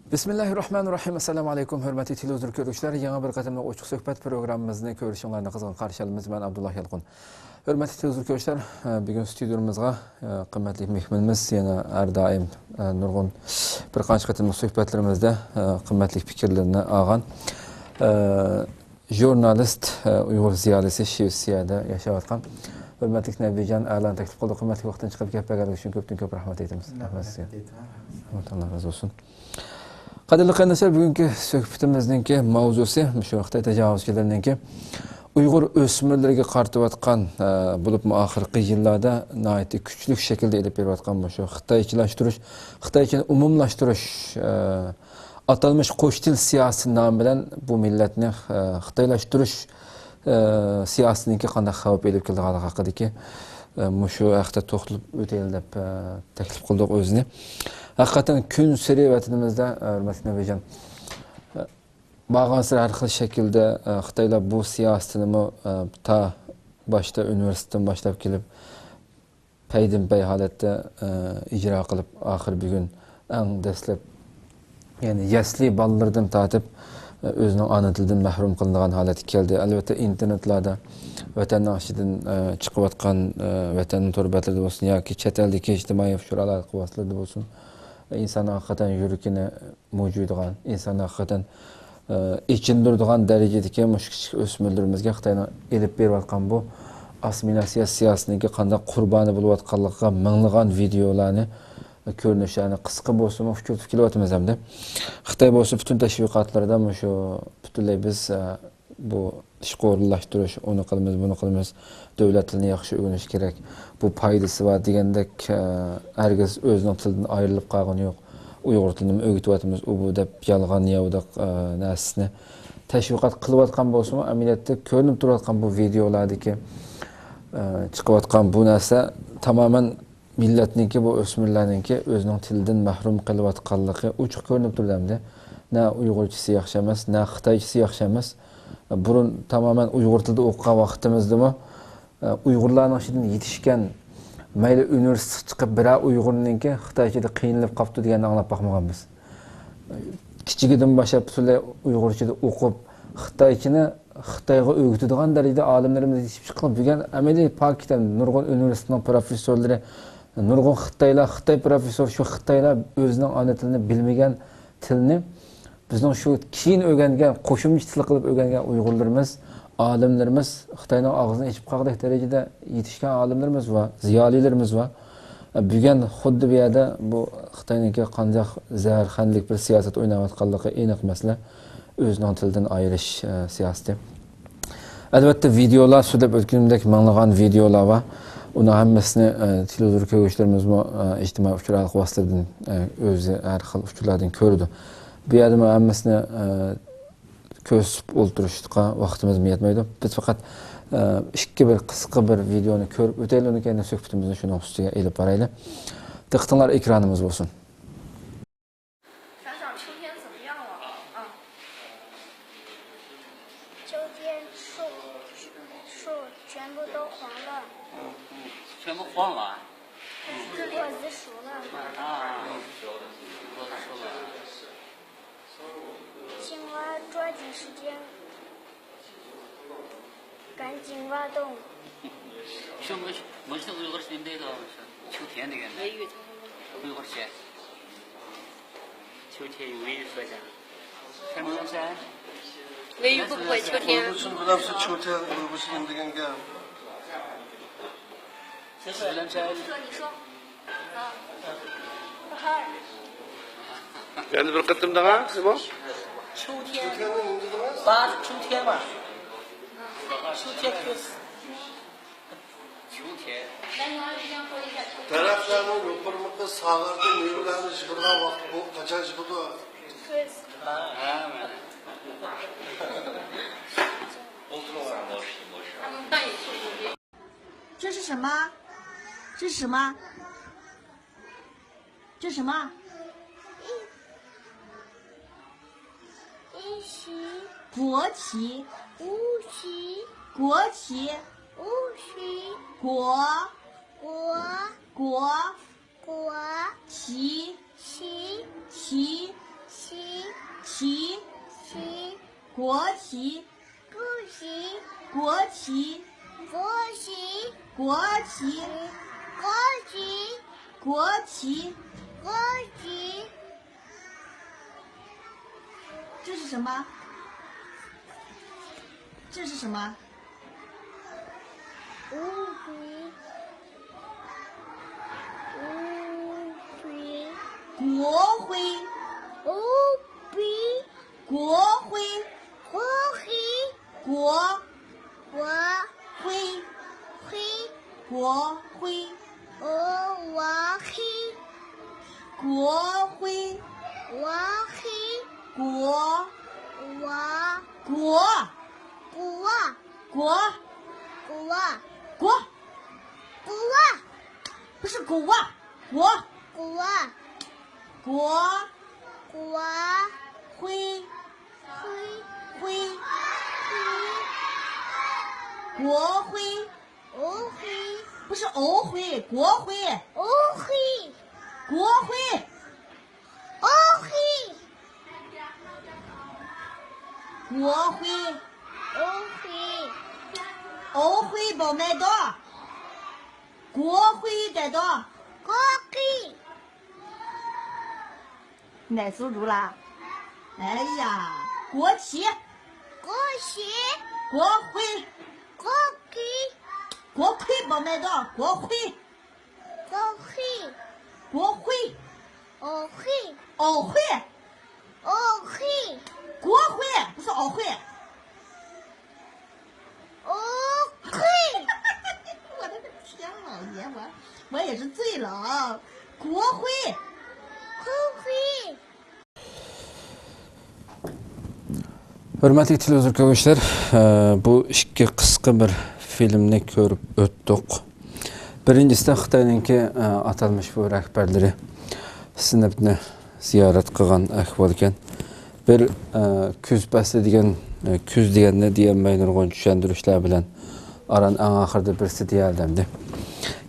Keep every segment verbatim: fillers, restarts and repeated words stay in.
بىسمىللاھىررەھمانىررەھىم. ئەسسالامۇ ئەلەيكۇم، ھۆرمەتلىك تېلېۋىزور كۆرۈشلەر. يېڭى بىر قېتىملىق ئوچۇق سۆھبەت پروگراممىمىزنى كۆرۈشۈڭلارنى قىزغىن قارشى ئالىمىز. مەن ئابدۇللا يالقۇن. ھۆرمەتلىك تېلېۋىزور كۆرۈشلەر، بۈگۈن ستۇدىيومىزغا قىممەتلىك مېھمىنىمىز يەنە ھەر دائىم نۇرغۇن بىر قانچە قېتىملىق سۆھبەتلىرىمىزدە قىممەتلىك پىكىرلىرىنى ئالغان ژۇرنالىست، ئۇيغۇر زىيالىيسى، شىۋېتسىيەدە ياشاۋاتقان ھۆرمەتلىك نەبىجان ئەلانى تەكلىپ قىلدۇق. قىممەتلىك ۋاقتىنى چىقىرىپ گەپ بەرگەنلىكى ئۈچۈن كۆپتىن كۆپ رەھمەت ئېيتىمىز. رەھمەت سىزگە. رەھمەت ئېيتىمەن. رەھمەت، ئاللا رازى بولسۇن. قەدىرلىك قېرىنداشلار، بۈگۈنكى سۆھبىتىمىزنىڭكى ماۋزۇسى مۇشۇ خىتاي تاجاۋۇزچىلىرىنىڭكى ئۇيغۇر ئۆسمۈرلىرىگە قارىتىۋاتقان، ئە، بولۇپمۇ ئاخىرقى يىللاردا ناھايىتى كۈچلۈك شەكىلدە ئېلىپ بېرىۋاتقان مۇشۇ خىتايچىلاشتۇرۇش، خىتايچىنى ئومۇملاشتۇرۇش، ئە، ئاتالمىش قوش تىل سىياسىتى نامى بىلەن بۇ مىللەتنى، ئە، خىتايلاشتۇرۇش، ئە، سىياسىتىنىڭكى قانداق خەۋپ ئېلىپ كېلىدىغانلىقى ھەققىدىكى، ئە، مۇشۇ ھەقتە توختىلىپ ئۆتەيلى دەپ، ئە، تەكلىپ قىلدۇق ئۆزىنى. ھەقىقەتەن كۈنسېرى ۋەتىنىمىزدە، ئە، ھۆرمەتلىك نەبىجان، ئە، بارغانسېرى ھەر خىل شەكىلدە، ئە، خىتايلار بۇ سىياسىتىنىمۇ، ئە، تا باشتا ئۇنىۋېرسىتېتتىن باشلاپ كېلىپ، پەيدىن پەي ھالەتتە، ئە، ئىجرا قىلىپ، ئاخىرى بۈگۈن ئەڭ دەسلەپ، يەنى يەسلى بالىلىرىدىن تارتىپ، ئە، ئۆزىنىڭ ئانا تىلىدىن مەھرۇم قىلىنغان ھالەتكە كەلدى. ئەلۋەتتە، ئىنتېرنېتلاردا ۋەتەننىڭ ئىچىدىن، ئە، چىقىۋاتقان، ئە، ۋەتەننىڭ تور بەتلىرىدە بولسۇن ياكى چەت ئەلدىكى ئىجتىمائىي ئۇچۇر ئالاقە ۋاسىتىلىرىدە بولسۇن، ئىنساننىڭ ھەقىقەتەن يۈرىكىنى مۇجۇيدىغان، ئىنساننى ھەقىقەتەن، ئە، ئېچىندۇرىدىغان دەرىجىدىكى مۇشۇ كىچىك ئۆسمۈرلىرىمىزگە خىتاينىڭ ئېلىپ بېرىۋاتقان بۇ ئاسسىمىلياتسىيە سىياسىتىنىڭكى قانداق قۇربانى بولۇۋاتقانلىقىغا مىڭلىغان ۋىدېئولارنى، كۆرۈنۈشلەرنى قىسقا بولسىمۇ ئۇچرىتىپ كېلىۋاتىمىز ئەمدى. خىتاي بولسا پۈتۈن تەشۋىقاتلىرىدا مۇشۇ پۈتۈنلەي بىز، ئە، بۇ ئىشقا ئورۇنلاشتۇرۇش، ئۇنى قىلىمىز، بۇنى قىلىمىز، دۆلەت تىلىنى ياخشى ئۆگىنىش كېرەك، بۇ پايدىسى بار دېگەندەك، ئە، ھەرگىز ئۆزىنىڭ تىلىدىن ئايرىلىپ قالغىنى يوق. ئۇيغۇر تىلىنىمۇ ئۆگىتىۋاتىمىز، ئۇ بۇ دەپ يالغان ياۋىداق، ئە، نەرسىنى تەشۋىقات قىلىۋاتقان بولسىمۇ، ئەمەلىيەتتە كۆرۈنۈپ تۇرۇۋاتقان بۇ ۋىدېئولاردىكى، ئە، چىقىۋاتقان بۇ نەرسە تامامەن مىللەتنىڭكى، بۇ ئۆسمۈرلەرنىڭكى ئۆزىنىڭ تىلىدىن مەھرۇم قېلىۋاتقانلىقى ئوچۇق كۆرۈنۈپ تۇرىدۇ ئەمدى. نە ئۇيغۇرچىسى ياخشى ئەمەس، نە خىتايچىسى ياخشى ئەمەس. بۇرۇن تامامەن ئۇيغۇر تىلىدا ئوقۇغان ۋاقتىمىزدىمۇ، ئۇيغۇرلارنىڭ ئىچىدىن يېتىشكەن، مەيلى ئۇنىۋېرسىتېتقا چىقىپ بىرەر ئۇيغۇرنىڭكى خىتايچىدا قىينىلىپ قاپتۇ دېگەننى ئاڭلاپ باقمىغانمىز. كىچىكىدىن باشلاپ پۈتۈنلەي ئۇيغۇرچىدا ئوقۇپ، خىتايچىنى خىتايغا ئۆگىتىدىغان دەرىجىدە ئالىملىرىمىز يېتىشىپ چىققان. بۈگۈن ئەمەلىي پاكىتەن نۇرغۇن ئۇنىۋېرسىتېتنىڭ پروفېسسورلىرى، نۇرغۇن خىتايلار، خىتاي پروفېسسور، شۇ خىتايلار ئۆزىنىڭ ئانا تىلىنى بىلمىگەن تىلنى بىزنىڭ شۇ كېيىن ئۆگەنگەن، قوشۇمچە تىل قىلىپ ئۆگەنگەن ئۇيغۇرلىرىمىز، ئالىملىرىمىز خىتاينىڭ ئاغزىنى ئېچىپ قاققۇدەك دەرىجىدە يېتىشكەن ئالىملىرىمىز بار، زىيالىيلىرىمىز بار. بۈگۈن خۇددى بۇ يەردە بۇ خىتاينىڭكى قانداق زەھەرخەندىلىك بىر سىياسەت ئويناۋاتقانلىقى ئېنىق مەسىلە، ئۆزىنىڭ تىلىدىن ئايرىش، ئە، سىياسىتى. ئەلۋەتتە، ۋىدېئولار، سۆزلەپ ئۆتكىنىمدەك مىڭلىغان ۋىدېئولار بار. ئۇنىڭ ھەممىسىنى، ئە، تېلېۋىزور كۆرگۈچىلىرىمىزمۇ، ئە، ئىجتىمائىي ئۇچۇر ئالاقە ۋاسىتىلىرىدىن، ئە، ئۆزى ھەر خىل ئۇچۇرلاردىن كۆرىدۇ. بۇ يەردىمۇ ھەممىسىنى، ئە، كۆرسىتىپ ئولتۇرۇشقا ۋاقتىمىزمۇ يەتمەيدۇ. بىز پەقەت، ئە، ئىككى بىر قىسقا بىر ۋىدېئونى كۆرۈپ ئۆتەيلى، ئۇنىڭ كېيىن سۆھبىتىمىزنى شۇنىڭ ئۈستىگە ئېلىپ بارايلى. دىققىتىڭلار ئېكرانىمىزدا بولسۇن. 想想秋天怎么样了？啊，秋天树，树全部都黄了。全部黄了？这里果子熟了。啊，果子熟了。青蛙抓紧时间，赶紧挖洞。 شۇ مۇشۇ، مۇشۇنى ئۇيغۇرچە نېمە دەيدۇ؟ مۇشۇ چۈتيەن دېگەندە. ئۇيغۇرچە. 秋天有微雨说一下。 سەن بىلەمسەن؟ 微雨不不会秋天。 ئۇيغۇرچىنى بىلەمسىز؟ 秋天 ئۇيغۇرچە نېمە دېگەن گەپ؟ سىز بىلەمسەن؟ 你说，你说。啊。 يەنە بىر قېتىم دەڭە، نېمە؟ 秋天。 秋天 نېمە دېدىڭىز؟ 八，秋天嘛。秋天。 秋天。 دەرەخلەرنىڭ يوپۇرمىقى ساغاردا، مېۋىلەرنى يىغىدىغان ۋاقتى بۇ. قاچان يىغىدۇ؟ ھە، مانا. ئولتۇرۇڭلار، بوش، بوش. 这是什么？这是什么？这是什么？ 国旗。 国旗。 国旗。 国旗。 国。 国。 国。 国。 旗。 旗。 旗。旗，旗，国旗，国旗，国旗，国旗，国旗，国旗，国旗，国旗。这是什么？这是什么？乌龟，乌龟，国徽，乌龟，国徽，国徽，国，国徽，徽，国徽，国徽，国徽，国徽，国，国，国，国。 国，国，国，国，国，不是国，国，国，国，国徽，徽，徽，国徽，国徽，不是欧徽，国徽，欧徽，国徽。 国徽，国徽，国徽，国徽宝贝多，国徽得多，国徽。你来苏州啦？哎呀，国旗，国旗，国徽，国徽，国徽宝贝多，国徽。 国徽，国徽，国徽，国徽，国徽，国徽，不是国徽，国徽。我的个天老爷，我我也是醉了啊！国徽，国徽。 ھۆرمەتلىك تېلېۋىزور كۆرگۈچىلەر، ئە، بۇ ئىككى قىسقا بىر فىلىمنى كۆرۈپ ئۆتتۇق. بىرىنچىسىدە خىتاينىڭكى، ئە، ئاتالمىش بۇ رەھبەرلىرى سىنىپنى زىيارەت قىلغان ئەھۋال ئىكەن. بىر، ئە، كۈز پەسلى دېگەن، ئە، كۈز دېگەننى دېيەلمەي نۇرغۇن چۈشەندۈرۈشلەر بىلەن ئاران ئەڭ ئاخىرىدا بىرسى دېيەلدى ئەمدى.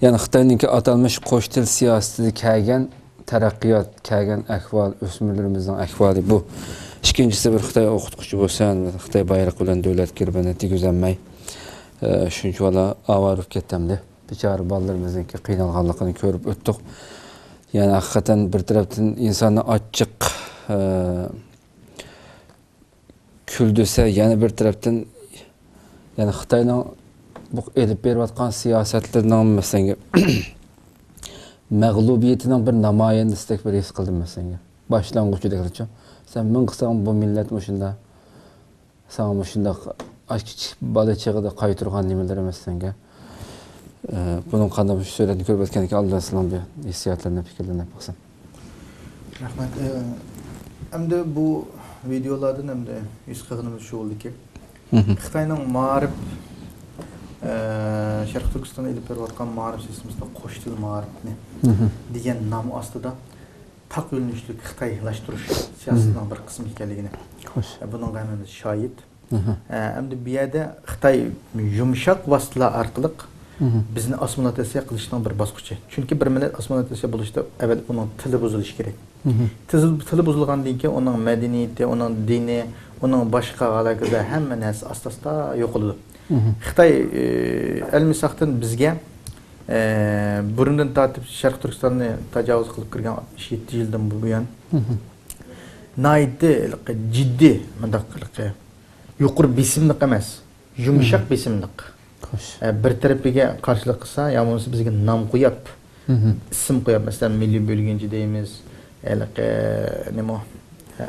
يەنى خىتاينىڭكى ئاتالمىش قوش تىل سىياسىتىدە كەلگەن تەرەققىيات، كەلگەن ئەھۋال، ئۆسمۈرلىرىمىزنىڭ ئەھۋالى بۇ. ئىككىنچىسى، بىر خىتاي ئوقۇتقۇچى بولسا، خىتاي بايرىقى بىلەن دۆلەت گېربىنى دېگۈزەلمەي، ئە، شۇنچىۋالا ئاۋارە بولۇپ كەتتى ئەمدى. بىچارە بالىلىرىمىزنىڭكى قىينالغانلىقىنى كۆرۈپ ئۆتتۇق. يەنى ھەقىقەتەن بىر تەرەپتىن ئىنساننى ئاچچىق، ئە، كۈلدۈرسە، يەنە بىر تەرەپتىن، يەنى خىتاينىڭ بۇ ئېلىپ بېرىۋاتقان سىياسەتلىرىنىڭ، مەسىلەن، مەغلۇبىيىتىنىڭ بىر نامايەندىسىدەك بىر ھېس قىلدىم، مەسىلەن. باشلانغۇچىدەكچۇ. سەن مىڭ قىلساڭ، بۇ مىللەت مۇشۇنداق. ساڭا مۇشۇنداق ئاچ كىچىك بالا چېغىدا قايتۇرغان نېمىلىرى، مەسىلەن. ئە، بۇنىڭ قانداق مۇشۇ سۈرەتنى كۆرۈپ ئۆتكەندىن كېيىن ئالدىن سېنىڭ بىر ھېسسىياتلىرىنى، پىكىرلىرىنى ئاپ باقسام. رەھمەت. ئە، ئەمدى بۇ ۋىدېئولاردىن ئەمدى ھېس قىلغىنىمىز شۇ بولدىكى، مھم. خىتاينىڭ مائارىپ، ئە، شەرقىي تۈركىستاندا ئېلىپ بېرىۋاتقان مائارىپ سىستېمىسىدا قوش تىل مائارىپنى مھم. دېگەن نام ئاستىدا تاق يۆنىلىشلىك خىتايلاشتۇرۇش سىياسىتىنىڭ مھم. بىر قىسمى ئىكەنلىكىنى، خوش. ئە، بۇنىڭغا ھەممىمىز شاھىت. مھم. ئە، ئەمدى بۇ يەردە خىتاي يۇمشاق ۋاسىتىلەر ئارقىلىق مھم. بىزنى ئاسسىمىلياتسىيە قىلىشنىڭ بىر باسقۇچى. چۈنكى بىر مىللەت ئاسسىمىلياتسىيە بولۇشتا ئەۋۋەل ئۇنىڭ تىلى بۇزۇلۇشى كېرەك. مھم. تىل، تىلى بۇزۇلغاندىن كېيىن ئۇنىڭ مەدەنىيىتى، ئۇنىڭ دىنى، ئۇنىڭ باشقا ئالاھىدە ھەممە نەرسىسى ئاستا-ئاستا يوقىلىدۇ. مھم. خىتاي، ئە، ئەلمىساقتىن بىزگە، ئە، بۇرۇندىن تارتىپ شەرقىي تۈركىستاننى تاجاۋۇز قىلىپ كىرگەن ئاتمىش يەتتە يىلدىن بۇيان مھم. ناھايىتى ھېلىقى جىددىي، مۇنداق ھېلىقى يۇقىرى بېسىملىق ئەمەس، يۇمشاق مھم. بېسىملىق. خوش. ئە، بىر تەرىپىگە قارشىلىق قىلسا، يا بولمىسا بىزگە نام قويۇپ، مھم. ئىسىم قويۇپ، مەسىلەن، مىللىي بۆلگۈنچى دەيمىز، ھېلىقى، نېمە، ئە،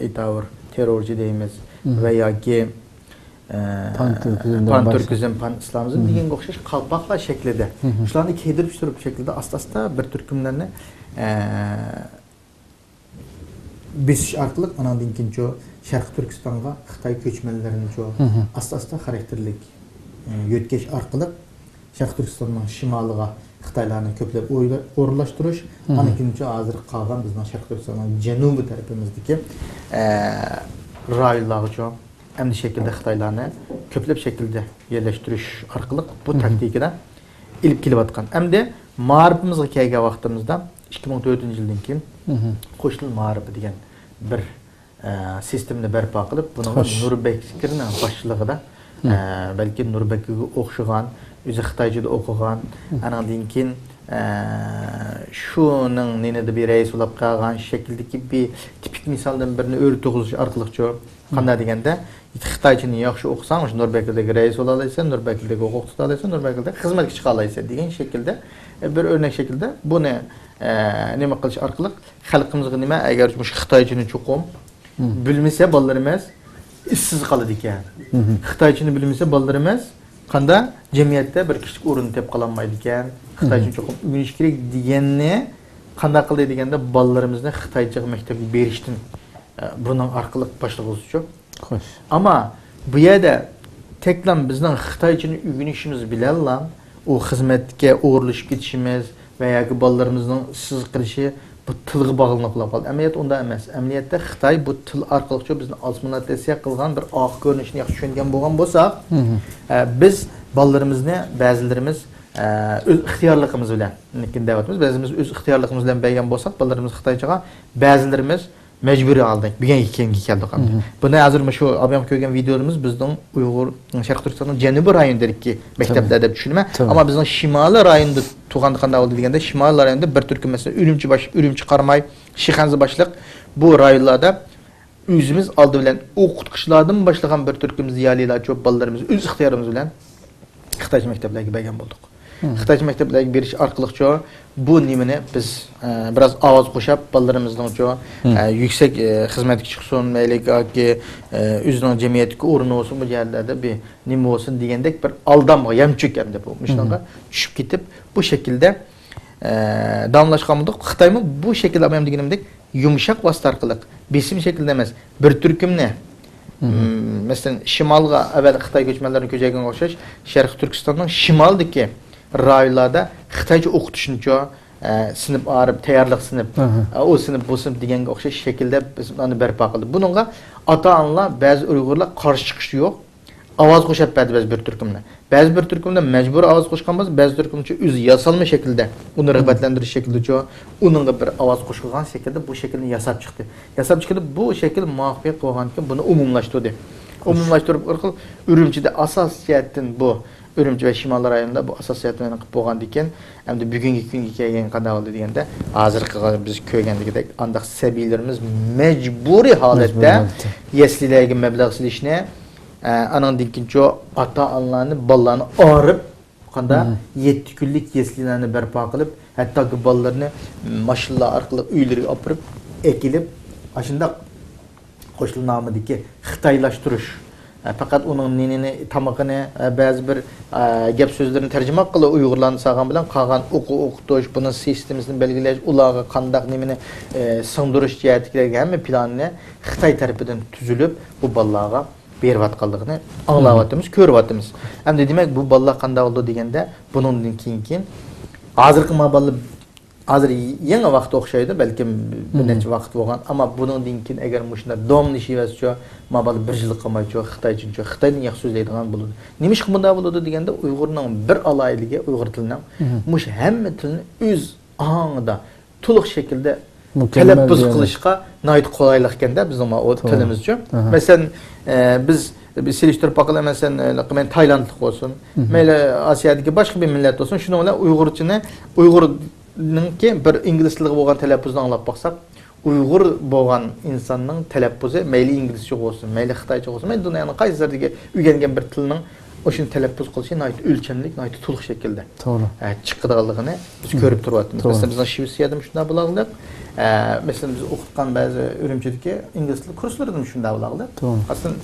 ئېيتاۋۇر، تېررورچى دەيمىز مھم. ۋە ياكى، ئە، پان تۈركىزم دەپ پان باشقا. تۈركىزم، پان ئىسلامىزم مھم. دېگەنگە ئوخشاش قالپاقلار شەكلىدە، مھم. شۇلارنى كىيدۈرۈپ چۈشۈرۈپ شەكلىدە ئاستا-ئاستا بىر تۈركۈملەرنى، ئە، بېسىش ئارقىلىق، ئاناندىن كېيىنچۇ شەرقىي تۈركىستانغا خىتاي كۆچمەنلىرىنىچۇ مھم. ئاستا-ئاستا خاراكتېرلىك، ئە، يۆتكەش ئارقىلىق شەرقىي تۈركىستاننىڭ شىمالىغا خىتايلارنى كۆپلەپ ئويلا-، ئورۇنلاشتۇرۇش، مھم. ئاندىن كېيىنچۇ ھازىر قالغان بىزنىڭ شەرقىي تۈركىستاننىڭ جەنۇبىي تەرىپىمىزدىكى، ئە، رايونلارغىچۇ ئەمدى شەكىلدە خىتايلارنى كۆپلەپ شەكىلدە يەرلەشتۈرۈش ئارقىلىق بۇ مھم. تاكتىكىدا ئېلىپ كېلىۋاتقان. ئەمدى مائارىپىمىزغا كەلگەن ۋاقتىمىزدا، ئىككى مىڭ تۆتىنچى يىلدىن كېيىن مھم. قوش تىل مائارىپى دېگەن بىر، ئە، سىستېمىنى بەرپا قىلىپ، بۇنىڭغا نۇربەكرنىڭ باشچىلىقىدا، ئە، بەلكى نۇربەكرگە ئوخشىغان، ئۆزى خىتايچىدا ئوقۇغان، ئانىڭدىن كېيىن، ئە، شۇنىڭ نېنىدا بىر رەئىس بولاپ قالغان شەكىلدىكى بىر تىپىك مىسالدىن بىرنى ئۆرە تۇغۇزۇش ئارقىلىقچۇ، قانداق دېگەندە، خىتايچىنى ياخشى ئوقۇساڭ، مۇشۇ نۇربەكرىدەك رەئىس بولالايسەن، نۇربەكرىدەك ھوقۇق تۇتالايسەن، نۇربەكرىدەك خىزمەتكە چىقالايسەن دېگەن شەكىلدە، ئە، بىر ئۆرنەك شەكىلدە بۇنى، ئە، نېمە قىلىش ئارقىلىق خەلقىمىزگە نېمە، ئەگەر مۇشۇ خىتايچىنى چوقۇم بىلمىسە بالىلىرىمىز ئىشسىز قالىدىكەن. خىتايچىنى بىلمىسە بالىلىرىمىز قاندا جەمئىيەتتە بىر كىشىلىك ئورۇن تېپىپ قالالمايدىكەن. خىتايچىنى چوقۇم ئۆگىنىش كېرەك دېگەننى قانداق قىلدى دېگەندە، بالىلىرىمىزنى خىتايچىغا مەكتەپكە بېرىشتىن، ئە، بۇنىڭ ئارقىلىق باشلىغۇزچۇ. خوش. ئەمما بۇ يەردە تەكلا بىزنىڭ خىتايچىنى ئۆگىنىشىمىز بىلەنلا ئۇ خىزمەتكە ئورۇنلىشىپ كېتىشىمىز ۋە ياكى بالىلىرىمىزنىڭ ئىشسىز قېلىشى بۇ تىلغا باغلىنىپ قېلىپ قالدى. ئەمەلىيەتتە ئۇنداق ئەمەس. ئەمەلىيەتتە خىتاي بۇ تىل ئارقىلىقچۇ بىزنى ئاسسىمىلياتسىيە قىلغان بىر ئارقا كۆرۈنۈشنى ياخشى چۈشەنگەن بولغان بولساق، ئە، بىز بالىلىرىمىزنى بەزىلىرىمىز، ئە، ئۆز ئىختىيارلىقىمىز بىلەن، لېكىن دەۋاتىمىز، بەزىمىز ئۆز ئىختىيارلىقىمىز بىلەن بەرگەن بولساق بالىلىرىمىز خىتايچىغا، بەزىلىرىمىز مەجبۇرىي ھالدا بۈگۈنگە كەلگەن كەلدۇق ئەمدى. بۇنى ھازىر مۇشۇ ئابايام كۆرگەن ۋىدېئولىرىمىز بىزنىڭ ئۇيغۇر، شەرقىي تۈركىستاننىڭ جەنۇبىي رايونىدىكى مەكتەپلەر دەپ چۈشىنىمەن. ئەمما بىزنىڭ شىمالىي رايوندا تۇرغاندا قانداق بولدى دېگەندە، شىمالىي رايوندا بىر تۈركۈم، مەسىلەن، ئۈرۈمچى باش-، ئۈرۈمچى قاراماي، شىخەنزە باشلىق بۇ رايونلاردا ئۆزىمىز ئالدى بىلەن ئوقۇتقۇچىلاردىن باشلىغان بىر تۈركۈم زىيالىيلارچۇ بالىلىرىمىز ئۆز ئىختىيارىمىز بىلەن خىتايچە مەكتەپلەرگە بەرگەن بولدۇق. خىتايچە مەكتەپلەرگە بېرىش ئارقىلىقچۇ بۇ نېمىنى بىز، ئە، بىراز ئاۋاز قوشاپ، بالىلىرىمىزنىڭچۇ، ئە، يۈكسەك، ئە، خىزمەتكە چىقسۇن، مەيلى ياكى، ئە، ئۆزىنىڭ جەمئىيەتتىكى ئورنى بولسۇن، بۇ جەھەتلەردە بىر نېمە بولسۇن دېگەندەك بىر ئالدامغا، يەمچۈك ئەمدى بۇ. مۇشۇنىڭغا چۈشۈپ كېتىپ، بۇ شەكىلدە ئە، داۋاملاشقان بولدۇق. خىتايمۇ بۇ شەكىلدە، ئابايام دېگىنىمدەك، يۇمشاق ۋاسىتە ئارقىلىق، بېسىم شەكلىدە ئەمەس، بىر تۈركۈمنى، م، مەسىلەن، شىمالغا ئەۋەل خىتاي كۆچمەنلىرىنى كۆچۈرگەنگە ئوخشاش، شەرقىي تۈركىستاننىڭ شىمالىدىكى رايونلاردا خىتايچە ئوقۇتۇشنىچۇ، ئە، سىنىپ ئايرىپ، تەييارلىق سىنىپ، ئە، ئۇ سىنىپ، بۇ سىنىپ دېگەنگە ئوخشاش شەكىلدە بىز ئۇلارنى بەرپا قىلدۇق. بۇنىڭغا ئاتا-ئانىلار، بەزى ئۇيغۇرلار قارشى چىقىشى يوق. ئاۋاز قوشۇپ بەردى بەزى بىر تۈركۈملەر. بەزى بىر تۈركۈملەر مەجبۇرىي ئاۋاز قوشقان بولسا، بەزى تۈركۈملەرچۇ ئۆزى ياسالما شەكىلدە، ئۇنى رىغبەتلەندۈرۈش شەكلىدىچۇ، ئۇنىڭغا بىر ئاۋاز قوشۇلغان شەكىلدە بۇ شەكىلنى ياساپ چىقتى. ياساپ چىقتى، بۇ شەكىل مۇۋەپپەقىيەتلىك بولغاندىكىن بۇنى ئومۇملاشتۇردى. ئومۇملاشتۇرۇپ ئارقىلىق ئۈرۈمچىدە ئاساسىي جەھەتتىن بۇ، ئۈرۈمچى ۋە شىمال رايونىدا بۇ ئاساسىي جەھەتتىن قىلىپ بولغاندىكىن، ئەمدى بۈگۈنكى كۈنگە كەلگەن قانداق بولدى دېگەندە، ھازىرقى بىز كۆرگەندىكىدەك ئانداق سەبىيلىرىمىز مەجبۇرىي ھالەتتە يەسلىلەرگە مەبلەغ سېلىشنى، ئە، ئانىڭدىن كېيىنچۇ ئاتا-ئانىلارنى، بالىلارنى ئايرىپ، قاندا يەتتە كۈنلۈك يەسلىلەرنى بەرپا قىلىپ، ھەتتاكى بالىلىرىنى ماشىنىلار ئارقىلىق ئۆيلىرىگە ئاپىرىپ ئەكېلىپ، ئاشۇنداق قوشۇلما نامىدىكى خىتايلاشتۇرۇش، ئە، پەقەت ئۇنىڭ نېنىنى، تامىقىنى، ئە، بەزى بىر، ئە، گەپ سۆزلىرىنى تەرجىمە قىلىپ ئۇيغۇرلارنى سالغان بىلەن قالغان ئوقۇ-، ئوقۇتۇش، بۇنىڭ سىستېمىسىنى بەلگىلەش، ئۇلارغا قانداق نېمىنى، ئە، سىڭدۈرۈش جەھەتتىكى ھەممە پىلاننى خىتاي تەرىپىدىن تۈزۈلۈپ، بۇ بالىلارغا بېرىۋاتقانلىقىنى ئاڭلاۋاتىمىز، كۆرۈۋاتىمىز. ئەمدى دېمەك، بۇ بالىلار قانداق بولىدۇ دېگەندە، بۇنىڭدىن كېيىنكى ھازىرقى ما بالىلار ھازىر يېڭى ۋاقىت ئوخشايدۇ، بەلكىم بىر نەچچە ۋاقىت بولغان، ئەمما بۇنىڭدىن كېيىن ئەگەر مۇشۇنداق داۋاملىشىۋەرسىچۇ، ما بالا بىر يىل قالمايچۇ، خىتايچىنچۇ، خىتايدىن ياخشى سۆزلەيدىغان بولىدۇ. نېمىشقا بۇنداق بولىدۇ دېگەندە، ئۇيغۇرنىڭ بىر ئالاھىدىلىكى ئۇيغۇر تىلىنىڭ مۇشۇ ھەممە تىلنى ئۆز ئاڭىدا تولۇق شەكىلدە تەلەپپۇز قىلىشقا ناھايىتى قولايلىق ئىكەن-دە بىزنىڭ ما ئۇ تىلىمىزچۇ. مەسىلەن، ئە، بىز، بىز سېلىشتۇرۇپ باقىلى، مەسىلەن، ئە، مەيلى تايلاندلىق بولسۇن، مەيلى ئاسىيادىكى باشقا بىر مىللەت بولسۇن، شۇنىڭ بىلەن ئۇيغۇرچىنى، ئۇيغۇر نىڭكى بىر ئىنگلىز تىلىغا بولغان تەلەپپۇزىنى ئاڭلاپ باقساق، ئۇيغۇر بولغان ئىنساننىڭ تەلەپپۇزى مەيلى ئىنگلىزچە بولسۇن، مەيلى خىتايچە بولسۇن، مەيلى دۇنيانىڭ قايسى يېرىدىكى ئۆگەنگەن بىر تىلنىڭ ئاشۇنى تەلەپپۇز قىلىشى ناھايىتى ئۆلچەملىك، ناھايىتى تولۇق شەكىلدە، توغرا، ئە، چىقىدىغانلىقىنى بىز كۆرۈپ تۇرۇۋاتىمىز. توغرا. مەسىلەن، بىزنىڭ شىۋېتسىيەدىمۇ شۇنداق بولغانلىق، ئە، مەسىلەن، بىز ئوقۇتقان بەزى ئۈرۈمچىدىكى ئىنگلىز تىلى كۇرسلىرىدىمۇ شۇنداق بولغانلىق. توغرا. ئاسلىدىن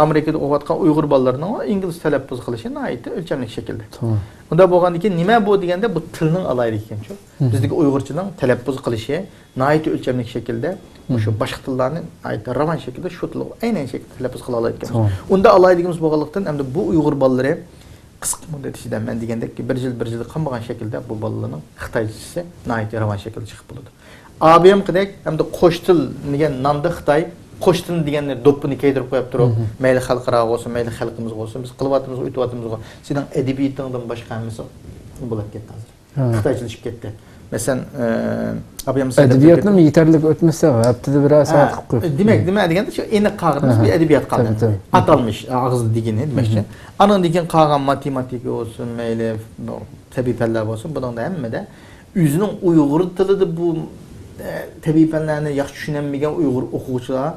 ئامېرىكىدا ئوقۇۋاتقان ئۇيغۇر بالىلىرىنىڭ ئىنگلىز تەلەپپۇز قىلىشى ناھايىتى ئۆلچەملىك شەكىلدە. توغرا. ئۇنداق بولغاندىن كېيىن نېمە بۇ دېگەندە، بۇ تىلنىڭ ئالاھىدىلىكى ئىكەنچۇ. بىزدىكى ئۇيغۇرچىنىڭ تەلەپپۇز قىلىشى ناھايىتى ئۆلچەملىك شەكىلدە مۇشۇ باشقا تىللارنى ناھايىتى راۋان شەكىلدە شۇ تىلغا ئەينەن شەكىلدە تەلەپپۇز قىلالايدىكەنمىز. توغرا. ئۇنداق ئالاھىدىلىكىمىز بولغانلىقتىن، ئەمدى بۇ ئۇيغۇر بالىلىرى قىسقا مۇددەت ئىچىدە، مەن دېگەندەك، بىر يىل، بىر يىل قالمىغان شەكىلدە بۇ بالىلارنىڭ خىتايچىسى ناھايىتى راۋان شەكىلدە چىقىپ بولىدۇ. ئابىيامقىدەك ئەمدى قوش تىل دېگەن نامدا خىتاي قوش تىل دېگەننى دوپپىنى كىيدۈرۈپ قويۇپ تۇرۇپ، مەيلى خەلقئارا بولسۇن، مەيلى خەلقىمىز بولسۇن، بىز قىلىۋاتىمىزغۇ، ئۆتۈۋاتىمىزغۇ، سېنىڭ ئەدەبىياتىڭدىن باشقا ھەممىسى بولۇپ كەتتى ھازىر. خىتايچىلىشىپ كەتتى. مەسىلەن، ئە، ئابايام سەدەپ ئەدەبىياتنىمۇ يېتەرلىك ئۆتمىسە، ھەپتىدە بىرەر سائەت قىلىپ قويۇپ. دېمەك، نېمە دېگەندە، شۇ ئېنىق قالغىنىمىز بىر ئەدەبىيات قالدى. ئاتالمىش، ئاغزىدا دېگىنى دېمەكچى. ئانىڭدىن كېيىن قالغان ماتېماتىكا بولسۇن، مەيلى، بۇ تەبىئىي پەنلەر بولسۇن، بۇنىڭدا ھەممىدە ئۆزىنىڭ ئۇيغۇر تىلىدا بۇ، ئە، تەبىئىي پەنلەرنى ياخشى چۈشىنەلمىگەن ئۇيغۇر ئوقۇغۇچىلار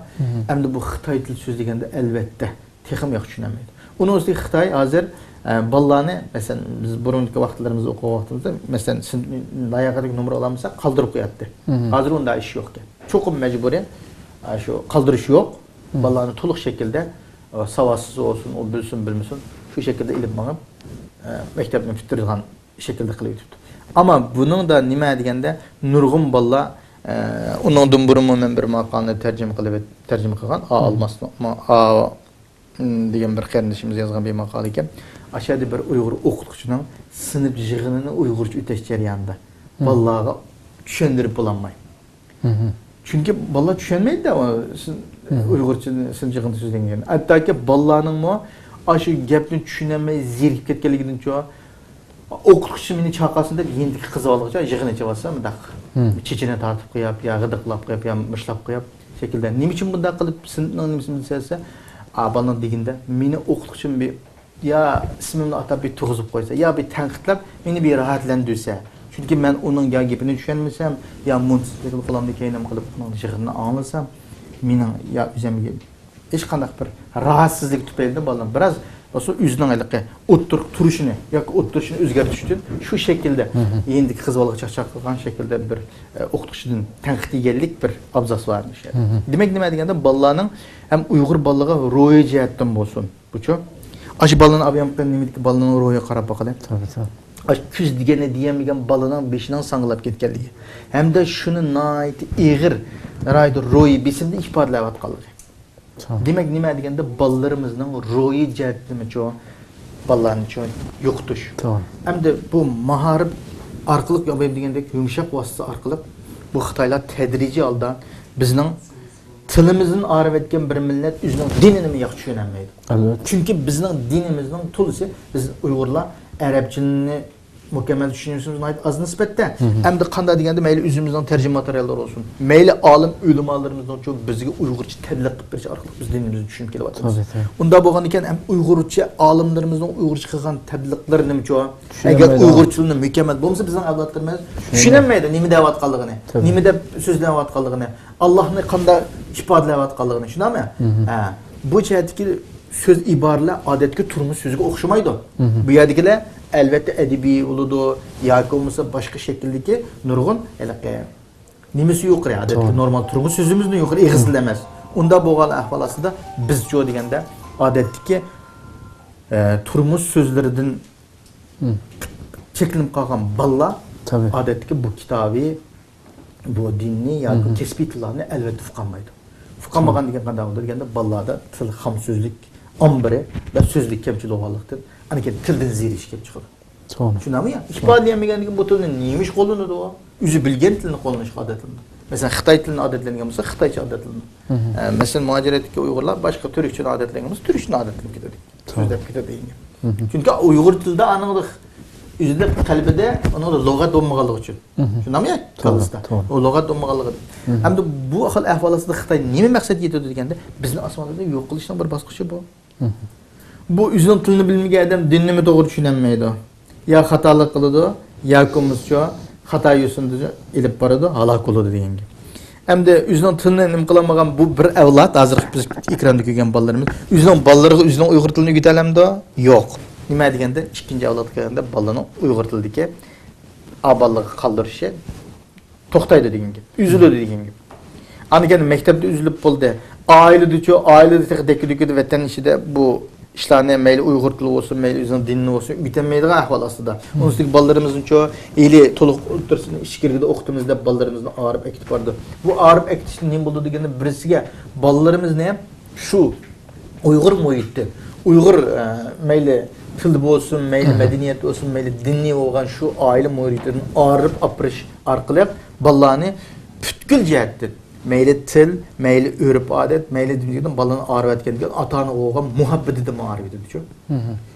ئەمدى بۇ خىتاي تىلى سۆزلىگەندە، ئەلۋەتتە، تېخىمۇ ياخشى چۈشىنەلمەيدۇ. ئۇنىڭ ئۈستىگە خىتاي ھازىر، ئە، بالىلارنى، مەسىلەن، بىز بۇرۇنقى ۋاقىتلىرىمىزدا ئوقۇغان ۋاقتىمىزدا، مەسىلەن، سىن-، لاياقەتلىك نومۇر ئالالمىسا، قالدۇرۇپ قوياتتى. ھازىر ئۇنداق ئىش يوقكەن. چوقۇم مەجبۇرىي، ئە، شۇ قالدۇرۇش يوق. بالىلارنى تولۇق شەكىلدە، ئە، ساۋاتسىز بولسۇن، ئۇ بىلسۇن، بىلمىسۇن، شۇ شەكىلدە ئېلىپ مېڭىپ، ئە، مەكتەپنى پۈتتۈرىدىغان شەكىلدە قىلىۋېتىپتۇ. ئەمما بۇنىڭدا نېمە دېگەندە، نۇرغۇن بالىلار، ئە، ئۇنىڭدىن بۇرۇنمۇ مەن بىر ماقالىنى تەرجىمە قىلىپ، تەرجىمە قىلغان، ئا، ئالماس، ما-، ئا، دېگەن بىر قېرىندىشىمىز يازغان بىر ماقالە ئىكەن. ئاشۇ يەردە بىر ئۇيغۇر ئوقۇتقۇچىنىڭ سىنىپ يىغىنىنى ئۇيغۇرچە ئۆتەش جەريانىدا بالىلارغا چۈشەندۈرۈپ بولالماي. چۈنكى بالىلار چۈشەنمەيدۇ، ئۇيغۇرچىنى سىنىپ يىغىندا سۆزلەنگەن. ھەتتاكى بالىلارنىڭمۇ ئاشۇ گەپنى چۈشىنەلمەي زېرىكىپ كەتكەنلىكىدىنچۇ، ئوقۇتقۇچى مېنى چاقىرسۇن دەپ يېنىدىكى قىز بالىغىچە يىغىن ئېچىۋاتسا، مۇنداق چېچىنى تارتىپ قويۇپ، يا غىدىقلاپ قويۇپ، يا مۇشتلاپ قويۇپ شەكىلدە. نېمە ئۈچۈن بۇنداق قىلىپ سىنىپنىڭ نېمىسىنى دېسە، ئا، بالىنىڭ دېگىنىدە، مېنى ئوقۇتقۇچىم بىر يا ئىسمىمنى ئاتاپ بىر تۇرغۇزۇپ قويسا، يا بىر تەنقىدلەپ مېنى بىر راھەتلەندۈرسە. چۈنكى مەن ئۇنىڭ يا گېپىنى چۈشەنمىسەم، يا مۇنسىزلىقىنى قولۇمدا كەينىم قىلىپ ئۇنىڭ يىغىنىنى ئاڭلىسام، مېنىڭ يا ئۆزۈمگە ھېچقانداق بىر راھەتسىزلىك تۈپەيلىدىن بالىنىڭ بىراز بولسا ئۆزىنىڭ ھېلىقى ئوتتۇرىغا تۇرۇشىنى ياكى ئوتتۇرىشىنى ئۆزگەرتىش ئۈچۈن شۇ شەكىلدە يېنىدىكى قىز بالىغا چاقچاق قىلغان شەكىلدە بىر، ئە، ئوقۇتقۇچىدىن تەنقىد يېگەنلىك بىر ئابزاس بار. دېمەك، نېمە دېگەندە، بالىلارنىڭ ھەم ئۇيغۇر بالىلىرىغا روھىي جەھەتتىن بولسۇن، بۇچۇ. ئاشۇ بالىنى ئاپىيام نېمىدىكى بالىنىڭ روھىغا قاراپ باقىلى. ئاشۇ كۈز دېگەننى دېيەلمىگەن بالىنىڭ بېشىنىڭ ساڭگىلاپ كەتكەنلىكى ھەمدە شۇنى ناھايىتى ئېغىر، ناھايىتى روھىي بېسىمدا ئىپادىلەۋاتقانلىقى. دېمەك، نېمە دېگەندە، بالىلىرىمىزنىڭ روھىي جەھەتتىنمۇچۇ بالىلارنىچۇ يوقىتىش. ئەمدى بۇ مائارىپ ئارقىلىق، يا بولمىسا دېگەندەك يۇمشاق ۋاسىتە ئارقىلىق بۇ خىتايلار تەدرىجىي ھالدا بىزنىڭ تىلىمىزدىن ئايرىۋەتكەن بىر مىللەت ئۆزىنىڭ دىنىنىمۇ ياخشى چۈشىنەلمەيدۇ. ئەلۋەتتە. چۈنكى بىزنىڭ دىنىمىزنىڭ تولىسى، بىز ئۇيغۇرلار ئەرەبچىنى مۇكەممەل چۈشىنىشىمىز ناھايىتى ئاز نىسبەتتە. ئەمدى قانداق دېگەندە، مەيلى ئۆزىمىزنىڭ تەرجىمە ماتېرىياللىرى بولسۇن، مەيلى ئالىم ئۆلىمالىرىمىزنىڭچۇ بىزگە ئۇيغۇرچە تەبلىغ قىلىپ بېرىش ئارقىلىق بىز دىنىمىزنى چۈشىنىپ كېلىۋاتىمىز. ئۇنداق بولغاندىكىن ھەم ئۇيغۇرچە ئالىملىرىمىزنىڭ ئۇيغۇرچە قىلغان تەبلىغلىرىنىمۇچۇ، ئەگەر ئۇيغۇر تىلىنى مۇكەممەل بولمىسا، بىزنىڭ ئەۋلادلىرىمىز چۈشىنەلمەيدۇ، نېمە دەۋاتقانلىقىنى، نېمە دەپ سۆزلەۋاتقانلىقىنى، ئاللاھنى قانداق ئىپادىلەۋاتقانلىقىنى، شۇنداقمۇ؟ ھە، بۇ جەھەتتىكى سۆز ئىبارىلەر ئادەتتىكى تۇرمۇش سۆزىگە ئوخشىمايدۇ. بۇ يەردىكىلەر ئەلۋەتتە ئەدەبىي بولىدۇ ياكى بولمىسا باشقا شەكىلدىكى نۇرغۇن ھېلىقى نېمىسى يۇقىرى، ئادەتتىكى نورمال تۇرمۇش سۆزىمىزدىن يۇقىرى، ئېغىز تىلى ئەمەس. ئۇنداق بولغان ئەھۋال ئاستىدا بىزچۇ دېگەندە ئادەتتىكى، ئە، تۇرمۇش سۆزلىرىدىن چەكلىنىپ قالغان بالىلار ئادەتتىكى بۇ كىتابى، بۇ دىننى ياكى كەسپىي تىللارنى ئەلۋەتتە ئۇقالمايدۇ. ئۇقالمىغان دېگەن قانداق بولىدۇ دېگەندە، بالىلاردا تىل خام سۆزلۈك ئامبىرى ۋە سۆزلۈك كەمچىل بولغانلىقتىن، ئاندىن كېيىن تىلدىن زېرىكىش كېلىپ چىقىدۇ. شۇنداقمۇ يا؟ ئىپادىلىيەلمىگەندىن كېيىن بۇ تىلنى نېمە ئىش قوللىنىدۇ ئۇ؟ ئۆزى بىلگەن تىلنى قوللىنىشقا ئادەتلىنىدۇ. مەسىلەن، خىتاي تىلىنى ئادەتلەنگەن بولسا، خىتايچە ئادەتلىنىدۇ. ئە، مەسىلەن، مۇھاجىرەتتىكى ئۇيغۇرلار باشقا تۈركچىنى ئادەتلەنگەن بولسا، تۈركچىنى ئادەتلىنىپ كېتىدۇ. سۆزلەپ كېتىدۇ دېگەن گەپ. چۈنكى ئۇيغۇر تىلىدا ئانىڭدا ئۆزىدە قەلبىدە ئۇنىڭدا لۇغەت بولمىغانلىقى ئۈچۈن. شۇنداقمۇ يا؟ كاللىسىدا. ئۇ لۇغەت بولمىغانلىقى. ئەمدى بۇ خىل ئەھۋال ئاستىدا خىتاي نېمە مەقسەت يېتىدۇ دېگەندە، بىزنى ئاسماندا يوق قىلىشنىڭ بىر باسقۇچى بۇ. بۇ ئۆزىنىڭ تىلىنى بىلمىگەن ئادەم دىننىمۇ توغرا چۈشىنەلمەيدۇ. يا خاتالىق قىلىدۇ، ياكى بولمىسا خاتا يوسۇندا ئېلىپ بارىدۇ، ھالاك بولىدۇ دېگەن گەپ. ئەمدى ئۆزىنىڭ تىلىنى نېمە قىلالمىغان بۇ بىر ئەۋلاد، ھازىرقى بىز ئېكراندا كۆرگەن بالىلىرىمىز، ئۆزىنىڭ بالىلىرىغا ئۆزىنىڭ ئۇيغۇر تىلىنى ئۆگىتەلەمدۇ؟ يوق. نېمە دېگەندە، ئىككىنچى ئەۋلادقا كەلگەندە بالىنىڭ ئۇيغۇر تىلىدىكى ئا بالىغا قالدۇرۇشى توختايدۇ دېگەن گەپ، ئۈزۈلىدۇ دېگەن گەپ. ئاندىن كېيىن مەكتەپتە ئۈزۈلۈپ بولدى. ئائىلىدىچۇ، ئائىلىدە تېخى دەككە-دۈككىدە ۋەتەن ئىچىدە بۇ ئىشلارنى مەيلى ئۇيغۇر تىلى بولسۇن، مەيلى ئۆزىنىڭ دىنىنى بولسۇن، ئۆگىتەلمەيدىغان ئەھۋال ئاستىدا. ئۇنىڭ ئۈستىگە بالىلىرىمىزنىچۇ ھېلى تولۇق ئوتتۇرىسىنى ئىچكىرىدە ئوقۇتىمىز دەپ بالىلىرىمىزنى ئايرىپ ئەكېتىپ بارىدۇ. بۇ ئايرىپ ئەكېتىشتىن نېمە بولىدۇ دېگەندە، بىرسىگە بالىلىرىمىزنى شۇ ئۇيغۇر مۇھىتى، ئۇيغۇر، ئە، مەيلى تىل بولسۇن، مەيلى مەدەنىيەت بولسۇن، مەيلى دىنىي بولغان شۇ ئائىلە مۇھىتىدىن ئايرىپ ئاپىرىش ئارقىلىق بالىلارنى پۈتكۈل جەھەتتىن، مەيلى تىل، مەيلى ئۆرپ-ئادەت، مەيلى دىن، بالىلارنى ئايرىۋەتكەندىن كېيىن ئاتا-ئانىغا بولغان مۇھەببىتىدىنمۇ ئايرىۋېتىدۇچۇ.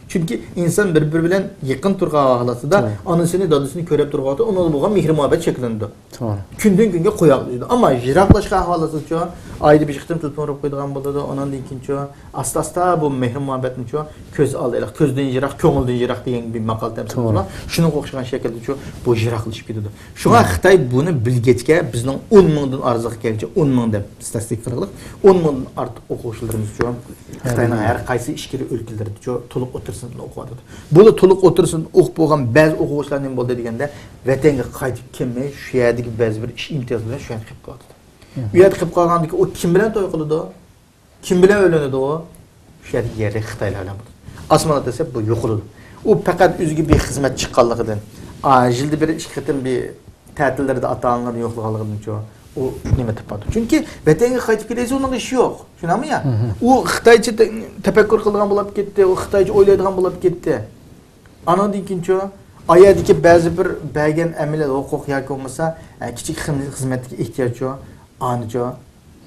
چۈنكى ئىنسان بىر-بىرى بىلەن يېقىن تۇرغان ھالەتتە، توغرا، ئانىسىنى، دادىسىنى كۆرۈپ تۇرغان ۋاقىتتا ئۇنىڭغا بولغان مېھىر-مۇھەببەت شەكىللىنىدۇ. توغرا. كۈندىن-كۈنگە قوياقلىشىدۇ. ئەمما يىراقلاشقان ھالەتتىچۇ، ئايدا بىر قېتىم تېلېفون ئۇرۇپ قويىدىغان بولىدۇ. ئاناندىن كېيىنچۇ، ئاستا-ئاستا بۇ مېھىر-مۇھەببەتنىچۇ، كۆز ئالدى، كۆزدىن يىراق، كۆڭۈلدىن يىراق دېگەن بىر ماقال تەمسىلىمىز، توغرا، بار. شۇنىڭغا ئوخشىغان شەكىلدىچۇ، بۇ يىراقلىشىپ كېتىدۇ. شۇڭا، مم، خىتاي بۇنى بىلگەچكە، بىزنىڭ ئون مىڭدىن ئارزىغا كەلگۈچە، ئون مىڭ دەپ ستاتىستىكا قىلغىلى، ئون مىڭدىن ئارتۇق ئوقۇغۇچىلىرىمىزچۇ، خىتاينىڭ ھەر قايسى ئىچكىرى ئۆلكىلىرىدىچۇ، تولۇق ئوتتۇرا سىنىپنى ئوقۇۋاتىدۇ. بۇلا تولۇق ئوتتۇرا سىنىپنى ئوقۇپ بولغان بەزى ئوقۇغۇچىلار نېمە بولدى دېگەندە، ۋەتەنگە قايتىپ كەلمەي، شۇ يەردىكى بەزى بىر ئىش ئىمتىيازى بىلەن شۇ يەردە قېلىپ قالىدۇ. مم. ئۇ يەردە قېلىپ قالغاندىكىن ئۇ كىم بىلەن توي قىلىدۇ؟ كىم بىلەن ئۆيلىنىدۇ ئۇ؟ شۇ يەردىكى يەرلىك خىتايلار بىلەن بولىدۇ. ئاسمانات دېسە بۇ يوقىلىدۇ. ئۇ پەقەت ئۆزىگە بىر خىزمەت چىققانلىقىدىن، ئا، يىلدا بىر ئىككى قېتىم بىر تەتىللىرىدە ئاتا-ئانىلىرىنى يوقلىغانلىقىدىنچۇ ئۇ نېمە تېپىدۇ. چۈنكى ۋەتەنگە قايتىپ كېلىسە ئۇنىڭ ئىشى يوق. چۈشىنەمۇ يا؟ مم. ئۇ خىتايچە تە-، تەپەككۇر قىلىدىغان بولۇپ كەتتى، ئۇ خىتايچە ئويلايدىغان بولۇپ كەتتى. ئانىڭدىن كېيىنچۇ، ئايەردىكى بەزى بىر بەرگەن ئەمەلىي ھوقۇق ياكى بولمىسا، ئە، كىچىك خىزمەتتىكى ئېھتىياجچۇ، ئانىچۇ،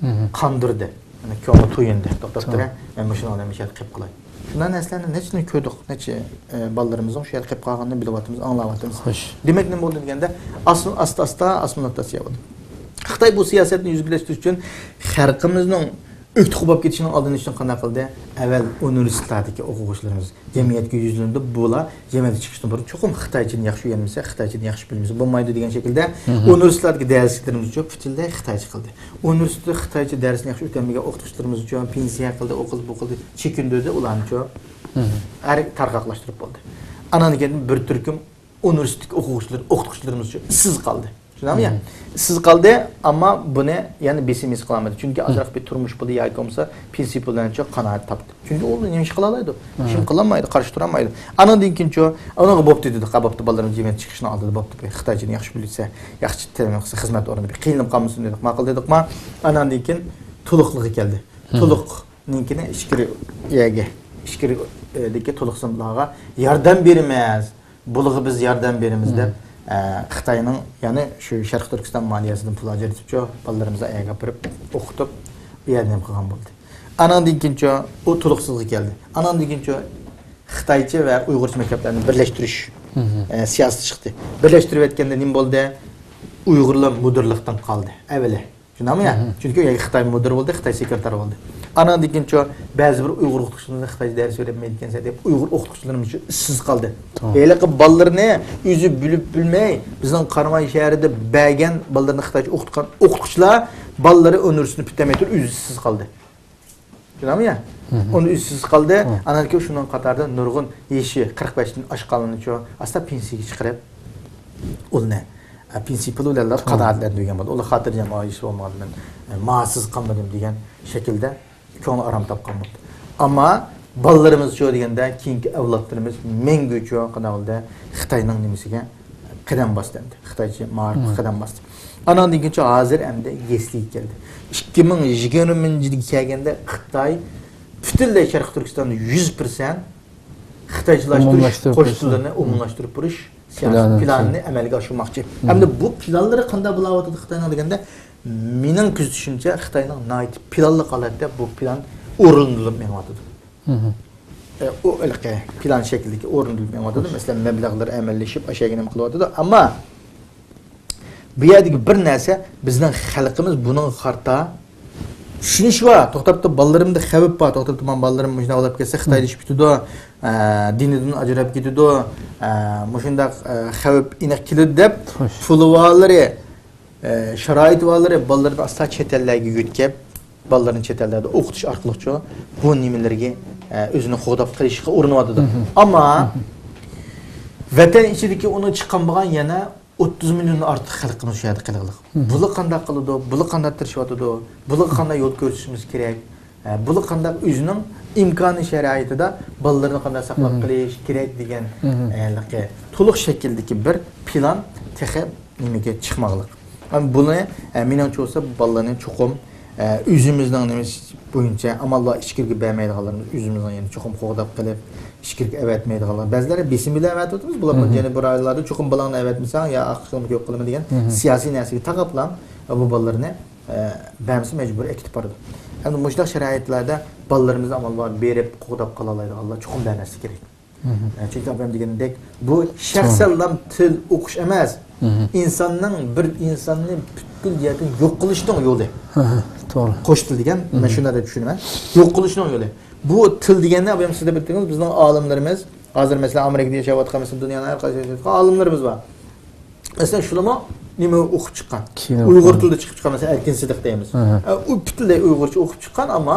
مم، قاندۇردى. يەنى كۆڭلى تويۇندى. توختاپ تۇرە. مەن مۇشۇنىڭ بىلەن مۇشۇ يەردە قېلىپ قالاي. شۇنداق نەرسىلەرنى نەچچىنى كۆردۇق. نەچچە، ئە، بالىلىرىمىزنىڭ شۇ يەردە قېلىپ قالغىنىنى بىلىۋاتىمىز، ئاڭلاۋاتىمىز. خوش. دېمەك، نېمە بولدى دېگەندە، ئاسمىن-، ئاستا-ئاستا ئاسسىمىلياتسىيە بولدى. خىتاي بۇ سىياسەتنى يۈزگە ئۈچۈن خەلقىمىزنىڭ ئۆكتە قوپۇپ كېتىشىنىڭ ئالدىنى ئېلىش ئۈچۈن قانداق قىلدى؟ ئەۋۋەل ئۇنىۋېرسىتېتلاردىكى ئوقۇغۇچىلىرىمىز، جەمئىيەتكە يۈزلىنىدۇ. بۇلار جەمئىيەتكە چىقىشتىن بۇرۇن چوقۇم خىتايچىنى ياخشى ئۆگەنمىسە، خىتايچىنى ياخشى بىلمىسە بولمايدۇ دېگەن شەكىلدە، مم، ئۇنىۋېرسىتېتلاردىكى دەرسلىكلىرىمىزنى پۈتۈنلەي خىتايچە قىلدى. ئۇنىۋېرسىتېتتا خىتايچە دەرسنى ياخشى ئۆتەلمىگەن ئوقۇتقۇچىلىرىمىزنى پېنسىيە قىلدى، ئۇ قىلدى، بۇ قىلدى، چېكىندۈردى ئۇلارنىچۇ. مم. ھەر تارقاقلاشتۇرۇپ بولدى. ئانان كېيىن بىر تۈركۈم ئۇنىۋېرسىتېتتىكى ئوقۇغۇچىلار، ئوقۇتقۇچىلىرىمىزچۇ ئىشسىز قالدى. چۈشىنەمسىز؟ مم. ئىشسىز قالدى، ئەمما بۇنى يەنە بېسىم ھېس قىلالمىدى. چۈنكى، مم، ئازراق بىر تۇرمۇش بولدى ياكى بولمىسا پېنسىيە پۇلى بىلەنچۇ قانائەت تاپتى. چۈنكى ئۇ نېمە ئىش قىلالايدۇ؟ مم. ئىشمۇ قىلالمايدۇ، قارشى تۇرالمايدۇ. ئانىڭدىن كېيىنچۇ، ئۇنىڭغا بوپتۇ دېدۇق، ھە، بوپتۇ، بالىلىرىمىز جەمئىيەتكە چىقىشنىڭ ئالدىدا بوپتۇ، بىر خىتايچىنى ياخشى بىلسە، ياخشى تەمىن قىلسا، خىزمەت ئورنىدا بىر قىينىلىپ قالمىسۇن دېدۇق، ماقۇل دېدۇقما؟ ئاناندىن كېيىن تولۇقلىقى كەلدى. مم. تولۇق نىڭكىنى ئىچكىرى يەرگە، ئىچكىرى، ئە، دىكى تولۇق سىنىپلارغا ياردەم بېرىمىز، بۇلىغا بىز ياردەم بېرىمىز، مم، دەپ، ئە، خىتاينىڭ، يەنى شۇ شەرقىي تۈركىستان مالىيەسىدىن پۇل ئاجرىتىپچۇ، بالىلىرىمىزنى ئەيەرگە ئاپىرىپ ئوقۇتۇپ، بۇ يەردە نېمە قىلغان بولدى. ئاناندىن كېيىنچۇ ئۇ تولۇقسىزغا كەلدى. ئاناندىن كېيىنچۇ خىتايچە ۋە ئۇيغۇرچە مەكتەپلەرنى بىرلەشتۈرۈش، مم، ئە، سىياسىتى چىقتى. بىرلەشتۈرۈۋەتكەندە نېمە بولدى؟ ئۇيغۇرلار مۇدىرلىقتىن قالدى. ئەۋلى. چۈشىنەمۇ يا؟ مم. چۈنكى يەنە خىتاي مۇدىرى بولدى، خىتاي سېكرېتارى بولدى. ئاناندىن كېيىنچۇ، بەزى بىر ئۇيغۇر ئوقۇتقۇچىلىرىمىز خىتايچە دەرس بېرەلمەيدىكەنسەن دەپ، ئۇيغۇر ئوقۇتقۇچىلىرىمىز ئىشسىز قالدى. توغرا. ھېلىقى بالىلىرىنى ئۆزى بىلىپ بىلمەي، بىزنىڭ قاراماي شەھىرىدە بەرگەن بالىلىرىنى خىتايچە ئوقۇتقان ئوقۇتقۇچىلار بالىلىرى ئۇنىۋېرسىتېتنى پۈتتۈرمەي تۇرۇپ، ئۆزى ئىشسىز قالدى. چۈشىنەمۇ يا؟ مم. ئۇنى ئىشسىز قالدى. مم. ئانان كېيىن شۇنىڭ قاتارىدا نۇرغۇن يېشى قىرىق بەشتىن ئاشقانلارنىچۇ ئاستا پېنسىيەگە چىقىرىپ، ئۇلنى، ئە، پېنسىيە پۇلى بىلەن، توغرا، قانائەتلەندۈرگەن بولدى. ئۇلار خاتىرجەم، ئاي، ئىش بولمىغان، مەن، ئە، مائاشسىز قالمىدىم دېگەن شەكىلدە كۆڭلى ئارام تاپقان بولدى. ئەمما بالىلىرىمىزچۇ دېگەندە، كېيىنكى ئەۋلادلىرىمىز مەڭگۈچۇ قانداق بولدى؟ خىتاينىڭ نېمىسىگە قەدەم باستى ئەمدى. خىتايچە مائارىپقا، مم، قەدەم باستى. ئاناندىن كېيىنچە ھازىر ئەمدى يەسلىگە كەلدى. ئىككى مىڭ يىگىرمىنچى يىلغا كەلگەندە خىتاي پۈتۈنلەي شەرقىي تۈركىستاندا يۈز پىرسەنت خىتايچىلاشتۇرۇش، ئومۇملاشتۇرۇپ، قوشۇنلىرىنى، مم، ئومۇملاشتۇرۇپ بېرىش سىياسىي پىلانى، پىلانىنى ئەمەلگە ئاشۇرماقچى. مم. ئەمدى بۇ پىلانلىرى قانداق بولاۋاتىدۇ خىتاينىڭ دېگەندە، مېنىڭ كۆزىتىشىمچە خىتاينىڭ ناھايىتى پىلانلىق ھالەتتە بۇ پىلان ئورۇندىلىپ مېڭىۋاتىدۇ. مم. ئە، ئۇ ھېلىقى پىلان شەكلىدىكى ئورۇندىلىپ مېڭىۋاتىدۇ. مەسىلەن، مەبلەغلىرى ئەمەلىيلىشىپ، ئاشۇ يەرگە نېمە قىلىۋاتىدۇ. ئەمما بۇ يەردىكى بىر نەرسە، بىزنىڭ خەلقىمىز بۇنىڭغا قارىتا چۈشىنىش بار. توختاپتۇ، بالىلىرىمدا خەۋپ بار. توختاپتۇ، مانا بالىلىرىم مۇشۇنداق بولۇپ كەتسە، خىتايلىشىپ كېتىدۇ، ئە، دىنىدىن ئاجراپ كېتىدۇ، ئە، مۇشۇنداق، ئە، خەۋپ ئېنىق كېلىدۇ دەپ، خوش، پۇلى بارلىرى، ئە، شارائىتى بارلىرى بالىلىرىنى ئاستا چەت ئەللەرگە يۆتكەپ، بالىلىرىنى چەت ئەللەردە ئوقۇتۇش ئارقىلىقچۇ بۇ نېمىلەرگە، ئە، ئۆزىنى قوغداپ قېلىشقا ئۇرۇنۇۋاتىدۇ. مم. ئەمما، مم، ۋەتەن ئىچىدىكى ئۇنى چىققان بولغان يەنە ئوتتۇز مىليوندىن ئارتۇق خەلقىمىز شۇ يەردە قېلىۋاتىدۇ. مم. بۇلار قانداق قىلىدۇ؟ بۇلار قانداق تىرىشىۋاتىدۇ؟ بۇلارغا قانداق يول كۆرسىتىشىمىز كېرەك؟ ئە، بۇلار قانداق ئۆزىنىڭ ئىمكانى شارائىتىدا بالىلىرىنى قانداق ساقلاپ، مم، قېلىش كېرەك دېگەن، مم، ھېلىقى تولۇق شەكىلدىكى بىر پىلان تېخى نېمىگە چىقماقلىق. ئەمما بۇنى، ئە، مېنىڭچە بولسا بالىلارنى چوقۇم، ئە، ئۆزىمىزنىڭ نېمىسى بويىچە ئامال بار ئىچكىرىگە بەرمەيدىغانلىرىمىز ئۆزىمىزنىڭ يەنە چوقۇم قوغداپ قېلىپ، ئىچكىرىگە ئەۋەتمەيدىغانلار. بەزىلەر بېسىم بىلەن ئەۋەتىۋاتىمىز، بۇلار، مم، جەنۇبىي رايونلاردا چوقۇم بالىڭنى ئەۋەتمىسەڭ يا ئاقچىلىقنى كۆپ قىلىمەن دېگەن، مم، سىياسىي نەرسىگە تاقاپلا، بۇ بالىلىرىنى، ئە، بەرمىسە مەجبۇرىي ئەكېتىپ بارىدۇ. ئەمدى مۇشۇنداق شارائىتلاردا بالىلىرىمىزنى ئامال بار بېرىپ قوغداپ قالالايدىغانلار چوقۇم بەرمەسلىكى كېرەك. ئە، چۈنكى ئاپام دېگەندەك، بۇ شەخسەنلا تىل ئوقۇش ئەمەس. ئىنساننىڭ، بىر ئىنساننى پۈتكۈل جەھەتتىن يوق قىلىشنىڭ يولى. توغرا. قوش تىل دېگەن، مەن شۇنداق دەپ چۈشىنىمەن. يوق قىلىشنىڭ يولى. بۇ تىل دېگەننى ئاپام سىز دەپ ئۆتتىڭىز، بىزنىڭ ئالىملىرىمىز، ھازىر مەسىلەن ئامېرىكىدا ياشاۋاتقان، مەسىلەن دۇنيانىڭ ھەر قايسى ياشاۋاتقان ئالىملىرىمىز بار. مەسىلەن، شۇلىمۇ نېمە ئوقۇپ چىققان؟ ئۇيغۇر تىلىدا چىقىپ چىققان، مەسىلەن، ئەركىن سىدىق دەيمىز. ئە، ئۇ پۈتۈنلەي ئۇيغۇرچە ئوقۇپ چىققان، ئەمما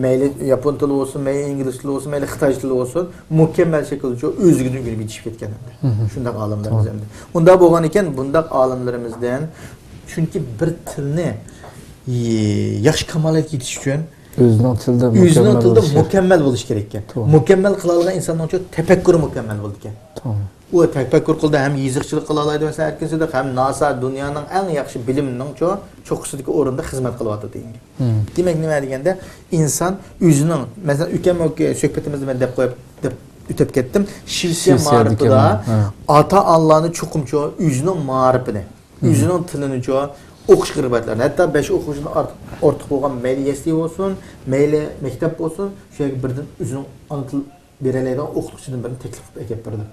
مەيلى ياپون تىلى بولسۇن، مەيلى ئىنگلىز تىلى بولسۇن، مەيلى خىتاي تىلى بولسۇن، مۇكەممەل شەكىلدە ئۆزلۈكىدىن ئۆگىنىپ يېتىشىپ كەتكەن ئەمدى. شۇنداق ئالىملىرىمىز ئەمدى. ئۇنداق بولغان ئىكەن، بۇنداق ئالىملىرىمىزدىن، چۈنكى بىر تىلنى، ي-، ياخشى كامالەتكە يېتىش ئۈچۈن ئۆزىنىڭ تىلىدا ئۆزىنىڭ مۇكەممەل تىلىدا بولۇشى كېرەك. مۇكەممەل بولۇش كېرەككەن. توغرا. مۇكەممەل قىلالايدىغان ئىنساننىڭچۇ تەپەككۇرى مۇكەممەل بولىدىكەن. توغرا. ئۇ تەپەككۇر قىلىدۇ، ھەم يېزىقچىلىق قىلالايدۇ، مەسىلەن، ئەركىن سىدىق، ھەم ناسا دۇنيانىڭ ئەڭ ياخشى بىلىمنىڭچۇ چوققىسىدىكى ئورۇندا خىزمەت قىلىۋاتىدۇ دېگەن گەپ. دېمەك، نېمە دېگەندە، ئىنسان ئۆزىنىڭ، مەسىلەن، ئۆتكەن سۆھبىتىمىزدە مەن دەپ قويۇپ، دەپ ئۆتۈپ كەتتىم. شىۋېتسىيە شىۋېتسىيەدىكى مائارىپىدا مائارىپ. ئاتا-ئانىلارنى چوقۇمچۇ ئۆزىنىڭ مائارىپىنى، ئۆزىنىڭ تىلىنىچۇ ئوقۇشقا رىغبەتلەندۈرۈش. ھەتتا بەش ئوقۇغۇچىدىن ئارتۇق، ئارتۇق بولغان مەيلى يەسلى بولسۇن، مەيلى مەكتەپ بولسۇن، شۇ يەرگە بىردىن ئۆزىنىڭ ئانا تىل بېرەلەيدىغان ئوقۇتقۇچىدىن بىرنى تەكلىپ قىلىپ ئەكەپ بېرىدۇ.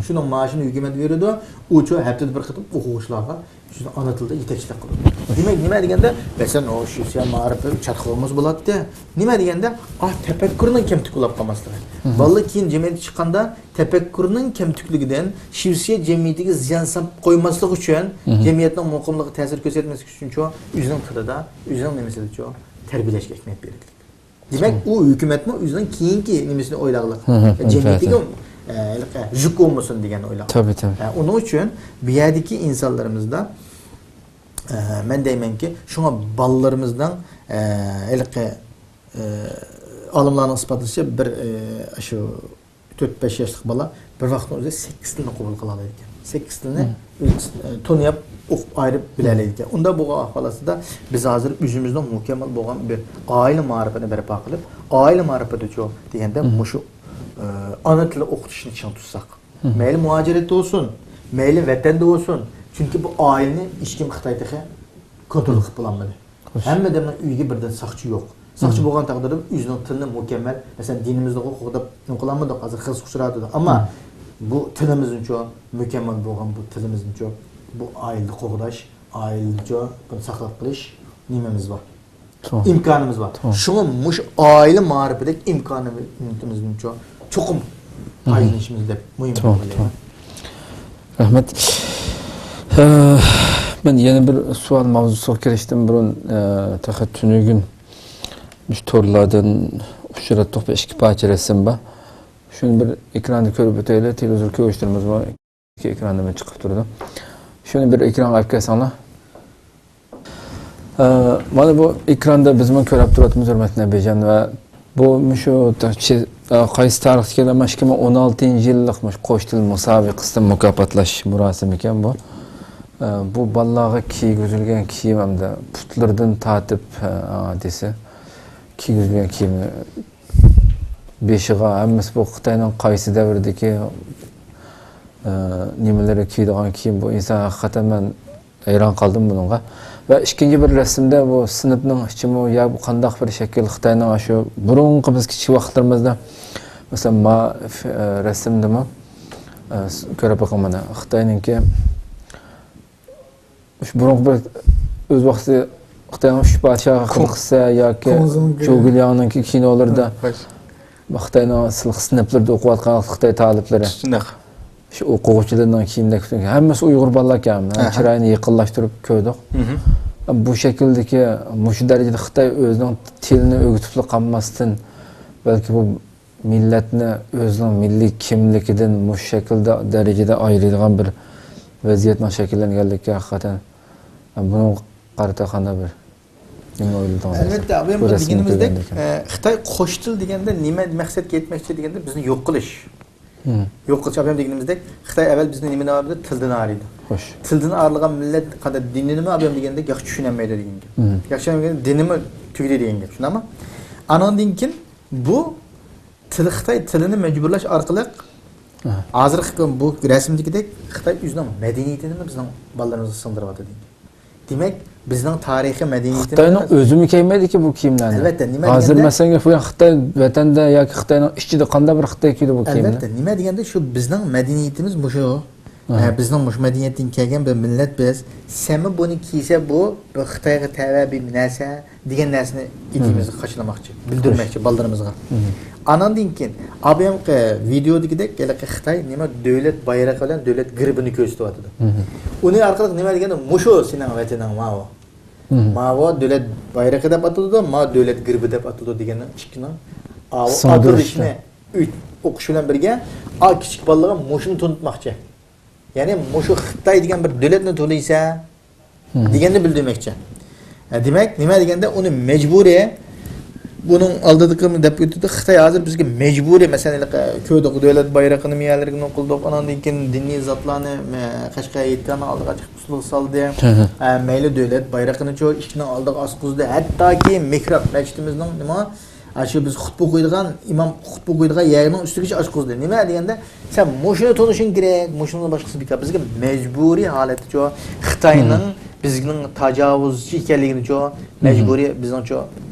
شۇنىڭ مائاشىنى ھۆكۈمەت بېرىدۇ. ئۇچۇ ھەپتىدە بىر قېتىم ئوقۇغۇچىلارغا شۇ ئانا تىلدا يېتەكچىلىك قىلىدۇ. دېمەك، نېمە دېگەندە، مەسىلەن، ئۇ شىۋېتسىيە مائارىپى چاتىق بولمىسا بولاتتى. نېمە دېگەندە، ئا، تەپەككۇرنىڭ كەمتۈك بولۇپ قالماسلىقى. بالىلار كېيىن جەمئىيەتكە چىققاندا تەپەككۇرنىڭ كەمتۈكلۈكىدىن شىۋېتسىيە جەمئىيىتىگە زىيان سېلىپ قويماسلىقى ئۈچۈن، جەمئىيەتنىڭ مۇقىملىقىغا تەسىر كۆرسەتمەسلىكى ئۈچۈنچۇ، ئۆزىنىڭ تىلىدا، ئۆزىنىڭ نېمىسىدىچۇ تەربىيەلەشكە ئەھمىيەت بېرىدۇ. دېمەك، ئۇ ھۆكۈمەتمۇ ئۆزىنىڭ كېيىنكى نېمىسىنى ئويلاغلىق. جەمئىيىتىگە، ئە، ھېلىقى يۈك بولمىسۇن دېگەن ئويلاق. تەبىئىي، تەبىئىي. ئە، ئۇنىڭ ئۈچۈن بۇ يەردىكى ئىنسانلىرىمىزدا، ئە، مەن دەيمەنكى، شۇڭا بالىلىرىمىزنىڭ، ئە، ھېلىقى، ئە، ئالىملارنىڭ ئىسپاتلىشىچە، بىر، ئە، شۇ تۆت-بەش ياشلىق بالا بىر ۋاقىتنىڭ ئۆزىدە سەككىز تىلنى قوبۇل قىلالايدىكەن. سەككىز تىلنى ئۆز، ئە، تونۇپ ئوقۇپ ئايرىپ بىلەلەيدىكەن. ئۇنداق بولغان ئەھۋال ئاستىدا بىز ھازىر ئۆزىمىزنىڭ مۇكەممەل بولغان بىر ئائىلە مائارىپىنى بەرپا قىلىپ، ئائىلە مائارىپىدىچۇ دېگەندە مۇشۇ، ئە، ئانا تىلى ئوقۇتۇشنى چىڭ تۇتساق. مەيلى مۇھاجىرەتتە بولسۇن، مەيلى ۋەتەندە بولسۇن، چۈنكى بۇ ئائىلىنى ھېچكىم خىتاي تېخى كونترول قىلىپ بولالمىدى. ھەممە ئادەمنىڭ ئۆيىگە بىردىن ساقچى يوق. ساقچى بولغان تەقدىردە ئۆزىنىڭ تىلىنى مۇكەممەل، مەسىلەن، دىنىمىزنى قوغداپ نېمە قىلالمىدۇق، ھازىر خىرىسقا ئۇچراۋاتىدۇ. ئەمما بۇ تىلىمىزنىچۇ، مۇكەممەل بولغان بۇ تىلىمىزنىچۇ، بۇ ئائىلىدە قوغداش، ئائىلىدىچۇ بۇنى ساقلاپ قېلىش نېمىمىز بار؟ ئىمكانىمىز بار. شۇڭا مۇشۇ ئائىلە مائارىپىدەك ئىمكانىمىزنىچۇ چوقۇم پايدىلىنىشىمىز دەپ مۇھىم دەپ ئويلايمەن. رەھمەت. ھە، مەن يەنە بىر سوئال ماۋزۇسىغا كىرىشتىن بۇرۇن، ھە، تېخى تۈنۈگۈن مۇشۇ تورلاردىن ئۇچراتتۇق، بىر ئىككى پارچە رەسىم بار. شۇنى بىر ئېكراندا كۆرۈپ ئۆتەيلى، تېلېۋىزور كۆرۈشلىرىمىزمۇ ئېكراندا چىقىپ تۇرىدۇ. شۇنى بىر ئېكرانغا ئەپ كەلسەڭلار. ئە، مانا بۇ ئېكراندا بىزمۇ كۆرۈپ تۇرۇۋاتىمىز، ھۆرمەتلىك نەبىجان، ۋە بۇ مۇشۇ تا-، چى-، ئە، قايسى تارىختا كەلگەن، ئىككى مىڭ ئون ئالتىنچى يىللىق مۇشۇ قوش تىل مۇسابىقىسىدە مۇكاپاتلاش مۇراسىمى ئىكەن بۇ. ئە، بۇ بالىلارغا كىيگۈزۈلگەن كىيىم ھەمدە پۇتلىرىدىن تارتىپ، ئە، دېسە، كىيگۈزۈلگەن كىيىمنى بېشىغا، ھەممىسى بۇ خىتاينىڭ قايسى دەۋردىكى، ئە، نېمىلىرى كىيىدىغان كىيىم بۇ. ئىنسان ھەقىقەتەن مەن ھەيران قالدىم بۇنىڭغا. ۋە ئىككىنچى بىر رەسىمدە بۇ سىنىپنىڭ ئىچىمۇ يا بۇ قانداق بىر شەكىل خىتاينىڭ ئاشۇ بۇرۇنقى بىز كىچىك ۋاقىتلىرىمىزدا، مەسىلەن، ما، ئە، رەسىمدىمۇ، ئە، س-، كۆرۈپ بېقىڭ مانا. خىتاينىڭكى مۇشۇ بۇرۇنقى بىر ئۆز ۋاقتى خىتاينىڭ ئۈچ پادىشاھى ھەققىدە قىسسە ياكى كۇڭزىڭ جۇگۇلياڭنىڭكى كىنولىرىدا، ھە، قايسى؟ خىتاينىڭ سىنىپ-، سىنىپلىرىدا ئوقۇۋاتقان خىتاي تالىپلىرى. شۇنداق. شۇ ئوقۇغۇچىلىرىنىڭ كىيىمدەك پۈتۈن، ھەممىسى ئۇيغۇر بالىلار ئىكەن. ھەم ئەھە. چىرايىنى يېقىنلاشتۇرۇپ كۆردۇق. مھم. بۇ شەكىلدىكى، مۇشۇ دەرىجىدە خىتاي ئۆزىنىڭ تىلىنى ئۆگىتىپلا قالماستىن، بەلكى بۇ مىللەتنى ئۆزىنىڭ مىللىي كىملىكىدىن مۇشۇ شەكىلدە، دەرىجىدە ئايرىيدىغان بىر ۋەزىيەتنىڭ شەكىللەنگەنلىكىگە ھەقىقەتەن، بۇنىڭغا قارىتا قانداق بىر نېمە ئويلىدىڭىز؟ ئەلۋەتتە، بۇ بۇ رەسىمنى رەسىمنى كۆرگەندىكىن. ئە، خىتاي قوش تىل دېگەندە نېمە مەقسەتكە يەتمەكچى دېگەندە، بىزنى يوق قىلىش. مم. يوق قىلىش، ئابايام دېگىنىمىزدەك، خىتاي ئەۋۋەل بىزنى نېمىدىن ئايرىدى؟ تىلدىن ئايرىدى. خوش. تىلدىن ئايرىلغان مىللەت قانداق، دىنىنىمۇ ئابايام دېگەندەك ياخشى چۈشىنەلمەيدۇ دېگەن گەپ. مم. ياخشى چۈشەنمىگەن دىنىمۇ تۈگىدى دېگەن گەپ، شۇنداقمۇ؟ ئانىڭدىن كېيىن بۇ تىل، خىتاي تىلىنى مەجبۇرلاش ئارقىلىق، ئاھا، ھازىرقى بۇ رەسىمدىكىدەك خىتاي ئۆزىنىڭ مەدەنىيىتىنىمۇ بىزنىڭ بالىلىرىمىزغا سىڭدۈرۈۋاتىدۇ. دېمەك، بىزنىڭ تارىخىي مەدەنىيىتىمىز. خىتاينىڭ ئۆزىمۇ كىيمەيدىكى بۇ كىيىملەرنى. ئەلۋەتتە، نېمە ھازىر دېگەندە مەسىلەن، بۇ خىتاي ۋەتەندە ياكى خىتاينىڭ ئىچىدە قانداق بىر خىتاي كىيىدۇ بۇ كىيىمنى؟ ئەلۋەتتە، نېمە دېگەندە، شۇ بىزنىڭ مەدەنىيىتىمىز مۇشۇ. ئە، بىزنىڭ مۇشۇ مەدەنىيەتتىن كەلگەن بىر مىللەت بىز. سەنمۇ بۇنى كىيسە، بۇ بىر خىتايغا تەۋە بىر نەرسە دېگەن نەرسىنى ئېتىمىزگە قاچىلىماقچى، بىلدۈرمەكچى بالىلىرىمىزغا. ئاناندىن كېيىن، ئابىيامقى ۋىدېودىكىدەك ھېلىقى خىتاي نېمە دۆلەت بايرىقى بىلەن دۆلەت گېربىنى كۆرسىتىۋاتىدۇ. ئۇنى ئارقىلىق نېمە دېگەندە، مۇشۇ سېنىڭ ۋەتىنىڭ ماۋۇ. ماۋۇ دۆلەت بايرىقى دەپ ئاتىلىدۇ، ماۋۇ دۆلەت گېربى دەپ ئاتىلىدۇ دېگەننىڭ ئىككىنىڭ ئاۋۇ ئايرىلىشىنى ئۆت-، ئوقۇش بىلەن بىرگە، ئا، كىچىك بالىلارغا مۇشۇنى تونۇتماقچى. يەنى مۇشۇ خىتاي دېگەن بىر دۆلەتنى تونۇيسەن دېگەننى بىلدۈرمەكچى. ئە، دېمەك، نېمە دېگەندە، ئۇنى مەجبۇرىي، بۇنىڭ ئالدىدىكى دەپ ئۆتىدۇ، خىتاي ھازىر بىزگە مەجبۇرىي، مەسىلەن، ھېلىقى كۆردۇق، دۆلەت بايرىقىنى مۇ يەرلەرگە نوقۇلدۇق، ئاناندىن كېيىن دىنىي زاتلارنى، مە، قەشقەر ھېيتگاھنىڭ ئالدىغا چىقىپ ئۇسسۇلغا سالدى. ئە، مەيلى دۆلەت بايرىقىنىچۇ ئىشىكنىڭ ئالدىغا ئاسقۇزدى، ھەتتاكى مېھراب مەسچىتىمىزنىڭ نېمە، ئاشۇ بىز خۇتبە قويىدىغان، ئىمام خۇتبە قويىدىغان يەرنىڭ ئۈستىگىچە ئاچقۇزدى. نېمە دېگەندە، سەن مۇشۇنى تونۇشۇڭ كېرەك، مۇشۇنىڭدىن باشقىسى بىكار. بىزگە مەجبۇرىي ھالەتتىچۇ خىتاينىڭ بىزنىڭ تاجاۋۇزچى ئىكەنلىكىنىچۇ، مەجبۇرىي بىزنىڭچۇ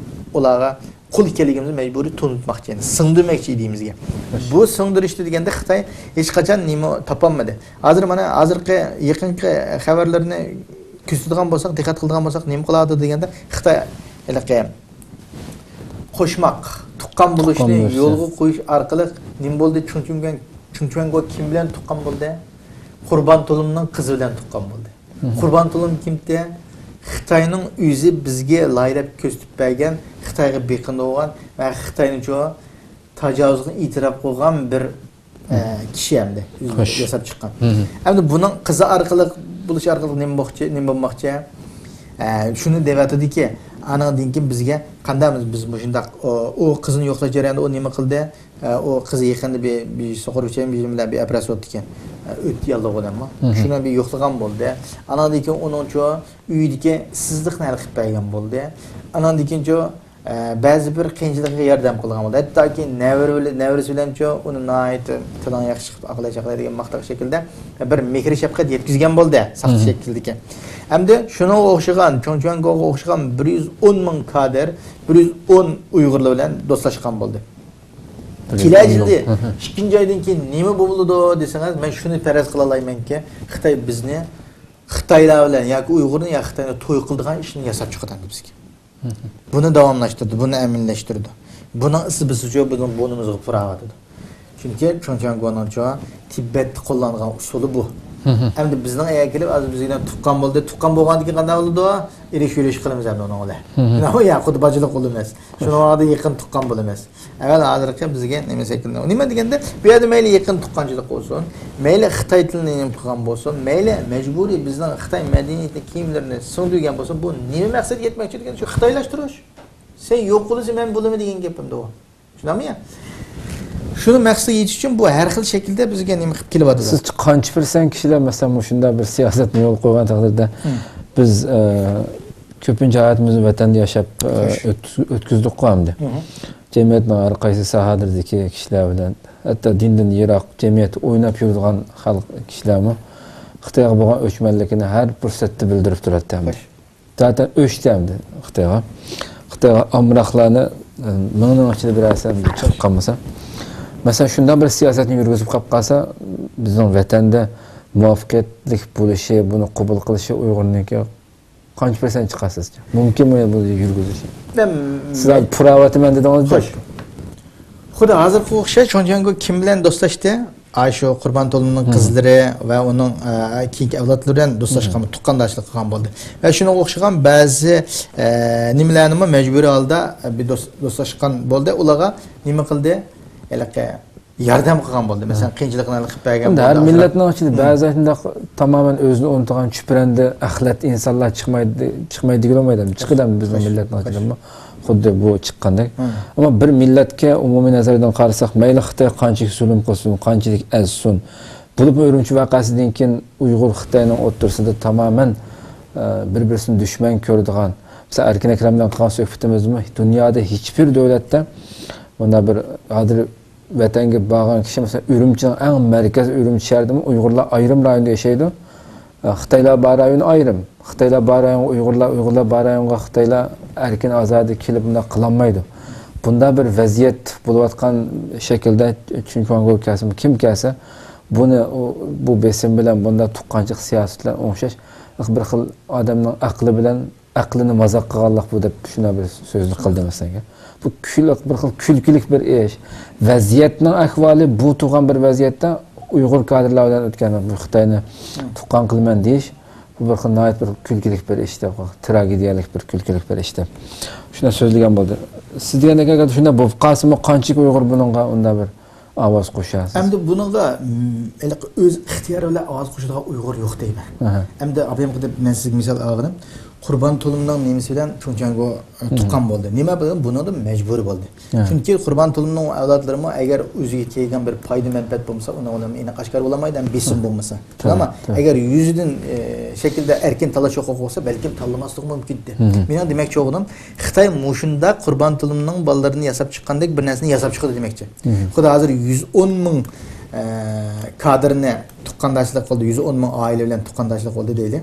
ئۇلارغا قۇل ئىكەنلىكىمىزنى مەجبۇرىي تونۇتماقچى، يەنى سىڭدۈرمەكچى ئىدىيىمىزگە. بۇ سىڭدۈرۈشتە دېگەندە خىتاي ھېچقاچان نېمە تاپالمىدى. ھازىر مانا ھازىرقى يېقىنقى خەۋەرلىرىنى كۆزىتىدىغان بولساق، دىققەت قىلىدىغان بولساق، نېمە قىلىۋاتىدۇ دېگەندە، خىتاي ھېلىقى قوشماق، تۇغقان بولۇشنى يولغا قويۇش ئارقىلىق نېمە بولدى؟ چۇڭ چۈەنگو، چۇڭ چۈەنگو كىم بىلەن تۇغقان بولدى؟ قۇربان تولۇمنىڭ قىزى بىلەن تۇغقان بولدى. قۇربان تولۇم كىمتى؟ خىتاينىڭ ئۆزى بىزگە لايىھەلەپ كۆرسىتىپ بەرگەن، خىتايغا بېقىنىدىغان ۋە خىتاينىچۇ تاجاۋۇزغا ئېتىراپ قىلغان بىر ئە، كىشى ئەمدى ئۆزى ياساپ چىققان. ئەمدى بۇنىڭ قىزى ئارقىلىق بولۇش ئارقىلىق نېمە بولماقچى، نېمە بولماقچى؟ ئە، شۇنى دەۋاتىدۇكى، ئانىڭدىن كېيىن بىزگە قانداق بىز، بىز مۇشۇنداق، ئۇ، ئۇ قىزنى يوقلاش جەريانىدا ئۇ نېمە قىلدى؟ ئە، ئۇ قىزى يېقىندا بىر، بىر سوقۇر بىچەن بىر بىلەن بىر ئەپرەس بوپتىكەن. ئە، ئۆت ياللۇغى بىلەنمۇ. شۇنى بىر يوقلىغان بولدى. ئاناندىن كېيىن ئۇنىڭچۇ ئۆيىدىكى ئىشسىزلىقنى ھەل قىلىپ بەرگەن بولدى. ئاناندىن كېيىنچۇ ئە، بەزى بىر قىيىنچىلىققا ياردەم قىلغان بولدى. ھەتتاكى نەۋرە بىلەن، نەۋرىسى بىلەنچۇ ئۇنى ناھايىتى تىلىڭ ياخشى چىقىپتۇ، ئاقلاي چاقلاي دېگەن ماختاق شەكلىدە بىر مېھرى شەپقەت يەتكۈزگەن بولدى، ساختا شەكىلدىكى. ئەمدى شۇنىڭغا ئوخشىغان، چوڭ چۈەنگوغا ئوخشىغان بىر يۈز ئون مىڭ كادىر، بىر يۈز ئون ئۇيغۇرلار بىلەن دوستلاشقان بولدى. كېلەر يىلى ئىككىنچى ئايدىن كېيىن نېمە بولىدۇ دېسىڭىز، مەن شۇنى پەرەز قىلالايمەنكى، خىتاي بىزنى خىتايلار بىلەن ياكى ئۇيغۇرنى ياكى خىتاينى توي قىلىدىغان ئىشنى ياساپ چىقىدۇ ئەمدى بىزگە. بۇنى داۋاملاشتۇرىدۇ، بۇنى ئەمەلىيلەشتۈرىدۇ. بۇنىڭ ئىسى بىزچۇ بىزنىڭ بۇرنىمىزغا پۇراۋاتىدۇ. چۈنكى چوڭ چۈەنگونىڭچۇ تىبەتتە قوللانغان ئۇسۇلى بۇ. ئەمدى بىزنىڭ ئەگەر كېلىپ، ھازىر بىز بىلەن تۇغقان بولدى، تۇغقان بولغاندىن كېيىن قانداق بولىدۇ؟ ئېلىش يۈرۈش قىلىمىز ئەمدى ئۇنىڭ بىلەن. يا خۇددى باجىلىق بولىمىز. شۇنىڭ ۋاقتىدا يېقىن تۇغقان بولىمىز. ئەۋەل ھازىرقى بىزگە نېمە شەكىلدە، نېمە دېگەندە، بۇ يەردە مەيلى يېقىن تۇغقانچىلىق بولسۇن، مەيلى خىتاي تىلىنى نېمە قىلغان بولسۇن، مەيلى مەجبۇرىي بىزنىڭ خىتاي مەدەنىيىتىنى، كىيىملىرىنى سىڭدۈرگەن بولسۇن، بۇ نېمە مەقسەتكە يەتمەكچى دېگەن، شۇ خىتايلاشتۇرۇش. سەن يوق بولىسەن، مەن بولىمەن دېگەن گەپ ئەمدى ئۇ. چۈشىنەمدۇ يا؟ شۇنى مەقسەتكە يېتىش ئۈچۈن بۇ ھەر خىل شەكىلدە بىزگە نېمە قىلىپ كېلىۋاتىدۇ. سىزچە قانچە پىرسەنت كىشىلەر، مەسىلەن، مۇشۇنداق بىر سىياسەتنى يولغا قويغان تەقدىردە، بىز، ئە، كۆپىنچە ھاياتىمىزنى ۋەتەندە ياشاپ، ئە، ئۆتكۈز-، ئۆتكۈزدۇققۇ ئەمدى. جەمئىيەتنىڭ ھەر قايسى ساھەلىرىدىكى كىشىلەر بىلەن، ھەتتا دىندىن يىراق جەمئىيەتتە ئويناپ يۈرىدىغان خەلق كىشىلەرمۇ خىتايغا بولغان ئۆچمەنلىكىنى ھەر پۇرسەتتە بىلدۈرۈپ تۇراتتى ئەمدى. زاتەن ئۆچتى ئەمدى خىتايغا. خىتايغا ئامراقلارنى، ئە، مىڭنىڭ ئىچىدە بىرەرسى ئەمدى چىقىپ قالمىسا. مەسىلەن، شۇنداق بىر سىياسەتنى يۈرگۈزۈپ قاپ قالسا، بىزنىڭ ۋەتەندە مۇۋەپپەقىيەتلىك بولۇشى، بۇنى قوبۇل قىلىشى ئۇيغۇرنىڭكى قانچە پىرسەنت چىقار سىزچە؟ مۇمكىنمۇ بۇ يۈرگۈزۈش؟ سىز ھازىر پۇراۋاتىمەن دېدىڭىز. خوش. خۇددى ھازىرقىغا ئوخشاش، چوڭ چۈەنگو كىم بىلەن دوستلاشتى؟ ئاشۇ قۇربان تولۇمنىڭ قىزلىرى ۋە ئۇنىڭ، ئە، كېيىنكى ئەۋلادلىرى بىلەن دوستلاشقان، تۇغقانداشلىق قىلغان بولدى. ۋە شۇنىڭغا ئوخشىغان بەزى، ئە، نېمىلەرنىمۇ مەجبۇرىي ھالدا، ئە، بىر دوست-، دوستلاشقان بولدى. ئۇلارغا نېمە قىلدى؟ ھېلىقى ياردەم قىلغان بولدى. مەسىلەن، قىيىنچىلىقنى ھەل قىلىپ بەرگەن بولدى. ھەر مىللەتنىڭ ئىچىدە بەزى شۇنداق تامامەن ئۆزىنى ئۇنتۇغان چۈپرەندە ئەخلەت ئىنسانلار چىقمايدۇ، چىقمايدۇ دېگىلى بولمايدۇ. چىقىدۇ بىزنىڭ مىللەتنىڭ ئىچىدىمۇ. خۇددى بۇ چىققاندەك. ئەمما بىر مىللەتكە ئومۇمىي نەزەردىن قارىساق، مەيلى خىتاي قانچىلىك زۇلۇم قىلسۇن، قانچىلىك ئەزسۇن، بولۇپمۇ ئۈرۈمچى ۋەقەسىدىن كېيىن ئۇيغۇر خىتاينىڭ ئوتتۇرىسىدا تامامەن، ئە، بىر-بىرسىنى دۈشمەن كۆرىدىغان. مىسال، ئەركىن ئەكرەم بىلەن قىلغان سۆھبىتىمىزدىمۇ دۇنيادا ھېچبىر دۆلەتتە مۇنداق بىر ھازىر ۋەتەنگە بارغان كىشى، مەسىلەن، ئۈرۈمچىنىڭ ئەڭ مەركەز ئۈرۈمچى شەھىرىدىمۇ ئۇيغۇرلار ئايرىم رايوندا ياشايدۇ. خىتايلار بار رايون ئايرىم. خىتايلار بار رايونغا ئۇيغۇرلار، ئۇيغۇرلار بار رايونغا خىتايلار ئەركىن ئازادە كېلىپ بۇنداق قىلالمايدۇ. بۇنداق بىر ۋەزىيەت بولۇۋاتقان شەكىلدە چىنچۇاڭگو كەلسىمۇ، كىم كەلسە، بۇنى، ئۇ، بۇ بېسىم بىلەن، بۇنداق تۇغقانچىلىق سىياسىتى بىلەن ئوڭشاش بىر خىل ئادەمنىڭ ئەقلى بىلەن ئەقلىنى مازاق قىلغانلىق بۇ دەپ شۇنداق بىر سۆزنى قىلدى مەسىلەن. بۇ كۈل-، بىر خىل كۈلكىلىك بىر ئىش. ۋەزىيەتنىڭ ئەھۋالى بۇ تۇرغان بىر ۋەزىيەتتە ئۇيغۇر كادىرلار بىلەن ئۆتكەن بۇ خىتاينى تۇغقان قىلىمەن دېيىش، بۇ بىر خىل ناھايىتى بىر كۈلكىلىك بىر ئىش دەپ، تراگېدىيەلىك بىر كۈلكىلىك بىر ئىش دەپ شۇنداق سۆزلىگەن بولدى. سىز دېگەندەك ئەگەر شۇنداق بولۇپ قالسىمۇ قانچىلىك ئۇيغۇر بۇنىڭغا ئۇنداق بىر ئاۋاز قوشىسىز. ئەمدى بۇنىڭغا، م، ھېلىقى ئۆز ئىختىيارى بىلەن ئاۋاز قوشىدىغان ئۇيغۇر يوق دەيمەن. ئەمدى ئابايام دەپ مەن سىزگە مىسال ئالغىنىم. قۇربان تۇلۇمنىڭ نېمىسى بىلەن چۇڭچياڭگو، ئە، تۇغقان بولدى. نېمە بىلەن؟ بۇنىڭدا مەجبۇرىي بولدى. چۈنكى قۇربان تۇلۇمنىڭ ئەۋلادلىرىمۇ ئەگەر ئۆزىگە كەلگەن بىر پايدا مەنپەئەت بولمىسا، ئۇنىڭ ئۇنىڭ ئېنىق ئاشكارا بولالمايدۇ، ھەم بېسىم بولمىسا. ئەمما ئەگەر يۈزىدىن، ئە، شەكىلدە ئەركىن تاللاش ھوقۇقى بولسا، بەلكىم تاللىماسلىقى مۇمكىن ئىدى. مېنىڭ دېمەكچى بولغىنىم، خىتاي مۇشۇنداق قۇربان تۇلۇمنىڭ بالىلىرىنى ياساپ چىققاندەك بىر نەرسىنى ياساپ چىقىدۇ دېمەكچى. خۇدا ھازىر يۈز ئون مىڭ، ئە، كادىرنى تۇغقانداشلىق قىلدى، يۈز ئون مىڭ ئائىلە بىلەن تۇغقانداشلىق قىلدى دەيلى.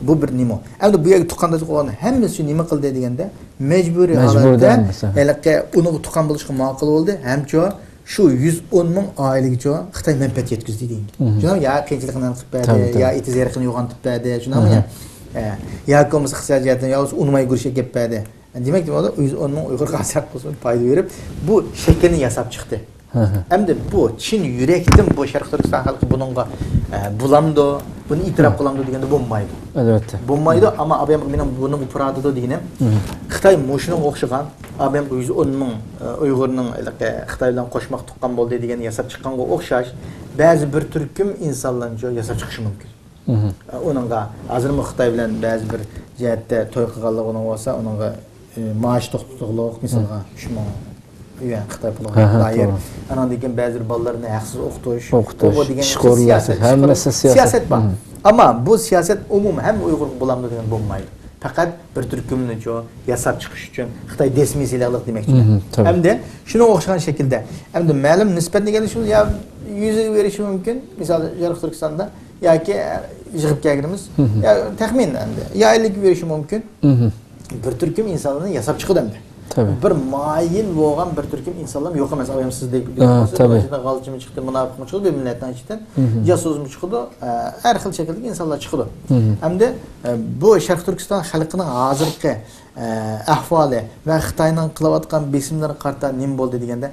بۇ بىر نېمە؟ ئەمدى بۇ يەرگە تۇغقانداشلىق قىلغان ھەممىسى نېمە قىلدى دېگەندە، مەجبۇرىي ھالەتتە ھېلىقى ئۇنىڭغا تۇغقان بولۇشقا ماقۇل بولدى، ھەمچۇ شۇ يۈز ئون مىڭ ئائىلىگىچۇ خىتاي مەنپەئەت يەتكۈزدى دېگەن گەپ. شۇنداق يا قىيىنچىلىقنى ھەل قىلىپ بەردى، يا ئېتىز ئېرىقىنى يوغانتىپ بەردى، شۇنداقمۇ يا؟ ھە. ياكى بولمىسا ئىقتىسادىي جەھەتتىن يا بولمىسا ئۇنىماي گۈرۈشەپ كەپ بەردى. دېمەك، نېمە بولدى؟ يۈز ئون مىڭ ئۇيغۇرغا ئازراق بولسىمۇ پايدا بېرىپ، بۇ شەكىلنى ياساپ چىقتى. ئەمدى بۇ چىن يۈرەكتىن بۇ شەرقىي تۈركىستان خەلقى بۇنىڭغا، ئە، بۇلامدۇ، بۇنى ئېتىراپ قىلامدۇ دېگەندە بولمايدۇ. ئەلۋەتتە. بولمايدۇ، ئەمما ئابايام مېنىڭ بۇنىڭغا پۇرادىدۇ دېگىنىم، خىتاي مۇشۇنىڭغا ئوخشىغان، ئابايام يۈز ئون مىڭ، ئە، ئۇيغۇرنىڭ ھېلىقى خىتاي بىلەن قوشماق تۇغقان بولدى دېگەننى ياساپ چىققانغا ئوخشاش، بەزى بىر تۈركۈم ئىنسانلارنىچۇ ياساپ چىقىشى مۇمكىن. ئۇنىڭغا ھازىرمۇ خىتاي بىلەن بەزى بىر جەھەتتە توي قىلغانلىقى ئۇنىڭ بولسا، ئۇنىڭغا، ئى، مائاش توختىتىغلىق، مىسالغا، ئۈچ مىڭ يۈەن خىتاي پۇلىغا دائىر. ئاناندىن كېيىن بەزى بىر بالىلىرنى ھەقسىز ئوقۇتۇش، ئوقۇتۇش، ئوقۇ دېگەن ئىشقا ئورۇنلاشتۇرۇش، سىياسەت، ھەممىسى سىياسەت. سىياسەت بار. ئەمما بۇ سىياسەت ئومۇمىي ھەممە ئۇيغۇرغا بولامدۇ دېگەن بولمايدۇ. پەقەت بىر تۈركۈمنىچۇ ياساپ چىقىش ئۈچۈن خىتاي دەسمىيىسى ئېلىقلىق دېمەكچىمەن. ئەمدى شۇنىڭغا ئوخشىغان شەكىلدە، ئەمدى مەلۇم نىسبەتنى دېگەندە شۇ يا يۈزىگە بېرىشى مۇمكىن، مىسال، شەرقىي تۈركىستاندا ياكى يىغىپ كەلگىنىمىز، يا تەخمىن ئەمدى، يا ئەللىككە بېرىشى مۇمكىن. بىر تۈركۈم ئىنسانلارنى ياساپ چىقىدۇ ئەمدى. بىر مايىل بولغان بىر تۈركۈم ئىنسانلار يوق ئەمەس. ئايام سىز دېگەن غالچىمۇ چىقتى، مۇناپىقمۇ چىقىدۇ، بىر مىللەتنىڭ ئىچىدىن جاسۇسمۇ چىقىدۇ، ھەر خىل شەكىلدىكى ئىنسانلار چىقىدۇ. ئەمدى بۇ شەرقىي تۈركىستان خەلقىنىڭ ھازىرقى ئەھۋالى ۋە خىتاينىڭ قىلىۋاتقان بېسىملىرىغا قارىتا نېمە بولدى دېگەندە،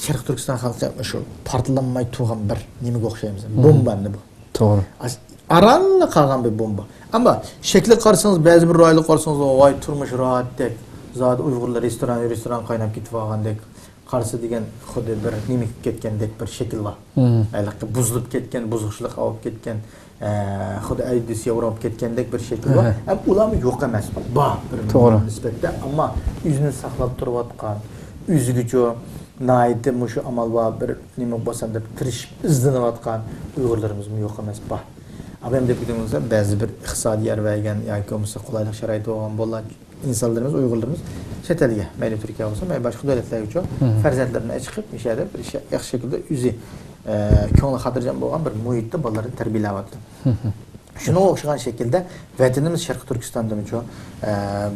شەرقىي تۈركىستان خەلقى شۇ پارتلانماي تۇرغان بىر نېمىگە ئوخشايمىز. بومبا ئەمدى بۇ. توغرا. ئاز-، ئارانلا قالغان بىر بومبا. ئەمما شەكلىگە قارىسىڭىز، بەزى بىر رايونلارغا قارىسىڭىز، ۋاي، تۇرمۇش راھەتتەك. زادى ئۇيغۇرلار رېستوران، رېستوران قايناپ كېتىۋالغاندەك. قارىسا دېگەن خۇددى بىر نېمە كەتكەندەك بىر شەكىل بار. ھېلىقى بۇزۇلۇپ كەتكەن، بۇزۇقچىلىق ئاۋۇپ كەتكەن، ئە، خۇددى ئەيدىز ياۋراپ كەتكەندەك بىر شەكىل بار. ھەم ئۇلارمۇ يوق ئەمەس. بار بىر نىسبەتتە. ئەمما ئۆزىنى ساقلاپ تۇرۇۋاتقان، ئۆزىگىچۇ ناھايىتى مۇشۇ ئامال بار بىر نېمە بولسام دەپ تىرىشىپ ئىزدىنىۋاتقان ئۇيغۇرلىرىمىزمۇ يوق ئەمەس، بار. ئابايام دەپ كېتىڭ بولسا، بەزى بىر ئىقتىسادىي يار بەرگەن ياكى بولمىسا قولايلىق شارائىتى بولغان بالىلار، ئىنسانلىرىمىز، ئۇيغۇرلىرىمىز چەت ئەلگە، مەيلى تۈركىيە بولسا، مەيلى باشقا دۆلەتلەرگىچۇ پەرزەنتلىرىنى ئەچىقىپ، مۇشۇ يەردە بىر ئىش، ياخشى شەكىلدە ئۆزى، ئە، كۆڭلى خاتىرجەم بولغان بىر مۇھىتتا بالىلىرىنى تەربىيەلەۋاتىدۇ. شۇنىڭغا ئوخشىغان شەكىلدە ۋەتىنىمىز شەرقىي تۈركىستاندىمۇچۇ، ئە،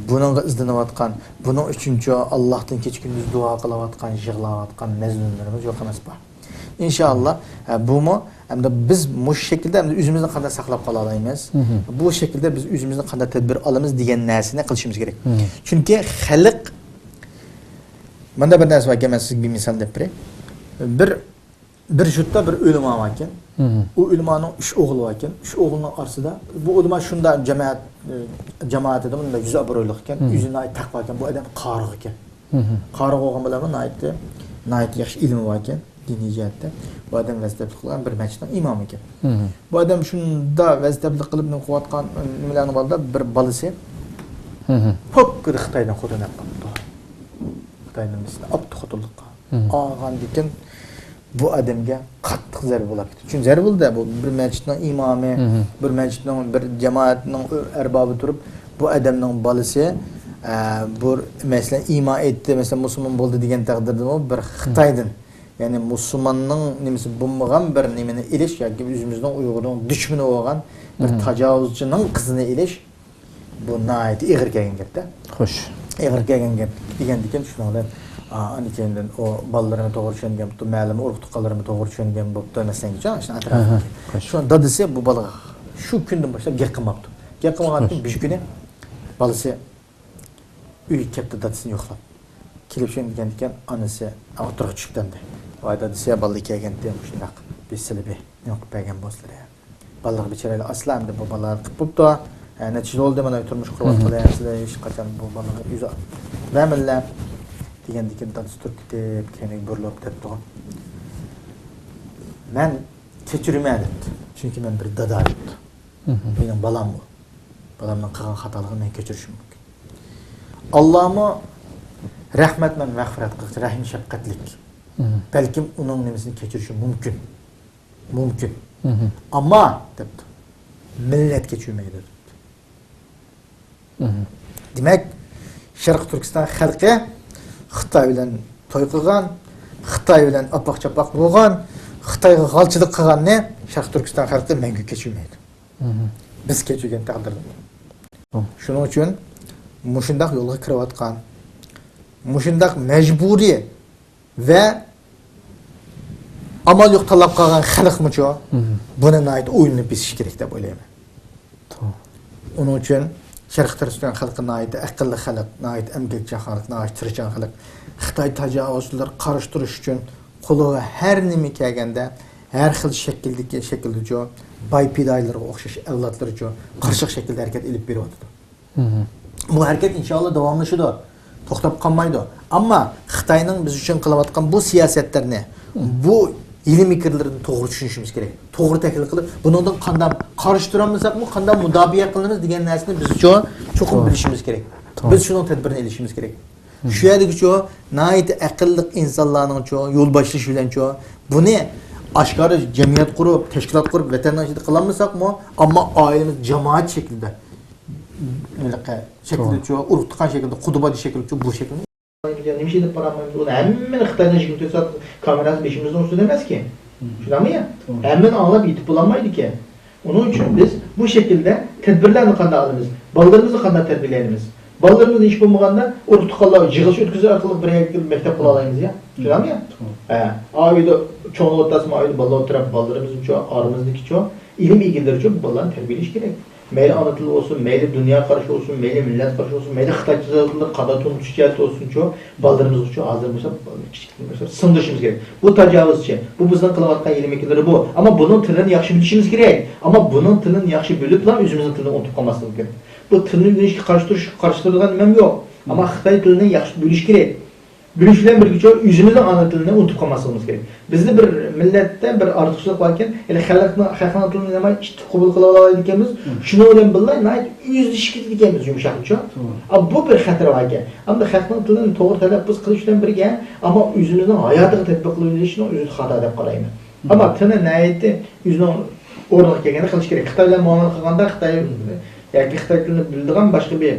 بۇنىڭغا ئىزدىنىۋاتقان، بۇنىڭ ئۈچۈنچۇ ئاللاھتىن كېچە كۈندۈز دۇئا قىلىۋاتقان، يىغلاۋاتقان مەزلۇملىرىمىز يوق ئەمەس بار. ئىنشائاللا، ئە، بۇمۇ ئەمدى بىز مۇشۇ شەكىلدە ئەمدى ئۆزىمىزنى قانداق ساقلاپ قالالايمىز؟ بۇ شەكىلدە بىز ئۆزىمىزنى قانداق تەدبىر ئالىمىز دېگەن نەرسىنى قىلىشىمىز كېرەك. چۈنكى خەلق، مۇنداق بىر نەرسە باركەن، مەن سىزگە بىر مىسال دەپ بېرەي. بىر بىر يۇرتتا بىر ئۆلىما باركەن. ئۇ ئۆلىمانىڭ ئۈچ ئوغلى باركەن. ئۈچ ئوغلىنىڭ ئارىسىدا بۇ ئۆلىما شۇنداق جامائەت، ئە، جامائىتىدە مۇنداق يۈزى ئابرۇيلۇقكەن، ئۆزى ناھايىتى تەقۋاكەن. بۇ ئادەم قارىغۇكەن. قارىغۇ بولغان بىلەن ناھايىتى، ناھايىتى ياخشى ئىلمى باركەن، دىنىي جەھەتتە. بۇ ئادەم ۋەزىپە تەكلىپ قىلغان بىر مەسچىتنىڭ ئىمامىكەن. بۇ ئادەم شۇنداق ۋەزىپە تەكلىپ قىلىپ نېمە قىلىۋاتقان، نېمىلەرنىڭ بالىدا بىر بالىسى پوككىدە خىتايدىن خوتۇن ئېلىپ قاپتۇ. خىتاينىڭ نېمىسىنى ئاپتۇ خوتۇنلۇققا. ئالغاندىكىن بۇ ئادەمگە قاتتىق زەربە بولاپ كەتتى. چۈنكى زەربە بولدى، بۇ بىر مەسچىتنىڭ ئىمامى، بىر مەسچىتنىڭ، بىر جامائەتنىڭ ئەربابى تۇرۇپ، بۇ ئادەمنىڭ بالىسى، ئە، بۇ، مەسىلەن، ئىمان ئېيتتى، مەسىلەن، مۇسۇلمان بولدى دېگەن تەقدىردىمۇ بىر خىتايدىن، يەنى مۇسۇلماننىڭ نېمىسى بولمىغان بىر نېمىنى ئېلىش ياكى ئۆزىمىزنىڭ ئۇيغۇرنىڭ دۈشمىنى بولغان بىر تاجاۋۇزچىنىڭ قىزىنى ئېلىش، بۇ ناھايىتى ئېغىر كەلگەن گەپتە. خوش. ئېغىر كەلگەن گەپ دېگەندىكىن شۇنىڭ بىلەن، ئا، ئاندىن كېيىن ئۇ بالىلىرىنى توغرا چۈشەنگەن بوپتۇ، مەلۇم ئۇرۇق تۇغقانلىرىمۇ توغرا چۈشەنگەن بوپتۇ، مەسىلەنگىچە، شۇ ئەتراپىدىكى. شۇ دادىسى بۇ بالىغا شۇ كۈندىن باشلاپ گەپ قىلماپتۇ. گەپ قىلمىغاندىن بىر كۈنى بالىسى ئۆيگە كەپتۇ، دادىسىنى يوقلاپ. كېلىپ شۇنى دېگەندىكىن ئانىسى ئوتتۇرىغا چۈشۈپ دەمدى. ۋاي دادىسى، بالىلار كەلگەنتى، مۇشۇنداق بىز سىلى بىر نېمە قىلىپ بەرگەن بولسىلەر. بالىلارغا بىر چىرايلىق ئاسلا ئەمدى بۇ بالىلار قىپ بوپتۇ. ھە، نەچچە يىل بولدى مانا تۇرمۇش قۇرۇۋاتقىلى، سىلەر ھېچقاچان بۇ بالىلارغا يۈز بەرمەنلەر دېگەندىكىن دادىسى تۇرۇپ كېتىپ، كەينىگە بۇرۇلۇپ دەپتۇ. مەن كەچۈرىمەن دەپتۇ. چۈنكى مەن بىر دادا دەپتۇ. مېنىڭ بالام ئۇ. بالامنىڭ قىلغان خاتالىقىنى مەن كەچۈرۈشۈم مۇمكىن. ئاللامۇ رەھمەتمەن، مەغپىرەت قىلغۇچى، رەھىم شەپقەتلىك. بەلكىم ئۇنىڭ نېمىسىنى كەچۈرۈشى مۇمكىن. مۇمكىن. ئەمما، دەپتۇ، مىللەت كەچۈرمەيدۇ، دەپتۇ. دېمەك، شەرقىي تۈركىستان خەلقى خىتاي بىلەن توي قىلغان، خىتاي بىلەن ئاپاق-چاپاق بولغان، خىتايغا غالچىلىق قىلغاننى شەرقىي تۈركىستان خەلقى مەڭگۈ كەچۈرمەيدۇ. بىز كەچۈرگەن تەقدىردە. شۇنىڭ ئۈچۈن مۇشۇنداق يولغا كىرىۋاتقان، مۇشۇنداق مەجبۇرىي ۋە ئامال يوق تاللاپ قالغان خەلقمۇچۇ، بۇنى ناھايىتى ئويلىنىپ بېسىشى كېرەك دەپ ئويلايمەن. توغرا. ئۇنىڭ ئۈچۈن شەرقىي تۈركىستان خەلقى ناھايىتى ئەقىللىق خەلق، ناھايىتى ئەمگەكچان خەلق، ناھايىتى تىرىشچان خەلق. خىتاي تاجاۋۇزچىلىرىغا قارشى تۇرۇش ئۈچۈن قولىغا ھەر نېمە كەلگەندە، ھەر خىل شەكىلدىكى، شەكىلدىچۇ، باي پىدائىيلارغا ئوخشاش ئەۋلادلىرىچۇ، قارشىلىق شەكىلدە ھەرىكەت ئېلىپ بېرىۋاتىدۇ. بۇ ھەرىكەت ئىنشائاللا داۋاملىشىدۇ. توختاپ قالمايدۇ. ئەمما خىتاينىڭ بىز ئۈچۈن قىلىۋاتقان بۇ سىياسەتلىرىنى، بۇ ھىيلە-مىكىرلىرىنى توغرا چۈشىنىشىمىز كېرەك. توغرا تەھلىل قىلىپ، بۇنىڭدىن قانداق قارشى تۇرالمىساقمۇ، قانداق مۇداپىئە قىلىمىز دېگەن نەرسىنى بىزچۇ چوقۇم بىلىشىمىز كېرەك. بىز شۇنىڭ تەدبىرىنى ئېلىشىمىز كېرەك. شۇ يەردىكىچۇ ناھايىتى ئەقىللىق ئىنسانلارنىڭچۇ يول باشلىشى بىلەنچۇ بۇنى ئاشكارا جەمئىيەت قۇرۇپ، تەشكىلات قۇرۇپ، ۋەتەننىڭ ئىچىدە قىلالمىساقمۇ، ئەمما ئائىلىمىز جامائەت شەكلىدە، ھېلىقى شەكىلدىچۇ، ئۇرۇق-تۇغقان شەكلىدە، قۇدا-بادا شەكلىدىچۇ، بۇ شەكىلنى نېمە ئىش دەپ قارالمايمىز؟ ئۇنى ھەممىنى خىتاينىڭ يىگىرمە تۆت سائەت كامېراسى بېشىمىزنىڭ ئۈستىدە ئەمەسكى. شۇنداقمۇ يا؟ ھەممىنى ئاڭلاپ يېتىپ بولالمايدىكەن. ئۇنىڭ ئۈچۈن بىز بۇ شەكىلدە تەدبىرلەرنى قانداق ئالىمىز؟ بالىلىرىمىزنى قانداق تەربىيەلەيمىز؟ بالىلىرىمىزنى ھېچ بولمىغاندا ئۇرۇق-تۇغقانلار يىغىلىش ئۆتكۈزۈش ئارقىلىق بىر يەرگە مەكتەپ قىلالايمىز يا. شۇنداقمۇ يا؟ ھە. ئا ئۆيدە چوڭ ئولتۇرسا، ما ئۆيدە بالىلار ئولتۇرۇپ، بالىلىرىمىزچۇ، ئارىمىزدىكىچۇ، ئىلىم ئىگىلىرىچۇ بالىلارنى تەربىيەلەش كېرەك. مەيلى ئانا تىل بولسۇن، مەيلى دۇنيا قارىشى بولسۇن، مەيلى مىللەت قارىشى بولسۇن، مەيلى خىتاي تىلىدىن قانداق تونۇتۇش جەھەتتە بولسۇنچۇ، بالىلىرىمىزغىچۇ ھازىر بولسا كىچىكتىن باشلاپ سىڭدۈرۈشىمىز كېرەك. بۇ تاجاۋۇزچى، بۇ بىزنىڭ قىلىۋاتقان ھىيلە-مىكىرلىرى بۇ. ئەمما بۇنىڭ تىلىنى ياخشى بىلىشىمىز كېرەك. ئەمما بۇنىڭ تىلىنى ياخشى بىلىپلا ئۆزىمىزنىڭ تىلىنى ئۇنتۇپ قالماسلىقىمىز كېرەك. بۇ تىلنى ئۆگىنىشكە قارشى تۇرۇش، قارشى تۇرىدىغان نېمەم يوق. ئەمما خىتاي تىلىنى ياخشى بىلىش كېرەك. بىلىش بىلەن بىرگىچۇ ئۆزىمىزنىڭ ئانا تىلىنى ئۇنتۇپ قالماسلىقىمىز كېرەك. بىزدە بىر مىللەتتە بىر ئارتۇقچىلىق باركەن، يەنى خەلقنىڭ، خەقنىڭ تىلىنى نېمە ئىتتىك قوبۇل قىلىۋالالايدىكەنمىز، شۇنىڭ بىلەن بىللە ناھايىتى ئۈزۈلۈشۈپ كېتىدىكەنمىز يۇمشاقچۇ. ئا، بۇ بىر خەتەر باركەن. ئەمدى خەقنىڭ تىلىنى توغرا تەلەپپۇز قىلىش بىلەن بىرگە، ئەمما ئۆزىمىزنىڭ ھاياتىغا تەتبىق قىلىۋېلىشنىڭ ئۆزى خاتا دەپ قارايمەن. ئەمما تىلنى ناھايىتى ئۆزىنىڭ ئورنىغا كەلگەندە قىلىش كېرەك. خىتاي بىلەن مۇئامىلە قىلغاندا خىتاي ياكى خىتاي تىلىنى بىلىدىغان باشقا بىر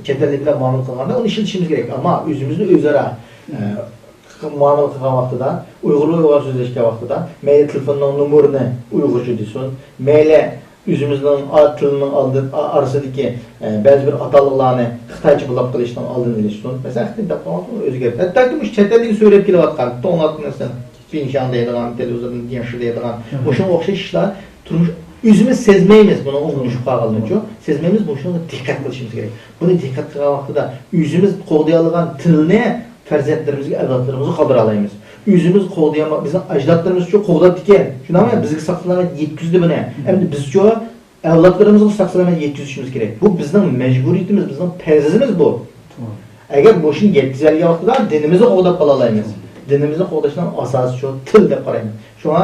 چەت ئەللىك بىلەن مۇئامىلە قىلغاندا ئۇنى ئىشلىتىشىمىز كېرەك. ئەمما ئۆزىمىزنى ئۆزئارا، ئە، مۇئامىلە قىلغان ۋاقتىدا، ئۇيغۇرلار ئۇيغۇرغا سۆزلەشكەن ۋاقتىدا، مەيلى تېلېفوننىڭ نومۇرىنى ئۇيغۇرچە دېسۇن، مەيلى ئۆزىمىزنىڭ ئا-، تىلىنىڭ ئالدى، ئا-، ئارىسىدىكى، ئە، بەزى بىر ئاتالغۇلارنى خىتايچە بولاپ قېلىشنىڭ ئالدىنى ئېلىشسۇن. مەسىلەن، خىتاي دەپ قالغان ئۆزگەرتتى. ھەتتاكى مۇشۇ چەت ئەلدىكى سۆرەپ كېلىۋاتقان، توڭلاتقان نەرسىلەر. پىڭشاڭ دەيدىغان، تېلېۋىزوردىن دىڭشى دەيدىغان، مۇشۇنىڭغا ئوخشاش ئىشلار تۇرمۇش، ئۆزىمىز سەزمەيمىز بۇنىڭ ئۇنتۇشۇپ قالغانلىقىنى، سەزمەيمىز، مۇشۇنىڭغا دىققەت قىلىشىمىز كېرەك. بۇنى دىققەت قىلغان ۋاقتىدا ئۆزىمىز قوغدىيالىغان تىلنى پەرزەنتلىرىمىزگە، ئەۋلادلىرىمىزغا قالدۇرالايمىز. ئۆزىمىز قوغدىيالما-، بىزنىڭ ئەجدادلىرىمىزچۇ قوغداپتىكەن، شۇنداقمۇ؟ بىزگە ساق-سالامەت يەتكۈزدى بۇنى. ئەمدى بىزچۇ؟ ئەۋلادلىرىمىزغا ساق-سالامەت يەتكۈزۈشىمىز كېرەك. بۇ بىزنىڭ مەجبۇرىيىتىمىز، بىزنىڭ پەرزىمىز بۇ. توغرا. ئەگەر مۇشۇنى يەتكۈزەلىگەن ۋاقتىدا دىنىمىزنى قوغداپ قالالايمىز. توغرا. دىنىمىزنى قوغداشنىڭ ئاساسى شۇ تىل دەپ قارايمەن. شۇڭا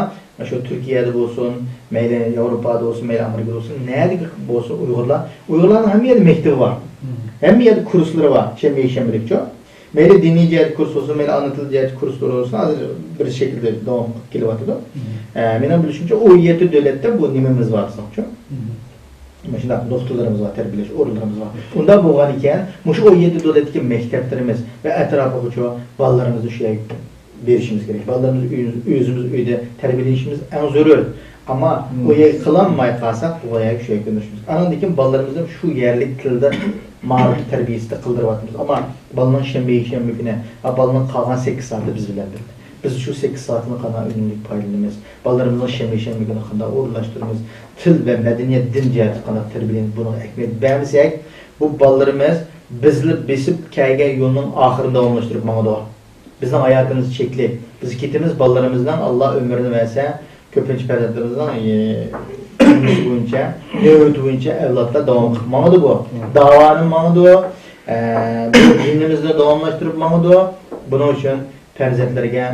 شۇ تۈركىيەدە بولسۇن، مەيلى ياۋروپادا بولسۇن، مەيلى ئامېرىكىدا بولسۇن، نەدە بولسۇن ئۇيغۇرلار، ئۇيغۇرلارنىڭ ھەممە يەردە مەكتىپى بار. مم. ھەممە يەردە كۇرسلىرى بار، شەنبە، يەكشەنبىلىكچۇ. مەيلى دىنىي جەھەتتە كۇرس بولسۇن، مەيلى ئانا تىل جەھەتتە كۇرس بولسۇن، ھازىر بىر شەكىلدە داۋام قىلىپ كېلىۋاتىدۇ. مم. ئە، مېنىڭ بىلىشىمچە، ئون يەتتە دۆلەتتە بۇ نېمىمىز بار دېسەڭچۇ. مم. مۇشۇنداق نۇقتىلىرىمىز بار، تەربىيەلەش ئورۇنلىرىمىز بار. مم. ئۇنداق بولغانىكەن، مۇشۇ ئون يەتتە دۆلەتتىكى مەكتەپلىرىمىز ۋە ئەتراپىغىچۇ بالىلىرىمىزنى شۇ يەرگە بېرىشىمىز كېرەك. بالىلىرىمىزنى ئۆيىمىز، ئۆزىمىز ئۆيدە تەربىيەلىشىمىز ئەڭ زۆرۈر. ئەمما ئۇ يەرگە قىلالماي قالساق، بۇ يەرگە شۇ يەرگە كۆندۈرۈشىمىز. ئانىڭدىن كېيىن بالىلىرىمىزنى شۇ يەرلىك تىلدا مائارىپ تەربىيەسىدە قىلدۇرۇۋاتىمىز. ئەمما بالىنىڭ شەنبە، يەكشەنبە كۈنى، ھە، بالىنىڭ قالغان سەككىز سائىتى بىز بىلەن بىللە. بىز شۇ سەككىز سائەتنى قانداق ئۈنۈملۈك پايدىلىنىمىز؟ بالىلىرىمىزنىڭ شەنبە، يەكشەنبە كۈنى قانداق ئورۇنلاشتۇرىمىز؟ تىل ۋە مەدەنىيەت، دىن جەھەتتە قانداق تەربىيەلەيمىز؟ بۇنىڭغا ئەھمىيەت بەرمىسەك، بۇ بالىلىرىمىز بىزلا بېسىپ كەلگەن يولنىڭ ئاخىرىنى داۋاملاشتۇرۇپ ماڭىدۇ. بىزنىڭ ھاياتىمىز چەكلىك. بىز كېتىمىز، بالىلىرىمىزنىڭ ئاللا ئۆمرىنى بەرسە، كۆپىنچە پەرزەنتلىرىمىزنىڭ، ئى، ئۆمرى بويىچە، نۆۋىتى بويىچە ئەۋلادلار داۋام قىلىپ ماڭىدۇ بۇ. داۋانى ماڭىدۇ، ئە، بۇ دىنىمىزنى داۋاملاشتۇرۇپ ماڭىدۇ. بۇنىڭ ئۈچۈن پەرزەنتلەرگە،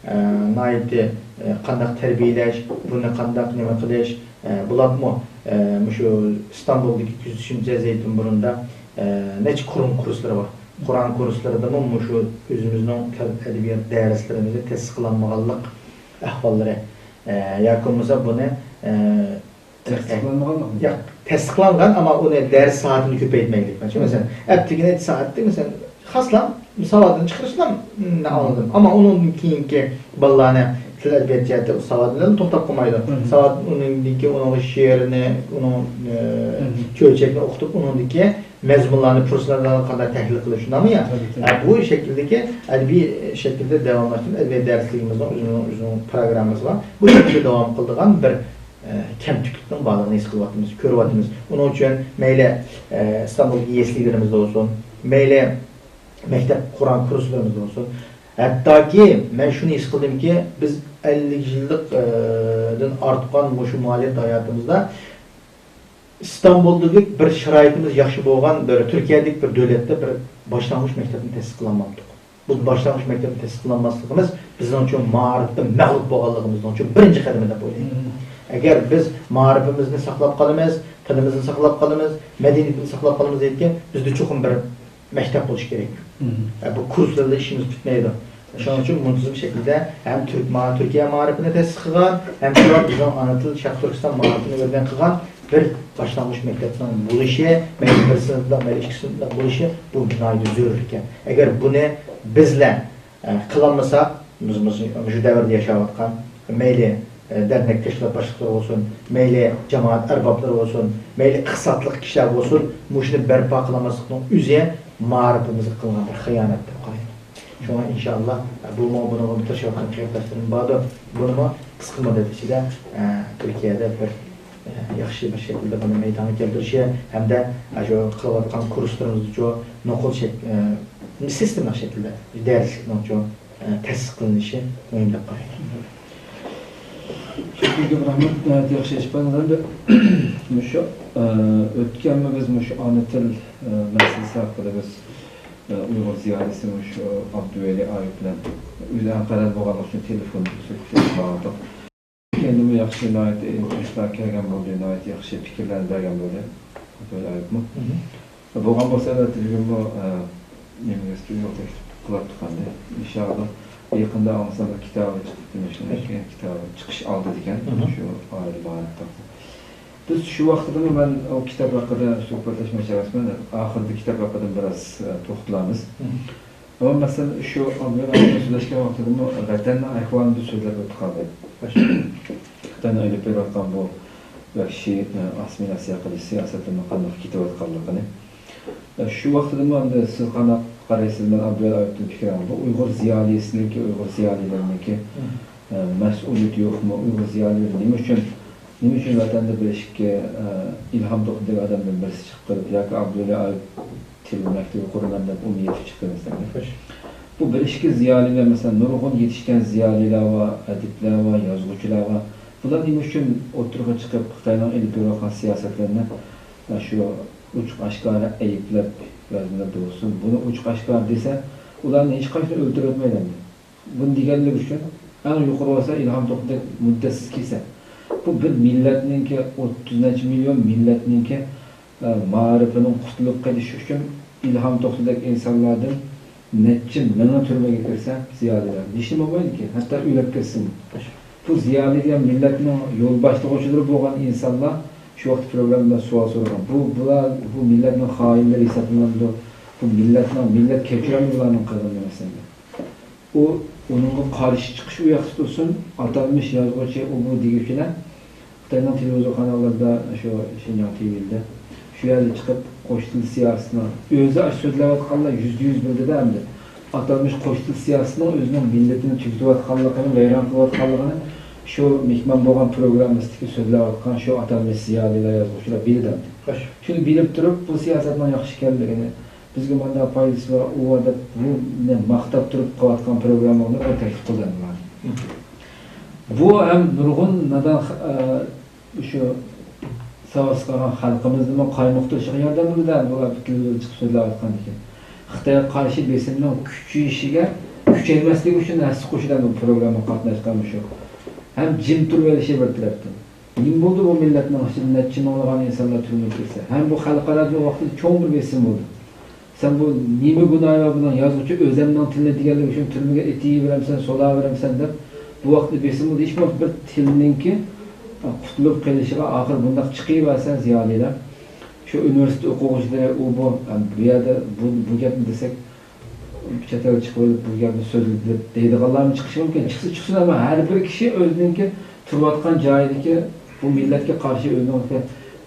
ئە، ناھايىتى، ئە، قانداق تەربىيەلەش، بۇنى قانداق نېمە قىلىش، ئە، بۇلارمۇ، ئە، مۇشۇ ئىستانبۇلدىكى كۆزىتىشىمچە زەيتۇن بۇرنىدا، ئە، نەچچە قۇرئان كۇرسلىرى بار. قۇرئان كۇرسلىرىدىمۇ مۇشۇ ئۆزىمىزنىڭ تىل ئەدەبىيات دەرسلىرىمىزنى تەستىقلانمىغانلىق ئەھۋاللىرى، ئە، ياكى بولمىسا بۇنى، ئە، تەستىقلانمىغانلىقمۇ؟ ياق، تەستىقلانغان، ئەمما ئۇنى دەرس سائىتىنى كۆپەيتمەيلىك. مەسىلەن، ھەپتىگە نەچچە سائەتتە، مەسىلەن، خاسلا ساۋاتىنى چىقىرىشلا ئاڭلىدىم. ئەمما ئۇنىڭدىن كېيىنكى بالىلارنى تىل ئەدەبىيات جەھەتتە ساۋات بىلەن توختاپ قالمايدۇ. ساۋات ئۇنىڭدىن كېيىن ئۇنىڭغا شېئىرنى، ئۇنىڭ، ئە، چۆچەكنى ئوقۇتۇپ، ئۇنىڭدىكى مەزمۇنلارنى، پروسلارنى قانداق تەھلىل قىلىش، شۇنداقمۇ يا؟ ئە، بۇ شەكىلدىكى ئەدەبىي شەكىلدە داۋاملاشتۇرۇپ، ئەدەبىيات دەرسلىكىمىزنىڭ ئۆزىنىڭ، ئۆزىنىڭ پروگراممىسى بار. بۇ شەكىلدە داۋام قىلىدىغان بىر ئە، كەمتۈكلۈكنىڭ بارلىقىنى ھېس قىلىۋاتىمىز، كۆرۈۋاتىمىز. ئۇنىڭ ئۈچۈن مەيلى، ئە، ئىستانبۇلدىكى يەسلىلىرىمىزدە بولسۇن، مەيلى مەكتەپ قۇرئان كۇرسلىرىمىزدا بولسۇن، ھەتتاكى مەن شۇنى ھېس قىلدىمكى، بىز ئەللىك يىللىق، ئە، دىن ئارتقان مۇشۇ مۇئەللىپ ھاياتىمىزدا ئىستانبۇلدىكى بىر شارائىتىمىز ياخشى بولغان بىر تۈركىيەدىكى بىر دۆلەتتە بىر باشلانغۇچ مەكتەپنى تەسىس قىلالماپتۇق. بۇ باشلانغۇچ مەكتەپنى تەسىس قىلالماسلىقىمىز بىزنىڭ ئۈچۈن مائارىپتا مەغلۇپ بولغانلىقىمىزنىڭ ئۈچۈن بىرىنچى قەدىمى دەپ ئويلايمەن. ئەگەر بىز مائارىپىمىزنى ساقلاپ قالىمىز، تىلىمىزنى ساقلاپ قالىمىز، مەدەنىيىتىمىزنى ساقلاپ قالىمىز دېگەن، بىزدە چوقۇم بىر مەكتەپ بولۇشى كېرەك. ئە، بۇ كۇرسلار بىلەن ئىشىمىز پۈتمەيدۇ. شۇنىڭ ئۈچۈن مۇنتىزىم شەكىلدە ھەم تۈرك ما-، تۈركىيە مائارىپىنى تەسىس قىلغان، ھەم شۇنداق بىزنىڭ ئانا تىل شەرقىي تۈركىستان مائارىپىنى ئۆرگەن قىلغان بىر باشلانغۇچ مەكتەپنىڭ بولۇشى، مەيلى بىر سىنىپلىق، مەيلى ئىككى سىنىپلىق بولۇشى، بۇ ناھايىتى زۆرۈر ئىكەن. ئەگەر بۇنى بىزلەر، ئە، قىلالمىساق، بىز مۇشۇ، مۇشۇ دەۋردە ياشاۋاتقان، مەيلى، ئە، دەرنەك تەشكىلات باشلىقلىرى بولسۇن، مەيلى جامائەت ئەربابلىرى بولسۇن، مەيلى ئىقتىسادلىق كىشىلەر بولسۇن، مۇشۇنى بەرپا قىلالماسلىقنىڭ ئۆزى مائارىپىمىزغا قىلغان بىر خىيانەت دەپ قارايمەن. شۇڭا ئىنشاللا، بۇمۇ، بۇنىڭغا تىرىشىۋاتقان قېرىنداشلىرىم باردۇر. بۇنىمۇ قىسقا مۇددەت ئىچىدە، ئە، تۈركىيەدە بىر، ئە، ياخشى بىر شەكىلدە بۇنى مەيدانغا كەلتۈرۈشى ھەمدە شۇ قىلىۋاتقان كۇرسلىرىمىزدىچۇ نوقۇل شەك-، ئە، سىستېمىلىق شەكىلدە دەرسلىكنىڭچۇ، ئە، تەسىس قىلىنىشى مۇھىم دەپ قارايمەن. شۇكرى كۆپ رەھمەت، ناھايىتى ياخشى ئېچىپ بەردىڭىز. ئەمدى مۇشۇ، ئە، ئۆتكەنمۇ بىز مۇشۇ ئانا تىل، ئە، مەسىلىسى ھەققىدە بىز ئۇيغۇر زىيالىيسى مۇشۇ ئابدۇۋەلى ئايۇپ بىلەن ئۆزى ئەنقەرەدە بولغانلىقى ئۈچۈن تېلېفون سۆھبىتى قىلىپ باقتۇق. ئەمدىمۇ ياخشى، ناھايىتى ئىلىم كۈچلەر كەلگەن بولدى، ناھايىتى ياخشى پىكىرلەرنى بەرگەن بولدى ئابدۇۋەلى ئايۇپمۇ. بولغان بولسا ئەلۋەتتە بۈگۈنمۇ، ئە، نېمىگە ئۇيغۇر تەكلىپ قىلاتتۇق ئەمدى. ئىنشائاللا يېقىندا ئاڭلىسام بىر كىتابى چىقىپتۇ، مۇشۇ كىتابى چىقىش ئالدىدا ئىكەن، شۇ ئايدا بار. بىز شۇ ۋاقتىدىمۇ مەن ئۇ كىتاب ھەققىدە سۆھبەتلەشمەكچى ئەمەسمەن. ئاخىرىدا كىتاب ھەققىدە بىراز، ئە، توختىلارمىز. ئەمما مەسىلەن، شۇ ئابدۇۋەلى ئايۇپ بىلەن سۆزلەشكەن ۋاقتىدىمۇ ۋەتەننىڭ ئەھۋالىنى بىز سۆزلەپ ئۆتتۇق ئاباي. خىتاينىڭ ئېلىپ بېرىۋاتقان بۇ ۋەھشىي، ئە، ئاسسىمىلياتسىيە قىلىش سىياسىتىنىڭ قانداق كېتىۋاتقانلىقىنى. ئە، شۇ ۋاقتىدىمۇ ئەمدى سىز قانداق قارايسىز؟ مەن ئابدۇۋەلى ئايۇپتىن پىكىر ئالدىم. بۇ ئۇيغۇر زىيالىيسىنىڭكى، ئۇيغۇر زىيالىيلىرىنىڭكى، ئە، مەسئۇلىيىتى يوقمۇ؟ ئۇيغۇر زىيالىيلىرى نېمە ئۈچۈن، نېمە ئۈچۈن ۋەتەندە بىر ئىككى، ئە، ئىلھام توختىدەك ئادەمدىن بىرسى چىقىپ قېلىپ ياكى ئابدۇۋەلى ئايۇپ تىل مەكتىپى قۇرىمەن دەپ ئۇنى يېتىپ چىقتى مەسىلەن. خوش. بۇ بىر ئىككى زىيالىيلار، مەسىلەن، نۇرغۇن يېتىشكەن زىيالىيلار بار، ئەدىبلەر بار، يازغۇچىلار بار. بۇلار نېمە ئۈچۈن ئوتتۇرىغا چىقىپ، خىتاينىڭ ئېلىپ بېرىۋاتقان سىياسەتلىرىنى، شۇ ئوچۇق ئاشكارا ئەيىبلەپ يازمىلىرىدا بولسۇن، بۇنى ئوچۇق ئاشكارا دېسە، ئۇلارنى ھېچقايسىنى ئۆلتۈرۈۋەتمەيدۇ ئەمدى. بۇنى دېگەنلىكى ئۈچۈن ئەڭ يۇقىرى بولسا ئىلھام توختىدەك مۇددەتسىز كېسە. بۇ بىر مىللەتنىڭكى، ئوتتۇز نەچچە مىليون مىللەتنىڭكى، ئە، مائارىپىنىڭ قۇتۇلۇپ قېلىشى ئۈچۈن ئىلھام توختىدەك ئىنسانلاردىن نەچچە مىڭى تۈرمىگە كىرسە، زىيالىيلار ھېچنېمە بولمايدىكەن، ھەتتا ئۆلۈپ كەتسىمۇ. بۇ زىيالىي دېگەن مىللەتنىڭ يول باشلىغۇچىلىرى بولغان ئىنسانلار شۇ ۋاقىت پروگراممىدا سوئال سورىغان. بۇ، بۇلار، بۇ مىللەتنىڭ خائىنلىرى ھېسابلىنامدۇ؟ بۇ مىللەتنىڭ، مىللەت كەچۈرەمدۇ بۇلارنىڭ قىلغىنىنى مەسىلەن؟ ئۇ، ئۇنىڭغا قارشى چىقىش ئۇ ياقتا تۇرسۇن، ئاتالمىش يازغۇچى ئۇ بۇ دېگۈچىلەر، خىتاينىڭ تېلېۋىزور قاناللىرىدا، شۇ شىنجاڭ تىۋىدا، شۇ يەردە چىقىپ، قوش تىل سىياسىتىنىڭ ئۆزى، ئاشۇ سۆزلەۋاتقانلار يۈزدە يۈز بىلدى-دە ئەمدى. ئاتالمىش قوش تىل سىياسىتىنىڭ ئۆزىنىڭ مىللىتىنى تۈگىتىۋاتقانلىقىنى، ۋەيران قىلىۋاتقانلىقىنى شۇ مېھمان بولغان پروگراممىسىدىكى سۆزلەۋاتقان شۇ ئاتالمىش زىيالىيلار، يازغۇچىلار بىلدى ئەمدى. خوش. شۇنى بىلىپ تۇرۇپ، بۇ سىياسەتنىڭ ياخشى ئىكەنلىكىنى، بىزگە مانداق پايدىسى بار، ئۇ دەپ، بۇنى ماقتاپ تۇرۇپ قىلىۋاتقان پروگراممىڭىزنى ئۇ تەكلىپ قىلدى ئەمدى ماڭا. بۇ ھەم نۇرغۇن نادان، ئە، شۇ ساۋاتسىز قالغان خەلقىمىزنىمۇ قايمۇقتۇرۇشىغا ياردەم بېرىدۇ، بۇلار تېلېۋىزوردا چىقىپ سۆزلەۋاتقاندىكىن. خىتايغا قارشى بېسىمنىڭ كۈچىيىشىگە، كۈچەيمەسلىكى ئۈچۈن ھەسسە قوشىدۇ بۇ پروگراممىغا قاتناشقان مۇشۇ. ھەم جىم تۇرۇۋېلىشى بىر تەرەپتىن. نېمە بولدى بۇ مىللەتنىڭ ئىچىدە نەچچە مىڭلىغان ئىنسانلار تۈرمىگە كىرسە؟ ھەم بۇ خەلقئارادىكى ۋاقتىدا چوڭ بىر بېسىم بولدى. سەن بۇ نېمە گۇناھى بار بۇنىڭ؟ يازغۇچى ئۆزەمنىڭ تىلى دېگەنلىك ئۈچۈن تۈرمىگە ئېتىۋېرەمسەن، سولاۋېرەمسەن دەپ، بۇ ۋاقىتتا بېسىم بولدى. ھېچبولمىسا بىر تىلنىڭكى قۇتۇلۇپ قېلىشىغا ئاخىر بۇنداق چىقىۋەرسە زىيالىيلار. شۇ ئۇنىۋېرسىتېت ئوقۇغۇچىلىرى، ئۇ بۇ، بۇ يەردە بۇ، بۇ گەپنى دېسەك، چەت ئەلگە چىقىۋېلىپ بۇ گەپنى سۆزلىدى دەپ دەيدىغانلارمۇ چىقىشى مۇمكىن. چىقسا چىقسۇن، ئەمما ھەر بىر كىشى ئۆزىنىڭكى تۇرۇۋاتقان جايىدىكى بۇ مىللەتكە قارشى ئۆزىنىڭكى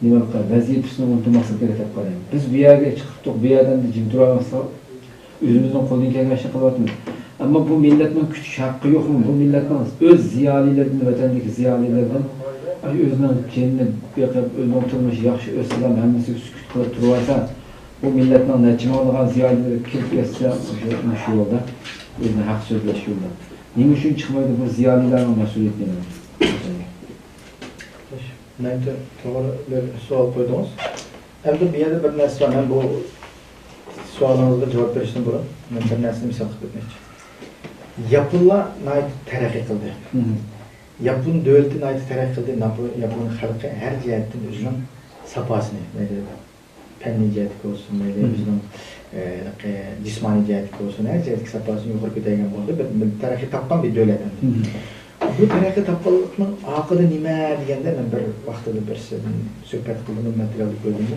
نېمە، ۋەزىپىسىنى ئۇنتۇماسلىق كېرەك دەپ قارايمەن. بىز بۇ يەرگە چىقىپتۇق، بۇ يەردە ئەمدى جىم تۇرالماسلىق، ئۆزىمىزنىڭ قولىدىن كەلگەن ئىشنى قىلىۋاتىمىز. ئەمما بۇ مىللەتنىڭ كۈتۈش ھەققى يوقمۇ؟ بۇ مىللەتنىڭ ئۆز زىيالىيلىرىدىن، ۋەتەندىكى زىيالىيلىرىدىن، ئاي، ئۆزىنىڭ جېنىنى بېقىپ، ئۆزىنىڭ تۇرمۇشى ياخشى ئۆتسىلا، ھەممىسىگە سۈكۈت قىلىپ تۇرۇۋالسا، بۇ مىللەتنىڭ نەچچە مىڭلىغان زىيالىيلىرى كىرىپ كەتسە، مۇشۇ، مۇشۇ يولدا، ئۆزىنىڭ ھەق سۆزلەش يولىدا. نېمە ئۈچۈن چىقمايدۇ؟ بۇ زىيالىيلارنىڭ مەسئۇلىيىتى نېمە؟ ناھايىتى توغرا بىر سوئال قويدىڭىز. ئەمدى بۇ يەردە بىر نەرسە بار. مەن بۇ سوئالىڭىزغا جاۋاب بېرىشتىن بۇرۇن، مەن بىر نەرسىنى مىسال قىلىپ ئۆتمەكچى. ياپونلار ناھايىتى تەرەققىي قىلدى. مم. ياپون دۆلىتى ناھايىتى تەرەققىي قىلدى. ياپون، ياپون خەلقى ھەر جەھەتتىن ئۆزىنىڭ ساپاسىنى، مەيلى پەننىي جەھەتتىكى بولسۇن، مەيلى مم. ئۆزىنىڭ، ئە، ھېلىقى جىسمانىي جەھەتتىكى بولسۇن، ھەر جەھەتتىكى ساپاسىنى يۇقىرى كۆتەرگەن بولدى. بىر، بىر تەرەققىي تاپقان بىر دۆلەت ئەمدى. مم. بۇ تەرەققىي تاپقانلىقنىڭ ئاقىدى نېمە دېگەندە، مەن بىر ۋاقتىدا بىرسىدىن سۆھبەت قىلدىم، بۇ ماتېرىيالدا كۆردۈم.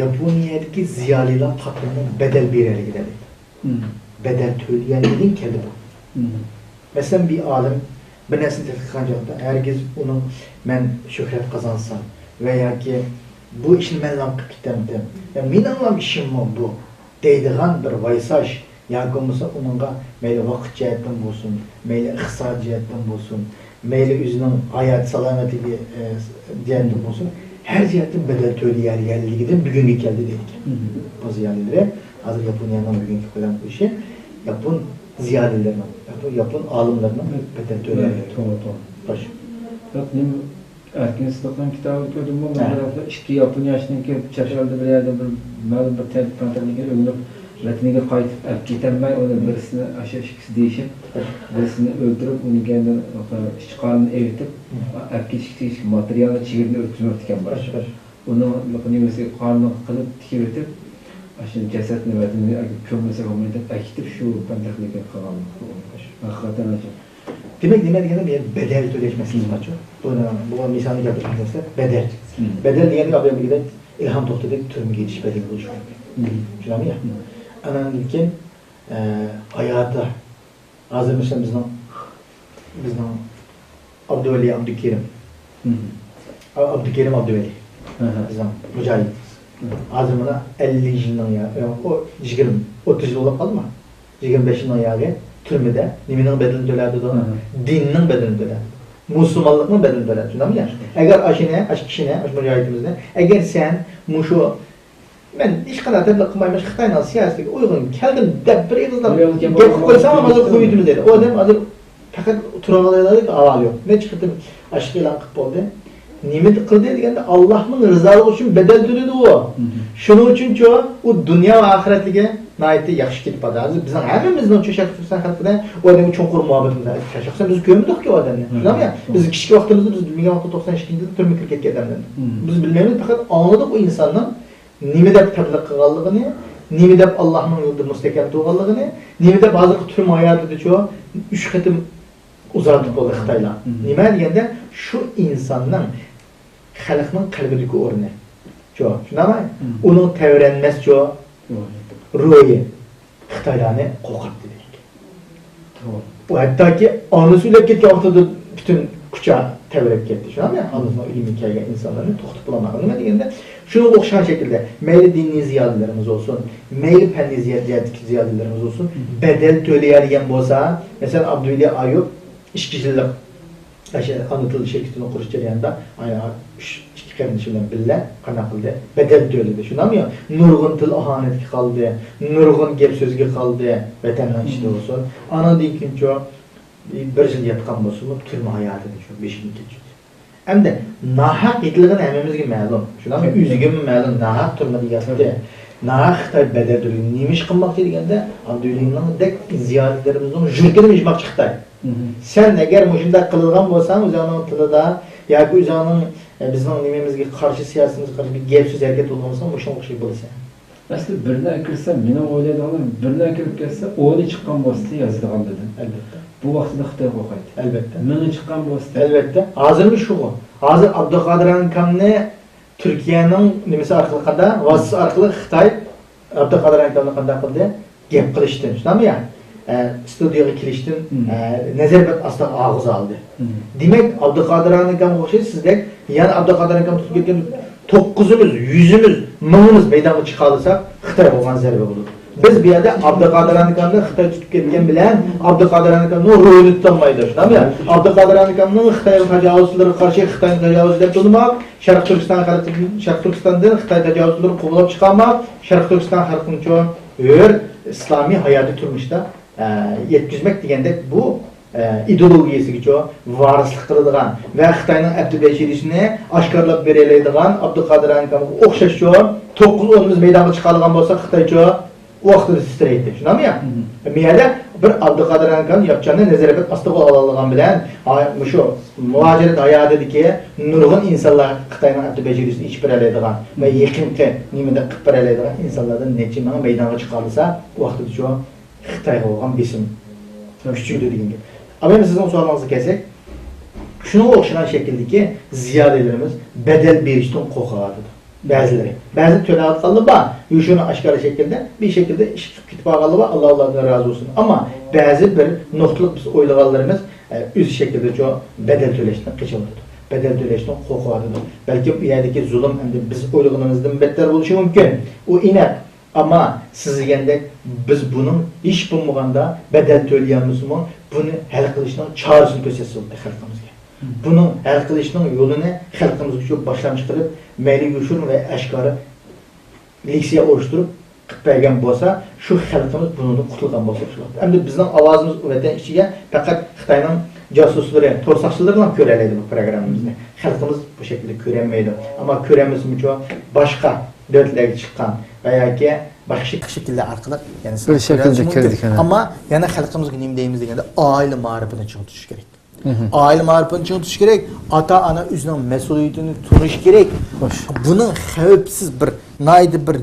ياپونىيەدىكى زىيالىيلار قاتتىق بەدەل بېرەلىگىدە دەيدۇ. مم. بەدەل تۆلىيەلمىگەن كەلدى بۇ. مم. مەسىلەن، بىر ئالىم بىر نەرسىنى تەتقىق قىلغان چاغدا، ھەرگىز ئۇنىڭ مەن شۆھرەت قازانسام ۋە ياكى بۇ ئىشنى مەنلا قىلىپ كېتەمتىم، يا مېنىڭلا ئىشىممۇ بۇ دەيدىغان بىر ۋايساش ياكى بولمىسا ئۇنىڭغا مەيلى ۋاقىت جەھەتتىن بولسۇن، مەيلى ئىقتىساد جەھەتتىن بولسۇن، مەيلى ئۆزىنىڭ ھايات سالامەتلىكى، ئە، جەھەتتىن بولسۇن، ھەر جەھەتتىن بەدەل تۆلىيەلىگەنلىكىدىن بۈگۈنگە كەلدى دەيدىكەن. مم. بۇ زىيالىيلىرى ھازىر ياپونىيەنىڭ بۈگۈنكى قىلغان ئىشى ياپون زىيالىيلىرىنىڭ، ياپون، ياپون ئالىملىرىنىڭ بەدەل تۆلىيەلىگەنلىكى. توغرا، توغرا. خوش. ياق، نېمە، ئەركىن سىدىقنىڭ كىتابىدا كۆردۈممۇ، مەن ھە. بىر ھەپتە ئىككى ياپونىيە ئىشىنىڭكى چەت ئەلدە بىر يەردە بىر مەلۇم بىر تەبىئەت ئاپىتىگە ئۆلۈپ، ۋەتىنىگە قايتىپ ئەپ كېتەلمەي، ئۇنى بىرسىنى ئاشۇ ئىككىسى دېيىشىپ، بىرسىنى ئۆلتۈرۈپ، ئۇنى كەينىدىن ئىچ قارنىنى ئېرىتىپ، ئەپ كېتىشكە تېگىشلىك ماتېرىيالنى چېگرىدىن ئۆتكۈزمەپتىكەن بار. خوش، خوش. ئۇنىڭ نېمىسى قارنىغا قىلىپ تىكىۋېتىپ، ئاشۇ جەسەتنى ۋەتىنىگە ئەكىپ كۆممىسە بولمايدۇ دەپ ئەكېتىپ، شۇ بەتبەختلىكنى قىلغانلىق. خوش. ھەقىقەتەن ئاشۇ. دېمەك، نېمە دېگەندە، بۇ يەردە بەدەل تۆلەش مەسىلىسى بارچۇ. بۇ، بۇ مىسالنى كەلتۈرگەن بولسا، بەدەل. مم. بەدەل دېگەندە، ئابايام دېگەندەك، ئىلھام توختىدەك تۈرمىگە كېتىش بەدىلى بولۇشى مۇمكىن. مم. چۈشىنەمدۇ يا؟ مم. ئانان كېيىن، ئە، ھاياتى، ھازىر مەسىلەن، بىزنىڭ، بىزنىڭ ئابدۇۋەلى ئابدۇكېرىم. مم. ئا-، ئابدۇكېرىم ئابدۇۋەلى. ئەھە. بىزنىڭ مۇجاھىدىمىز. مم. ھازىر مانا ئەللىك يىلنىڭ يا-، يا-، ئۇ يىگىرمە، ئوتتۇز يىل بولۇپ قالدىمۇ؟ يىگىرمە بەش يىلنىڭ ياقى تۈرمىدە نېمىنىڭ بەدىلىنى تۆلەپ تۇرىدۇ؟ مم. دىننىڭ بەدىلىنى تۆلەپ تۇرىدۇ. مۇسۇلمانلىقنىڭ بەدىلىنى تۆلەپ تۇرىدۇ. ئەگەر ئاشۇنى، ئاشۇ كىشىنى، ئاشۇ مۇجاھىدىمىزنى، ئەگەر سەن مۇشۇ مەن ھېچقانداق تەبلىغ قىلمايمەن، خىتاينىڭ سىياسىتىگە ئۇيغۇن كەلدىم دەپ بىر ئېغىزدىن بىر ئېغىز گەپ گەپ قىلىپ قويسا، ھازىر قويۇۋېتىمىز دەيدۇ. ئۇ ئادەم ھازىر پەقەت تۇرالايدىغان ئاۋازى يوق. نەچچە قېتىم ئاشۇ ئېلان قىلىپ بولدى. نېمە قىلدى دېگەندە، ئاللاھنىڭ رىزالىقى ئۈچۈن بەدەل تۆلىدى ئۇ. مم. شۇنىڭ ئۈچۈنچۇ ئۇ دۇنيا ۋە ئاخىرەتلىكى ناھايىتى ياخشى كېتىپ بارىدۇ. ھازىر بىزنىڭ ھەممىمىزنىڭ شەرقىي تۈركىستان خەلقىدە ئۇ ئادەمگە چوڭقۇر مۇھەببىتىمىز بار. شەخسەن بىز كۆرمىدۇقكى ئۇ ئادەمنى. مم. شۇنداقمۇ يا؟ بىز كىچىك ۋاقتىمىزدا بىز بىلمىگەن ۋاقىتتا توقسان ئىككىنچى يىلدا تۈرمىگە كىرىپ كەتكەن ئادەملەرنى. مم. بىز بىلمەيمىز، پەقەت ئاڭلىدۇق ئۇ ئىنساننىڭ نېمە دەپ تەبلىغ قىلغانلىقىنى، نېمە دەپ ئاللاھنىڭ يولىدا مۇستەھكەم تۇرغانلىقىنى، نېمە دەپ ھازىرقى تۈرمە ھاياتىدىچۇ ئۈچ قېتىم ئۇزارتىپ بولدى خىتايلار. مم. نېمە دېگەندە، شۇ ئىنساننىڭ خەلقنىڭ قەلبىدىكى ئورنى. شۇ، شۇنداقمۇ؟ مم. ئۇنىڭ تەۋرەنمەس شۇ مم. روھى خىتايلارنى قورقۇتتى دېدى. توغرا. ئۇ ھەتتاكى ئانىسى ئۆلۈپ كەتكەن ۋاقتىدا پۈتۈن ئۇچا تەۋرەپ كەتتى، شۇنداقمۇ؟ ئاندىن ئىلمىي كەلگەن ئىنسانلارنى توختىتىپ بولالمىغان. نېمە دېگەندە، شۇنىڭغا ئوخشىغان شەكىلدە مەيلى دىنىي زىيالىيلىرىمىز بولسۇن، مەيلى پەننىي زىيا-، جەھەتتىكى زىيالىيلىرىمىز بولسۇن، بەدەل تۆلىيەلىگەن بولسا، مەسىلەن، ئابدۇۋەلى ئايۇپ ئىككى يىللىق ئاشۇ ئانا تىل شىركىتىنى قۇرۇش جەريانىدا، ئايا، ئۈچ، ئىككى قېرىندىشى بىلەن بىللە قانداق قىلدى؟ بەدەل تۆلىدى، شۇنداقمۇ؟ نۇرغۇن تىل ئاھانەتكە قالدى، نۇرغۇن گەپ سۆزگە قالدى، ۋەتەننىڭ ئىچىدە بولسۇن. ئانىڭدىن كېيىنچۇ، بىر يىل ياتقان بولسىمۇ، تۈرمە ھاياتىدىن شۇ بېشىدىن كەچۈردى. ئەمدى ناھەق يېتىلغىنى ھەممىمىزگە مەلۇم. شۇنداقمۇ؟ ئۆزىگىمۇ مەلۇم، ناھەق تۈرمىدە ياتتى. ناھەق خىتاي بەدەل تۆلىدى. نېمە ئىش قىلماقچى دېگەندە، ئابدۇۋەلىنىڭدەك زىيالىيلىرىمىزنىڭ يۈرىكىنى مىجماقچى خىتاي. سەن ئەگەر مۇشۇنداق قىلىدىغان بولساڭ، ئۆزۈڭنىڭ تىلىدا ياكى ئۆزۈڭنىڭ، ئە، بىزنىڭ نېمىمىزگە قارشى، سىياسىتىمىزگە قارشى بىر گەپ سۆز ھەرىكەت قىلىدىغان بولساڭ، مۇشۇنىڭغا ئوخشاش بولىسەن. ئەسلى بىرنى ئەكىرسە، مېنىڭ ئويلايدىغىنىم، بىرنى ئەكىرىپ كەتسە، ئونى چىققان بولسىدى يازىدىغان دېدىم. ئەلۋەتتە. بۇ ۋاقتىدا خىتاي قورقايتتى. ئەلۋەتتە. مىڭى چىققان بولسىدى. ئەلۋەتتە. ھازىرمۇ شۇغۇ. ھازىر ئابدۇقادىر ئاكامنى تۈركىيەنىڭ نېمىسى ئارقىلىق، قانداق؟ ۋاسىتىسى ئارقىلىق خىتاي ئابدۇقادىر ئاكامنى قانداق قىلدى؟ گەپ قىلىشتىن، شۇنداقمۇ يا؟ ئە، ستۇدىيەگە كېلىشتىن، مم. ئە، نەزەربەند ئاستىغا ئاغزا ئالدى. مم. دېمەك، ئابدۇقادىر ئاكامغا ئوخشاش سىزدەك، يەنە ئابدۇقادىر ئاكام تۇتۇپ كەتكەن توققۇزىمىز، يۈزىمىز، مىڭىمىز مەيدانغا چىقالىساق، خىتايغا بولغان زەربە بولىدۇ. بىز بۇ يەردە ئابدۇقادىر ئاكامنى خىتاي تۇتۇپ كەتكەن بىلەن ئابدۇقادىر ئاكامنىڭ روھىنى تۇتالمايدۇ، شۇنداقمۇ يا؟ ئابدۇقادىر ئاكامنىڭ خىتاينىڭ تاجاۋۇزچىلىرىغا قارشى خىتاينىڭ تاجاۋۇزى دەپ تونۇماق، شەرقىي تۈركىستان خەلقى، شەرقىي تۈركىستاندىن خىتاي تاجاۋۇزچىلىرىنى قوغلاپ چىقارماق، شەرقىي تۈركىستان خەلقىنىچۇ ھۆر ئىسلامىي ھاياتىي تۇرمۇشتا، ئە، يەتكۈزمەك دېگەندەك بۇ، ئە، ئىدېئولوگىيەسىگىچۇ ۋارىسلىق قىلىدىغان ۋە خىتاينىڭ ئەبدۇبەشىرىسىنى ئاشكارىلاپ بېرەلەيدىغان ئابدۇقادىر ئاكامغا ئوخشاشچۇ توققۇز ئونىمىز مەيدانغا چىقالىغان بولسا، خىتايچۇ ۋاقتىدا تىترەيتتى، شۇنداقمۇ يا؟ مم. مەيەردە بىر ئابدۇقادىر ئاكام ياپچاننى نەزەربەند ئاستىغا ئالالىغان بىلەن، ھا، مۇشۇ مۇھاجىرەت ھاياتىدىكى نۇرغۇن ئىنسانلار خىتاينىڭ ئەبدۇبەشىرىسىنى ئېچىپ بېرەلەيدىغان ۋە يېقىنقى نېمىدە قىلىپ بېرەلەيدىغان ئىنسانلاردىن نەچچە مىڭى مەيدانغا چىقارلىسا، ۋاقتىدىچۇ خىتايغا بولغان بېسىم كۈچىيىدۇ دېگەن گەپ. ئەمدى سىزنىڭ سوئالىڭىزغا كەلسەك، شۇنىڭغا ئوخشىغان شەكىلدىكى زىيالىيلىرىمىز بەدەل بېرىشتىن قورقۇۋاتىدۇ. بەزىلىرى، بەزى تۆلەۋاتقانلار بار، يوشۇرۇن ئاشكارا شەكىلدە، بىر شەكىلدە ئىش قىلىپ كېتىپ قالغانلار بار، ئاللا ئاللادىن رازى بولسۇن. ئەمما بەزى بىر نۇقتىلىق بىز ئويلىغانلىرىمىز، ئە، ئۆز شەكلىدىچۇ بەدەل تۆلەشتىن قېچىۋاتىدۇ. بەدەل تۆلەشتىن قورقۇۋاتىدۇ. بەلكىم ئۇ يەردىكى زۇلۇم ئەمدى بىز ئويلىغىنىمىزدىن بەتتەر بولۇشى مۇمكىن. ئۇ ئېنىق. ئەمما سىز دېگەندەك بىز بۇنىڭ ھېچ بولمىغاندا بەدەل تۆلىيەلمىسىمۇ، بۇنى ھەل قىلىشنىڭ چارىسىنى كۆرسەتسە بولدى خەلقىمىزگە. بۇنىڭ ھەل قىلىشنىڭ يولىنى خەلقىمىزگە شۇ باشلامچى قىلىپ، مەيلى يوشۇرۇن ۋە ئاشكارا لېكسىيە ئۇيۇشتۇرۇپ قىلىپ بەرگەن بولسا، شۇ خەلقىمىز بۇنىڭدىن قۇتۇلغان بولسا شۇ. ئەمدى بىزنىڭ ئاۋازىمىز ۋەتەن ئىچىگە پەقەت خىتاينىڭ جاسۇسلىرى، تور ساقچىلىرىلا كۆرەلەيدۇ بۇ پروگراممىمىزنى. خەلقىمىز بۇ شەكىلدە كۆرەلمەيدۇ. ئەمما كۆرەلمىسىمۇچۇ، باشقا دۆلەتلەرگە چىققان ۋە ياكى باشقا شەكىللەر ئارقىلىق يەنە بىر شەكىلدە كۆرىدىكەن. ئەمما يەنە خەلقىمىزگە نېمە دەيمىز دېگەندە، ئائىلە مائارىپىنى چىڭ تۇتۇش كېرەك. مم. ئائىلە مائارىپىنى چىڭ تۇتۇش كېرەك. ئاتا-ئانا ئۆزىنىڭ مەسئۇلىيىتىنى تونۇشى كېرەك. خوش. بۇنىڭ خەۋپسىز بىر، ناھايىتى بىر،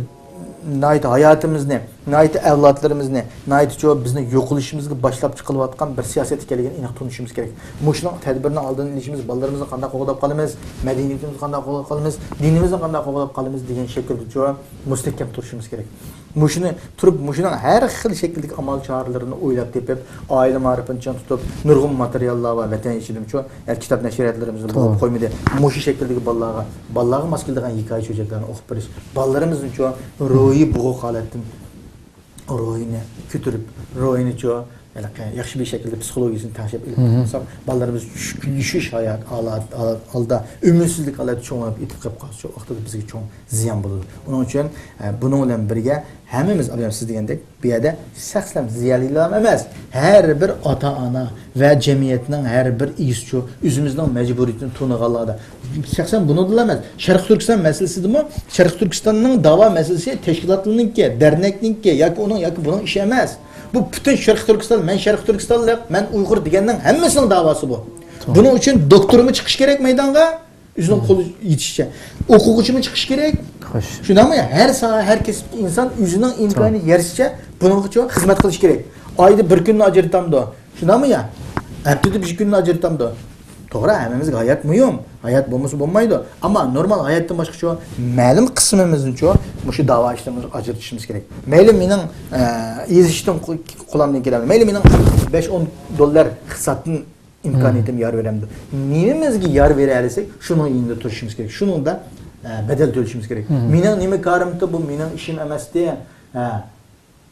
ناھايىتى ھاياتىمىزنى، ناھايىتى ئەۋلادلىرىمىزنى، ناھايىتى چوڭ بىزنى يوقىلىشىمىزغا باشلاپ چىقىلىۋاتقان بىر سىياسەت ئىكەنلىكىنى ئېنىق تونۇشىمىز كېرەك. مۇشۇنىڭ تەدبىرىنى ئالدىن ئېلىشىمىز، بالىلىرىمىزنى قانداق قوغداپ قالىمىز، مەدەنىيىتىمىزنى قانداق قوغداپ قالىمىز، دىنىمىزنى قانداق قوغداپ قالىمىز دېگەن شەكىلدىچۇ مۇستەھكەم تۇرۇشىمىز كېرەك. مۇشۇنى تۇرۇپ، مۇشۇنىڭ ھەر خىل شەكىلدىكى ئامال چارىلىرىنى ئويلاپ تېپىپ، ئائىلە مائارىپىنى چىڭ تۇتۇپ، نۇرغۇن ماتېرىياللار بار، ۋەتەن ئىچىدىمۇچۇ، يەنى كىتاب نەشرىياتلىرىمىزدا بولۇپ قويمىدى. مۇشۇ شەكىلدىكى بالىلارغا، بالىلارغا ماس كېلىدىغان ھېكايە چۆچەكلەرنى ئوقۇپ بېرىش، بالىلىرىمىزنىچۇ روھىي بوغۇق ھالەتتىن روھىنى كۆتۈرۈپ، روھىنىچۇ ھېلىقى ياخشى بىر شەكىلدە پسىخولوگىيىسىنى تەڭشەپ ئېلىپ قالساق، بالىلىرىمىز چۈشكۈن چۈشۈش ھايات، ھالەت، ھالدا ئۈمىدسىزلىك ھالەتتە چوڭىيىپ ئېتىپ قېلىپ قالسا، شۇ ۋاقىتتا بىزگە چوڭ زىيان بولىدۇ. ئۇنىڭ ئۈچۈن، ئە، بۇنىڭ بىلەن بىرگە ھەممىمىز، ئابدۇرېھىم، سىز دېگەندەك، بۇ يەردە شەخسەن زىيالىيلار ئەمەس، ھەر بىر ئاتا-ئانا ۋە جەمئىيەتنىڭ ھەر بىر ئىگىسىچۇ ئۆزىمىزنىڭ مەجبۇرىيىتىنى تونۇغانلاردا، شەخسەن بۇنىڭدىلا ئەمەس، شەرقىي تۈركىستان مەسىلىسىدىمۇ، شەرقىي تۈركىستاننىڭ داۋا مەسىلىسى تەشكىلاتلىرىنىڭكى، دەرنەكنىڭكى ياكى ئۇنىڭ، ياكى بۇنىڭ ئىشى ئەمەس. بۇ پۈتۈن شەرقىي تۈركىستان، مەن شەرقىي تۈركىستانلىق، مەن ئۇيغۇر دېگەننىڭ ھەممىسىنىڭ داۋاسى بۇ. بۇنىڭ ئۈچۈن دوكتورمۇ چىقىشى كېرەك مەيدانغا، ئۆزىنىڭ قولى يېتىشىچە. ئوقۇغۇچىمۇ چىقىشى كېرەك. خوش. شۇنداقمۇ؟ ھەر ساھە، ھەر كەسىپتىكى ئىنسان ئۆزىنىڭ ئىمكانىيىتى يەرچە بۇنىڭغىچۇ خىزمەت قىلىشى كېرەك. ئايدا بىر كۈننى ئاجرىتامدۇ؟ شۇنداقمۇ يا؟ ھەپتىدە بىر كۈننى ئاجرىتامدۇ؟ توغرا، ھەممىمىزگە ھايات مۇھىم. ھايات بولمىسا بولمايدۇ. ئەمما نورمال ھاياتتىن باشقىچۇ مەلۇم قىسمىمىزنىچۇ مۇشۇ داۋا ئىشلىرىمىزغا ئاجرىتىشىمىز كېرەك. مەيلى مېنىڭ، ئە، يېزىشتىن قو-، قولۇمدىن كېلەمدۇ. مەيلى مېنىڭ بەش ئون دوللار ئىقتىسادتىن ئىمكانىيىتىم يار بېرەمدۇ؟ نېمىمىزگە يار بېرەلىسەك، شۇنىڭ يېنىدا تۇرۇشىمىز كېرەك. شۇنىڭدا، ئە، بەدەل تۆلىشىمىز كېرەك. مېنىڭ نېمە كارىمتى، بۇ مېنىڭ ئىشىم ئەمەستى. ھە،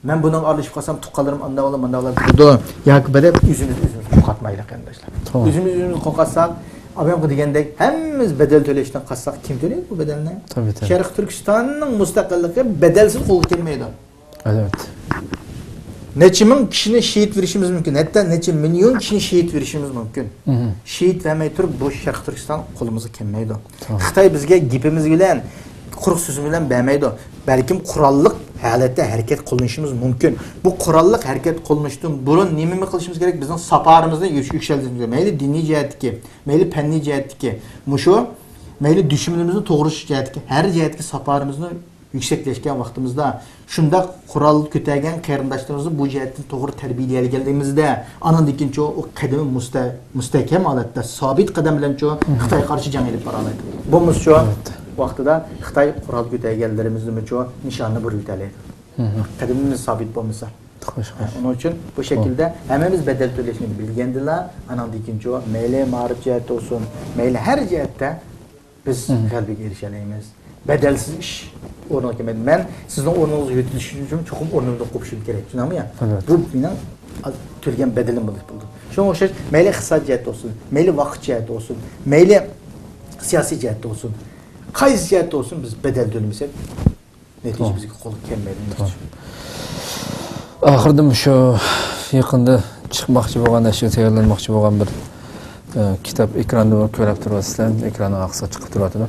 مەن بۇنىڭغا ئارىلىشىپ قالسام، تۇغقانلىرىم ئانداق بولىدۇ، مانداق بولىدۇ، ياكى بەدەل ئۆزىمىز ئۆزىمىزنى قورقۇتمايلى، قېرىنداشلار. توغرا. ئۆزىمىز ئۆزىمىزنى قورقۇتساق، ئابايامقى دېگەندەك، ھەممىمىز بەدەل تۆلەشتىن قاچساق، كىم تۆلەيدۇ بۇ بەدەلنى؟ تەبىئىي، تەبىئىي. شەرقىي تۈركىستاننىڭ مۇستەقىللىقى بەدەلسىز قولغا كەلمەيدۇ. ئەلۋەتتە. نەچچە مىڭ كىشىنى شېھىت بېرىشىمىز مۇمكىن، ھەتتا نەچچە مىليون كىشىنى شېھىت بېرىشىمىز مۇمكىن. شېھىت بەرمەي تۇرۇپ، بۇ شەرقىي تۈركىستان قولىمىزغا كەلمەيدۇ. توغرا. خىتاي بىزگە گېپىمىز بىلەن، قۇرۇق سۆزىمىز بىلەن بەرمەيدۇ. بەلكىم قوراللىق ھالەتتە ھەرىكەت قوللىنىشىمىز مۇمكىن. بۇ قوراللىق ھەرىكەت قوللىنىشتىن بۇرۇن نېمە قىلىشىمىز كېرەك؟ بىزنىڭ ساپالىرىمىزنى يۈكسەلتىشىمىز كېرەك. مەيلى دىنىي جەھەتتىكى، مەيلى پەننىي جەھەتتىكى، مۇشۇ، مەيلى دۈشمىنىمىزنى توغرىتىش جەھەتتىكى، ھەر جەھەتتىكى ساپالىرىمىزنى يۈكسەكلەشكەن ۋاقتىمىزدا، شۇنداق قورال كۆتەرگەن قېرىنداشلىرىمىزنى بۇ جەھەتتىن توغرا تەربىيەلىيەلىگەنلىكىمىزدە، ئاناندىن كېيىنچۇ ئۇ قەدىمىي مۇستە-، مۇستەھكەم ھالەتتە، سابىت قەدەم بىلەنچۇ خىتايغا قارشى جەڭ ئېلىپ بارالايدۇ. بولمىسىچۇ، ئەلۋەتتە. ۋاقتىدا خىتاي قورال كۆتەرگەنلىرىمىزنىمۇچۇ نىشاننى بۇرۇۋېتەلەيدۇ. قەدىمىمىز سابىت بولمىسا. خوش، خوش. ئۇنىڭ ئۈچۈن بۇ شەكىلدە ھەممىمىز بەدەل تۆلەشنى بىلگەندىلا، ئاناندىن كېيىنچۇ مەيلى مائارىپ جەھەتتە بولسۇن، مەيلى ھەر جەھەتتە بىز غەلىبىگە ئېرىشەلەيمىز. بەدەلسىز ئىش ئورنىغا كەلمەيدۇ. مەن سىزنىڭ ئورنىڭىزغا يۆتىلىش ئۈچۈن چوقۇم ئورنۇمدىن قوپۇشۇم كېرەك. چۈشىنەڭمۇ يا؟ ئەلۋەتتە. بۇ مېنىڭ تۆلىگەن بەدىلىم بولۇپ بولىدۇ. شۇنىڭغا ئوخشاش مەيلى ئىقتىساد جەھەتتە بولسۇن، مەيلى ۋاقىت جەھەتتە بولسۇن، مەيلى سىياسىي جەھەتتە بولسۇن، قايسى جەھەتتە بولسۇن، بىز بەدەل تۆلىمىسەك، نەتىجە بىزگە قولغا كەلمەيدۇ. ئاخىرىدا مۇشۇ يېقىندا چىقماقچى بولغان، نەشرگە تەييارلانماقچى بولغان بىر، ئە، كىتاب ئېكراندا كۆرۈپ تۇرۇۋاتىسىلەر، ئېكراننىڭ ئارقىسىغا چىقىپ تۇرۇۋاتىدۇ.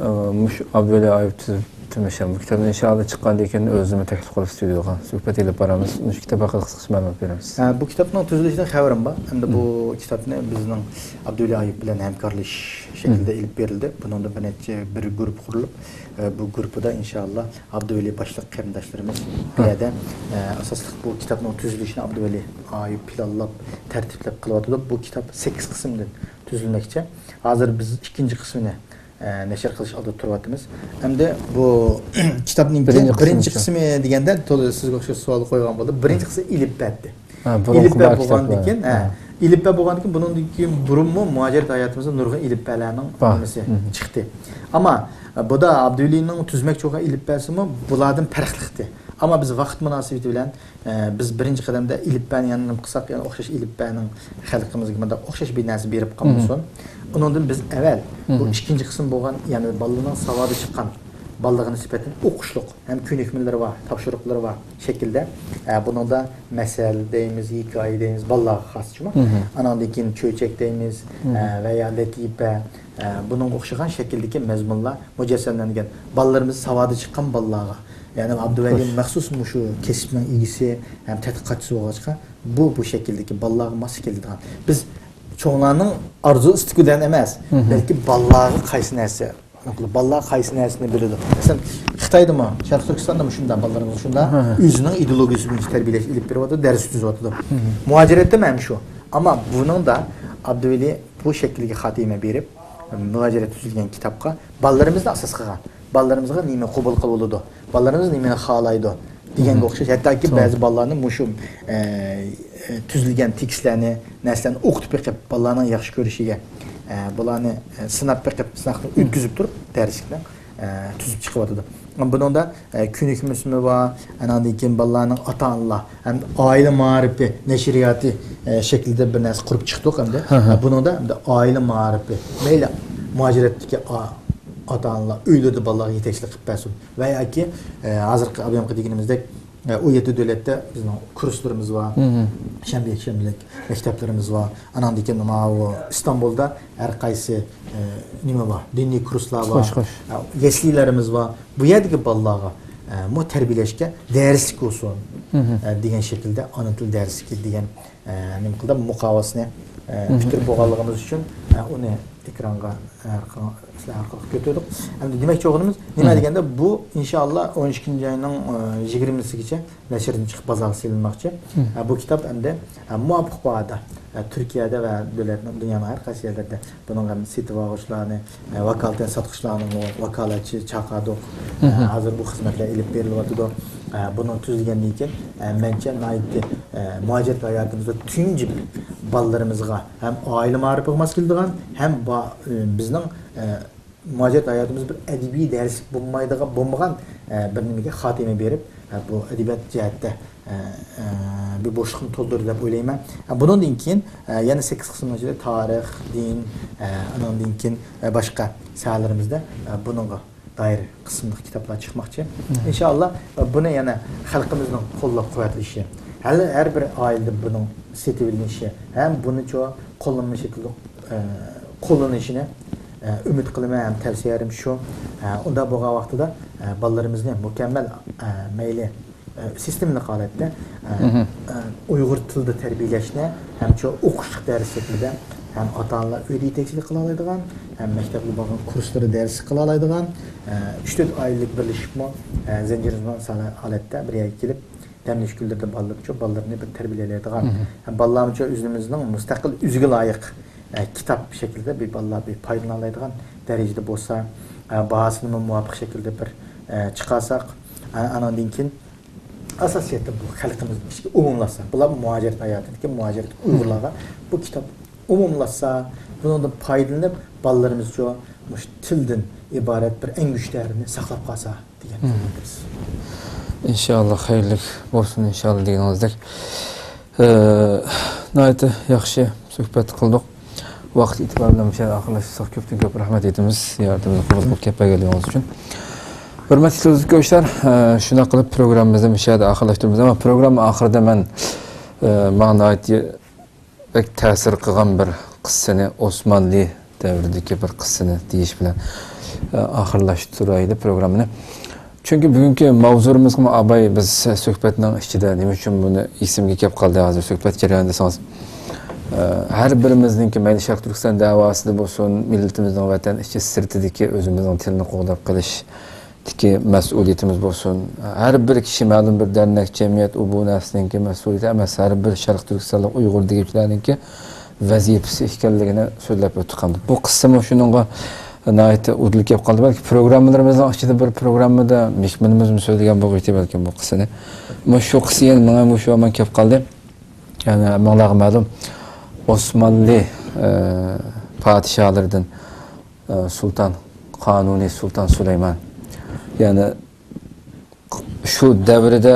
ئە، مۇشۇ ئابدۇۋەلى ئايۇپ تۈزۈپ تۈمۈشەن بۇ كىتابنى ئىنشائاللا چىققاندىن كېيىن ئۆزىمۇ تەكلىپ قىلىپ ستۇدىيوغا سۆھبەت ئېلىپ بارىمىز. مۇشۇ كىتاب ھەققىدە قىسقىچە مەلۇمات بېرىمىز. ئە، بۇ كىتابنىڭ تۈزۈلۈشىدىن خەۋىرىم بار. ئەمدى بۇ كىتابنى بىزنىڭ ئابدۇۋەلى ئايۇپ بىلەن ھەمكارلىشىش شەكلىدە ئېلىپ بېرىلدى. بۇنىڭدا بىر نەچچە بىر گۇرۇپپا قۇرۇلۇپ، ئە، بۇ گۇرۇپپىدا ئىنشائاللا ئابدۇۋەلى باشلىق قېرىنداشلىرىمىز بۇ يەردە، ئە، ئاساسلىق بۇ كىتابنىڭ تۈزۈلۈشىنى ئابدۇۋەلى ئايۇپ پىلانلاپ، تەرتىپلەپ قىلىۋاتىدۇ. بۇ كىتاب سەككىز قىسىمدىن تۈزۈلمەكچى. ھازىر بىز ئىككىنچى قىسمىنى، ئە، نەشر قىلىش ئالدىدا تۇرۇۋاتىمىز. ئەمدى بۇ كىتابنىڭ بىرىنچى بىرىنچى قىسمى قىسمى دېگەندە، تولا سىزگە ئوخشاش سوئالغا قويغان بولدى. بىرىنچى قىسمى ئېلىپبە ئىدى. ھە، بۇرۇنقى ئېلىپبە بار بولغاندىن كىتابلار. كېيىن، ھە، ھە. ئېلىپبە بولغاندىن كېيىن، بۇنىڭدىن كېيىن بۇرۇنمۇ مۇھاجىرەت ھاياتىمىزدا نۇرغۇن ئېلىپبەلەرنىڭ بار. نېمىسى چىقتى. ئەمما، ئە، بۇ دا ئابدۇۋەلىنىڭ تۈزمەكچى بولغان ئېلىپبەسىمۇ بۇلاردىن پەرقلىقتى. ئەمما بىز ۋاقىت مۇناسىۋىتى بىلەن، ئە، بىز بىرىنچى قەدەمدە ئېلىپبەنى يەنە نېمە قىلساق، يەنە ئوخشاش ئېلىپبەنىڭ خەلقىمىزگە مۇنداق ئوخشاش بىر نەرسە بېرىپ قالمىسۇن. ئۇنىڭدىن بىز ئەۋۋەل بۇ ئىككىنچى قىسىم بولغان، يەنى بالىلارنىڭ ساۋادى چىققان، بالىلارغا نىسبەتەن ئوقۇشلۇق ھەم كۆنۈكمىلىرى بار، تاپشۇرۇقلىرى بار شەكىلدە، ئە، بۇنىڭدا مەسەل دەيمىز، ھېكايە دەيمىز، بالىلارغا خاس جۇمۇ. ئاناندىن كېيىن چۆچەك دەيمىز، ئە، ۋە يا لەتىپە، ئە، بۇنىڭغا ئوخشىغان شەكىلدىكى مەزمۇنلار مۇجەسسەملەنگەن. بالىلىرىمىز ساۋادى چىققان بالىلارغا، يەنى ئابدۇۋەلى مەخسۇس مۇشۇ كەسىپنىڭ ئىگىسى ھەم تەتقىقاتچىسى بولغاچقا، بۇ، بۇ شەكىلدىكى بالىلارغا ماس كېلىدىغان. بىز چوڭلارنىڭ ئارزۇ ئىستىكى بىلەن ئەمەس، بەلكى بالىلارغا قايسى نەرسە بالىلار قايسى نەرسىنى بىلىدۇ؟ مەسىلەن، خىتايدىمۇ، شەرقىي تۈركىستاندىمۇ شۇنداق بالىلىرىمىز شۇنداق ئۆزىنىڭ ئىدېئولوگىيىسى بويىچە تەربىيەلەش ئېلىپ بېرىۋاتىدۇ، دەرس ئۆتكۈزۈۋاتىدۇ. مۇھاجىرەتتىمۇ ھەم شۇ. ئەمما بۇنىڭدا ئابدۇۋەلى بۇ شەكىلگە خاتىمە بېرىپ، مۇھاجىرەت تۈزۈلگەن كىتابقا بالىلىرىمىزنى ئاساس قىلغان. بالىلىرىمىزغا نېمە قوبۇل قىلىۋالىدۇ؟ بالىلىرىمىز نېمىنى خالايدۇ؟ دېگەنگە ئوخشاش. ھەتتاكى بەزى بالىلارنى مۇشۇ، ئە، ئە، تۈزۈلگەن تېكىستلەرنى، نەرسىلەرنى ئوقۇتۇپ بېقىپ، بالىلارنىڭ ياخشى كۆرۈشىگە، ئە، بۇلارنى، ئە، سىناپ بېقىپ، سىناقتىن ئۆتكۈزۈپ تۇرۇپ، دەرسلىكنى، ئە، تۈزۈپ چىقىۋاتىدۇ. بۇنىڭدا، ئە، كۆنۈكمىسىمۇ بار، ئاناندىن كېيىن بالىلارنىڭ ئاتا-ئانىلار ھەم ئائىلە مائارىپى نەشرىياتى، ئە، شەكلىدە بىر نەرسە قۇرۇپ چىقتۇق ئەمدى. بۇنىڭدا ئەمدى ئائىلە مائارىپى، مەيلى مۇھاجىرەتتىكى ئا-، ئاتا-ئانىلار ئۆيلىرىدە بالىلارغا يېتەكچىلىك قىلىپ بەرسۇن. ۋە ياكى، ئە، ھازىرقى ئابايامقى دېگىنىمىزدەك، ئە، ئون يەتتە دۆلەتتە بىزنىڭ كۇرسلىرىمىز بار، شەنبە يەكشەنبىلىك مەكتەپلىرىمىز بار. ئاناندىن كېيىن ماۋۇ ئىستانبۇلدا ھەر قايسى، ئە، نېمە بار، دىنىي كۇرسلار بار، ئە، يەسلىلىرىمىز بار. بۇ يەردىكى بالىلارغا، ئە، مۇ تەربىيەلەشكە دەرسلىك بولسۇن، ئە، دېگەن شەكىلدە ئانا تىل دەرسلىكى دېگەن ئە، نېمە قىلدى؟ مۇقاۋىسىنى، ئە، پۈتتۈرۈپ بولغانلىقىمىز ئۈچۈن، ئە، ئۇنى ئېكرانغا، ئە، ئارقا-، سىلەر ئارقىلىق كۆتۈردۇق. ئەمدى دېمەكچى بولغىنىمىز نېمە دېگەندە، بۇ ئىنشائاللا ئون ئىككىنچى ئاينىڭ، ئە، يىگىرمىسىگىچە نەشردىن چىقىپ بازارغا سېلىنماقچى. ئە، بۇ كىتاب ئەمدى، ئە، مۇۋاپىق باھادا، ئە، تۈركىيەدە ۋە دۆلەتنىڭ، دۇنيانىڭ ھەر قايسى يەرلىرىدە بۇنىڭغا سېتىۋالغۇچىلارنى، ئە، ۋاكالىتەن ساتقۇچىلارنىڭمۇ ۋاكالەتچى چاقىردۇق. ئە، ھازىر بۇ خىزمەتلەر ئېلىپ بېرىلىۋاتىدۇ. ئە، بۇنىڭ تۈزۈلگەندىن كېيىن، ئە، مەنچە ناھايىتى، ئە، مۇھاجىرەت ھاياتىمىزدا تۇنجى بىر بالىلىرىمىزغا ھەم ئائىلە مائارىپىغا ماس كېلىدىغان، ھەم با-، ئى، بىزنىڭ، ئى، مۇھاجىرەت ھاياتىمىز بىر ئەدەبىي دەرسلىك بولمايدىغان، بولمىغان، ئە، بىر نېمىگە خاتىمە بېرىپ، ئە، بۇ ئەدەبىيات جەھەتتە، ئە، ئە، بىر بوشلۇقنى تولدۇردى دەپ ئويلايمەن. ئە، بۇنىڭدىن كېيىن، ئە، يەنە سەككىز قىسىمنىڭ ئىچىدە تارىخ، دىن، ئە، ئانىڭدىن كېيىن، ئە، باشقا ساھەلىرىمىزدە، ئە، بۇنىڭغا دائىر قىسىملىق كىتابلار چىقماقچى. ئىنشائاللا، ئە، بۇنى يەنە خەلقىمىزنىڭ قوللاپ قۇۋۋەتلىشى، ھەر، ھەر بىر ئائىلىدە بۇنىڭ سېتىۋېلىنىشى ھەم بۇنى چو-، قوللانما شەكلىدە، ئە، قوللىنىشىنى، ئە، ئۈمىد قىلىمەن ھەم تەۋسىيەلىرىم شۇ. ئە، ئۇنداق بولغان ۋاقتىدا، ئە، بالىلىرىمىزنى مۇكەممەل، ئە، مەيلى، ئە، سىستېمىلىق ھالەتتە، ئە، ئە، ئۇيغۇر تىلىدا تەربىيەلەشنى ھەم شۇ ئوقۇشلۇق دەرس شەكلىدە ھەم ئاتا-ئانىلار ئۆيدە يېتەكچىلىك قىلالايدىغان، ھەم مەكتەپتە بولغان كۇرسلىرى دەرس قىلالايدىغان، ئە، ئۈچ تۆت ئائىلىلىك بىرلىشىپمۇ، ئە، زەنجىرلىمە ھالەتتە بىر يەرگە كېلىپ، دەم ئېلىش كۈنلىرىدە بالىلىرىچۇ، بالىلىرىنى بىر تەربىيەلەيدىغان، بالىلارمۇچۇ ئۆزىمىزنىڭ مۇستەقىل، ئۆزىگە لايىق، ئە، كىتاب شەكلىدە بىر بالىلار بىر پايدىلىنالايدىغان دەرىجىدە بولسا، ئە، باھاسىنىمۇ مۇۋاپىق شەكىلدە بىر، ئە، چىقارساق، ئە، ئانىڭدىن كېيىن ئاساسىيەتتە بۇ خەلقىمىزنىڭ ئىچىگە ئومۇملاشسا، بۇلار مۇھاجىرەت ھاياتىدىكى مۇھاجىرەت ئۇيغۇرلارغا بۇ كىتاب ئومۇملاشسا، بۇنىڭدىن پايدىلىنىپ بالىلىرىمىزچۇ مۇشۇ تىلدىن ئىبارەت بىر ئەڭگۈشتەرنى ساقلاپ قالسا دېگەن تىلەكدىمىز. ئىنشائاللا خەيرلىك بولسۇن، ئىنشائاللا دېگىنىڭىزدەك. ئە، ناھايىتى ياخشى سۆھبەت قىلدۇق. ۋاقىت ئېتىبارى بىلەن مۇشۇ يەردە ئاخىرلاشتۇرساق، كۆپتىن كۆپ رەھمەت ئېيتىمىز زىيارىتىمىزنى قوبۇل قىلىپ كەپ بەرگەنلىكىڭىز ئۈچۈن. ھۆرمەتلىك تېلېۋىزور كۆرۈشلەر، ئە، شۇنداق قىلىپ پروگراممىمىزنى مۇشۇ يەردە ئاخىرلاشتۇرىمىز. ئەمما پروگرامما ئاخىرىدا مەن، ئە، ماڭا ناھايىتى بەك تەسىر قىلغان بىر قىسسىنى، ئوسمانلى دەۋرىدىكى بىر قىسسىنى دېيىش بىلەن، ئە، ئاخىرلاشتۇرايلى پروگراممىنى. چۈنكى بۈگۈنكى ماۋزۇمىزغىمۇ ئاباي بىز سۆھبەتنىڭ ئىچىدە نېمە ئۈچۈن بۇنى ئېسىمگە كەپ قالدى ھازىر سۆھبەت جەريانىدا دېسىڭىز، ئە، ھەر بىرىمىزنىڭكى مەيلى شەرقىي تۈركىستان دەۋاسىدا بولسۇن، مىللىتىمىزنىڭ ۋەتەن ئىچى سىرتىدىكى ئۆزىمىزنىڭ تىلىنى قوغداپ قېلىش، دىكى مەسئۇلىيىتىمىز بولسۇن. ھەر بىر كىشى، مەلۇم بىر دەرنەك، جەمئىيەت، ئۇ بۇ نەرسىنىڭكى مەسئۇلىيىتى ئەمەس، ھەر بىر شەرقىي تۈركىستانلىق ئۇيغۇر دېگۈچىلەرنىڭكى ۋەزىپىسى ئىكەنلىكىنى سۆزلەپ ئۆتتۇق. بۇ قىسسىمۇ شۇنىڭغا ناھايىتى ئۇدۇل كەپ قالدى. بەلكى پروگراممىلىرىمىزنىڭ ئىچىدە بىر پروگراممىدا مېھمىنىمىزمۇ سۆزلىگەن بولغۇيتى بەلكىم بۇ قىسسىنى. ئەمما شۇ قىسسا يەنە ماڭا مۇشۇ ھامان كەپ قالدى. يەنى ھەممىڭلارغا مەلۇم، ئوسمانلى، ئە، پادىشاھلىرىدىن ئە، سۇلتان، قانۇنىي سۇلتان سۇلايمان. يەنى شۇ دەۋرىدە،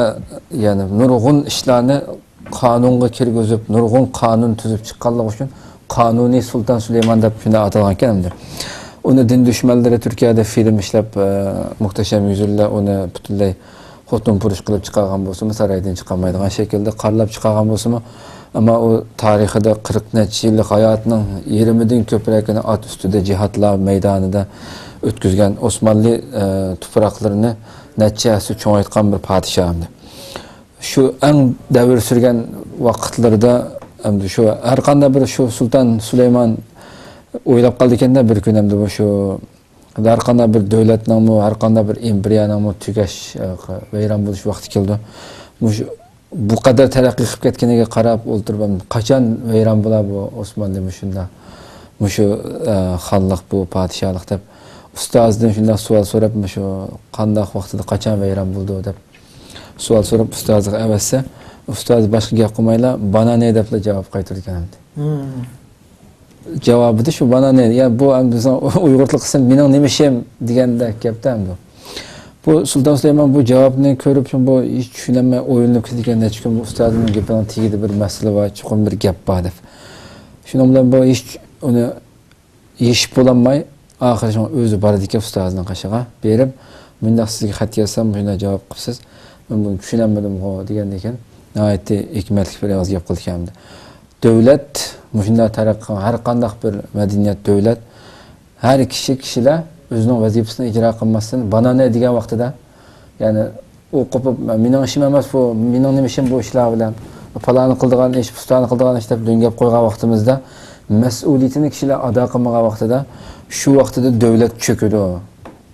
يەنى نۇرغۇن ئىشلارنى قانۇنغا كىرگۈزۈپ، نۇرغۇن قانۇن تۈزۈپ چىققانلىقى ئۈچۈن قانۇنىي سۇلتان سۇلايمان دەپ شۇنداق ئاتالغان ئىكەن ئەمدى. ئۇنى دىن دۈشمەنلىرى تۈركىيەدە فىلىم ئىشلەپ، ئە، مۇھتەشەم يۈزلەر ئۇنى پۈتۈنلەي خوتۇن پۇرۇش قىلىپ چىقارغان بولسىمۇ، سارايدىن چىقارمايدىغان شەكىلدە قارلاپ چىقارغان بولسىمۇ، ئەمما ئۇ تارىخىدا قىرىق نەچچە يىللىق ھاياتىنىڭ يېرىمىدىن كۆپرەكىنى ئات ئۈستىدە جىھادلار مەيدانىدا ئۆتكۈزگەن، ئوسمانلى، ئە، تۇپراقلىرىنى نەچچە ھەسسە چوڭايتقان بىر پادىشاھ ئەمدى. شۇ ئەڭ دەۋر سۈرگەن ۋاقىتلىرىدا ئەمدى شۇ ھەر قانداق بىر شۇ سۇلتان سۇلايمان ئويلاپ قالىدىكەن-دە، بىر كۈنى ئەمدى بۇ شۇ ھەر قانداق بىر دۆلەتنىڭمۇ، ھەر قانداق بىر ئىمپېرىيەنىڭمۇ تۈگەش، ئە، ۋەيران بولۇش ۋاقتى كېلىدۇ. مۇشۇ، بۇ قەدەر تەرەققىي قىلىپ كەتكىنىگە قاراپ ئولتۇرۇپ، قاچان ۋەيران بولا بۇ ئوسمانلى مۇشۇنداق، مۇشۇ، ئە، خانلىق، بۇ پادىشاھلىق دەپ ئۇستازىدىن شۇنداق سوئال سوراپ، مۇشۇ قانداق ۋاقتىدا قاچان ۋەيران بولىدۇ دەپ سوئال سوراپ ئۇستازىغا ئەۋەتسە، ئۇستازى باشقا گەپ قىلمايلا، بانانى دەپلا جاۋاب قايتۇرىدىكەن ئەمدى. جاۋابىدا شۇ بانانى، يا بۇ ئەمدى بىزنىڭ ئۇيغۇرلۇق قىسىم مېنىڭ نېمىشىم دېگەندەك گەپتە ئەمدى. بۇ سۇلتان سۇلايمان بۇ جاۋابنى كۆرۈپ، بۇ ھېچ چۈشىنەلمەي ئويلىنىپ كېتىدىكەن، نەچچە كۈن بۇ ئۇستازىمنىڭ گېپىنىڭ تېگىدە بىر مەسىلە بار، چوقۇم بىر گەپ بار دەپ. شۇنىڭ بىلەن بۇ ھېچ ئۇنى يېشىپ بولالماي، ئاخىرى شۇڭا ئۆزى بارىدىكەن ئۇستازىنىڭ قېشىغا بېرىپ، مۇنداق سىزگە خەت يازسام، مۇشۇنداق جاۋاب قىپسىز، مەن بۇنى چۈشىنەلمىدىمغۇ دېگەندىكىن، ناھايىتى ھېكمەتلىك بىر ئېغىز گەپ قىلىدىكەن ئەمدى. دۆلەت، مۇشۇنداق تەرەققىي قىلغان ھەر قانداق بىر مەدەنىيەت، دۆلەت، ھەر كىشى، كىشىلەر ئۆزىنىڭ ۋەزىپىسىنى ئىجرا قىلماستىن، بانانى دېگەن ۋاقتىدا، يەنى ئۇ قوپۇپ، مېنىڭ ئىشىم ئەمەس بۇ، مېنىڭ نېمە ئىشىم بۇ ئىشلار بىلەن، پالانى قىلىدىغان ئىش، پۇستانى قىلىدىغان ئىش دەپ دۆڭ گەپ قويغان ۋاقتىمىزدا، مەسئۇلىيىتىنى كىشىلەر ئادا قىلمىغان ۋاقتىدا، شۇ ۋاقتىدا دۆلەت چۆكىدۇ،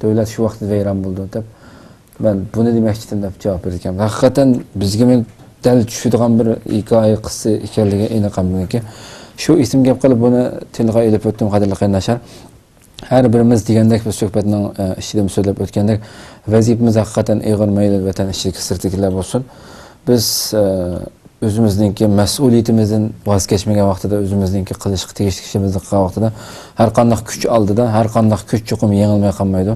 دۆلەت شۇ ۋاقتىدا ۋەيران بولىدۇ دەپ، مەن بۇنى دېمەكچىدىم دەپ جاۋاب بېرىدىكەن. ھەقىقەتەن بىزگىمۇ دەل چۈشىدىغان بىر ھېكايە، قىسسە ئىكەنلىكى ئېنىق ئەمدىكى. شۇ ئېسىمگە كەپ قېلىپ بۇنى تىلغا ئېلىپ ئۆتتۈم، قەدىرلىك قېرىنداشلار. ھەر بىرىمىز دېگەندەك بىز سۆھبەتنىڭ، ئە، ئىچىدىمۇ سۆزلەپ ئۆتكەندەك، ۋەزىپىمىز ھەقىقەتەن ئېغىر، مەيلى ۋەتەن ئىچىدىكى، سىرتىدىكىلەر بولسۇن. بىز، ئە، ئۆزىمىزنىڭكى مەسئۇلىيىتىمىزدىن ۋاز كەچمىگەن ۋاقتىدا، ئۆزىمىزنىڭكى قىلىشقا تېگىشلىك ئىشىمىزنى قىلغان ۋاقتىدا، ھەر قانداق كۈچ ئالدىدا، ھەر قانداق كۈچ چوقۇم يېڭىلماي قالمايدۇ.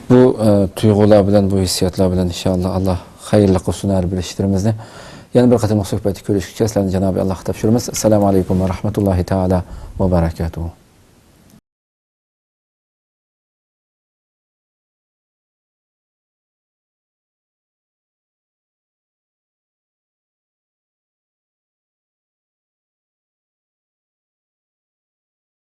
بۇ، ئە، تۇيغۇلار بىلەن، بۇ ھېسسىياتلار بىلەن ئىنشائاللا، ئاللا خەيرلىك قىلسۇن ھەر بىر ئىشلىرىمىزنى. يەنە بىر قېتىملىق سۆھبەتتە كۆرۈشكىچە سىلەرنى جانابى ئاللاغا تاپشۇرىمىز. ئەسسالامۇ ئەلەيكۇم ۋە رەھمەتۇللاھى تائالا ۋە بەرەكاتۇھۇ.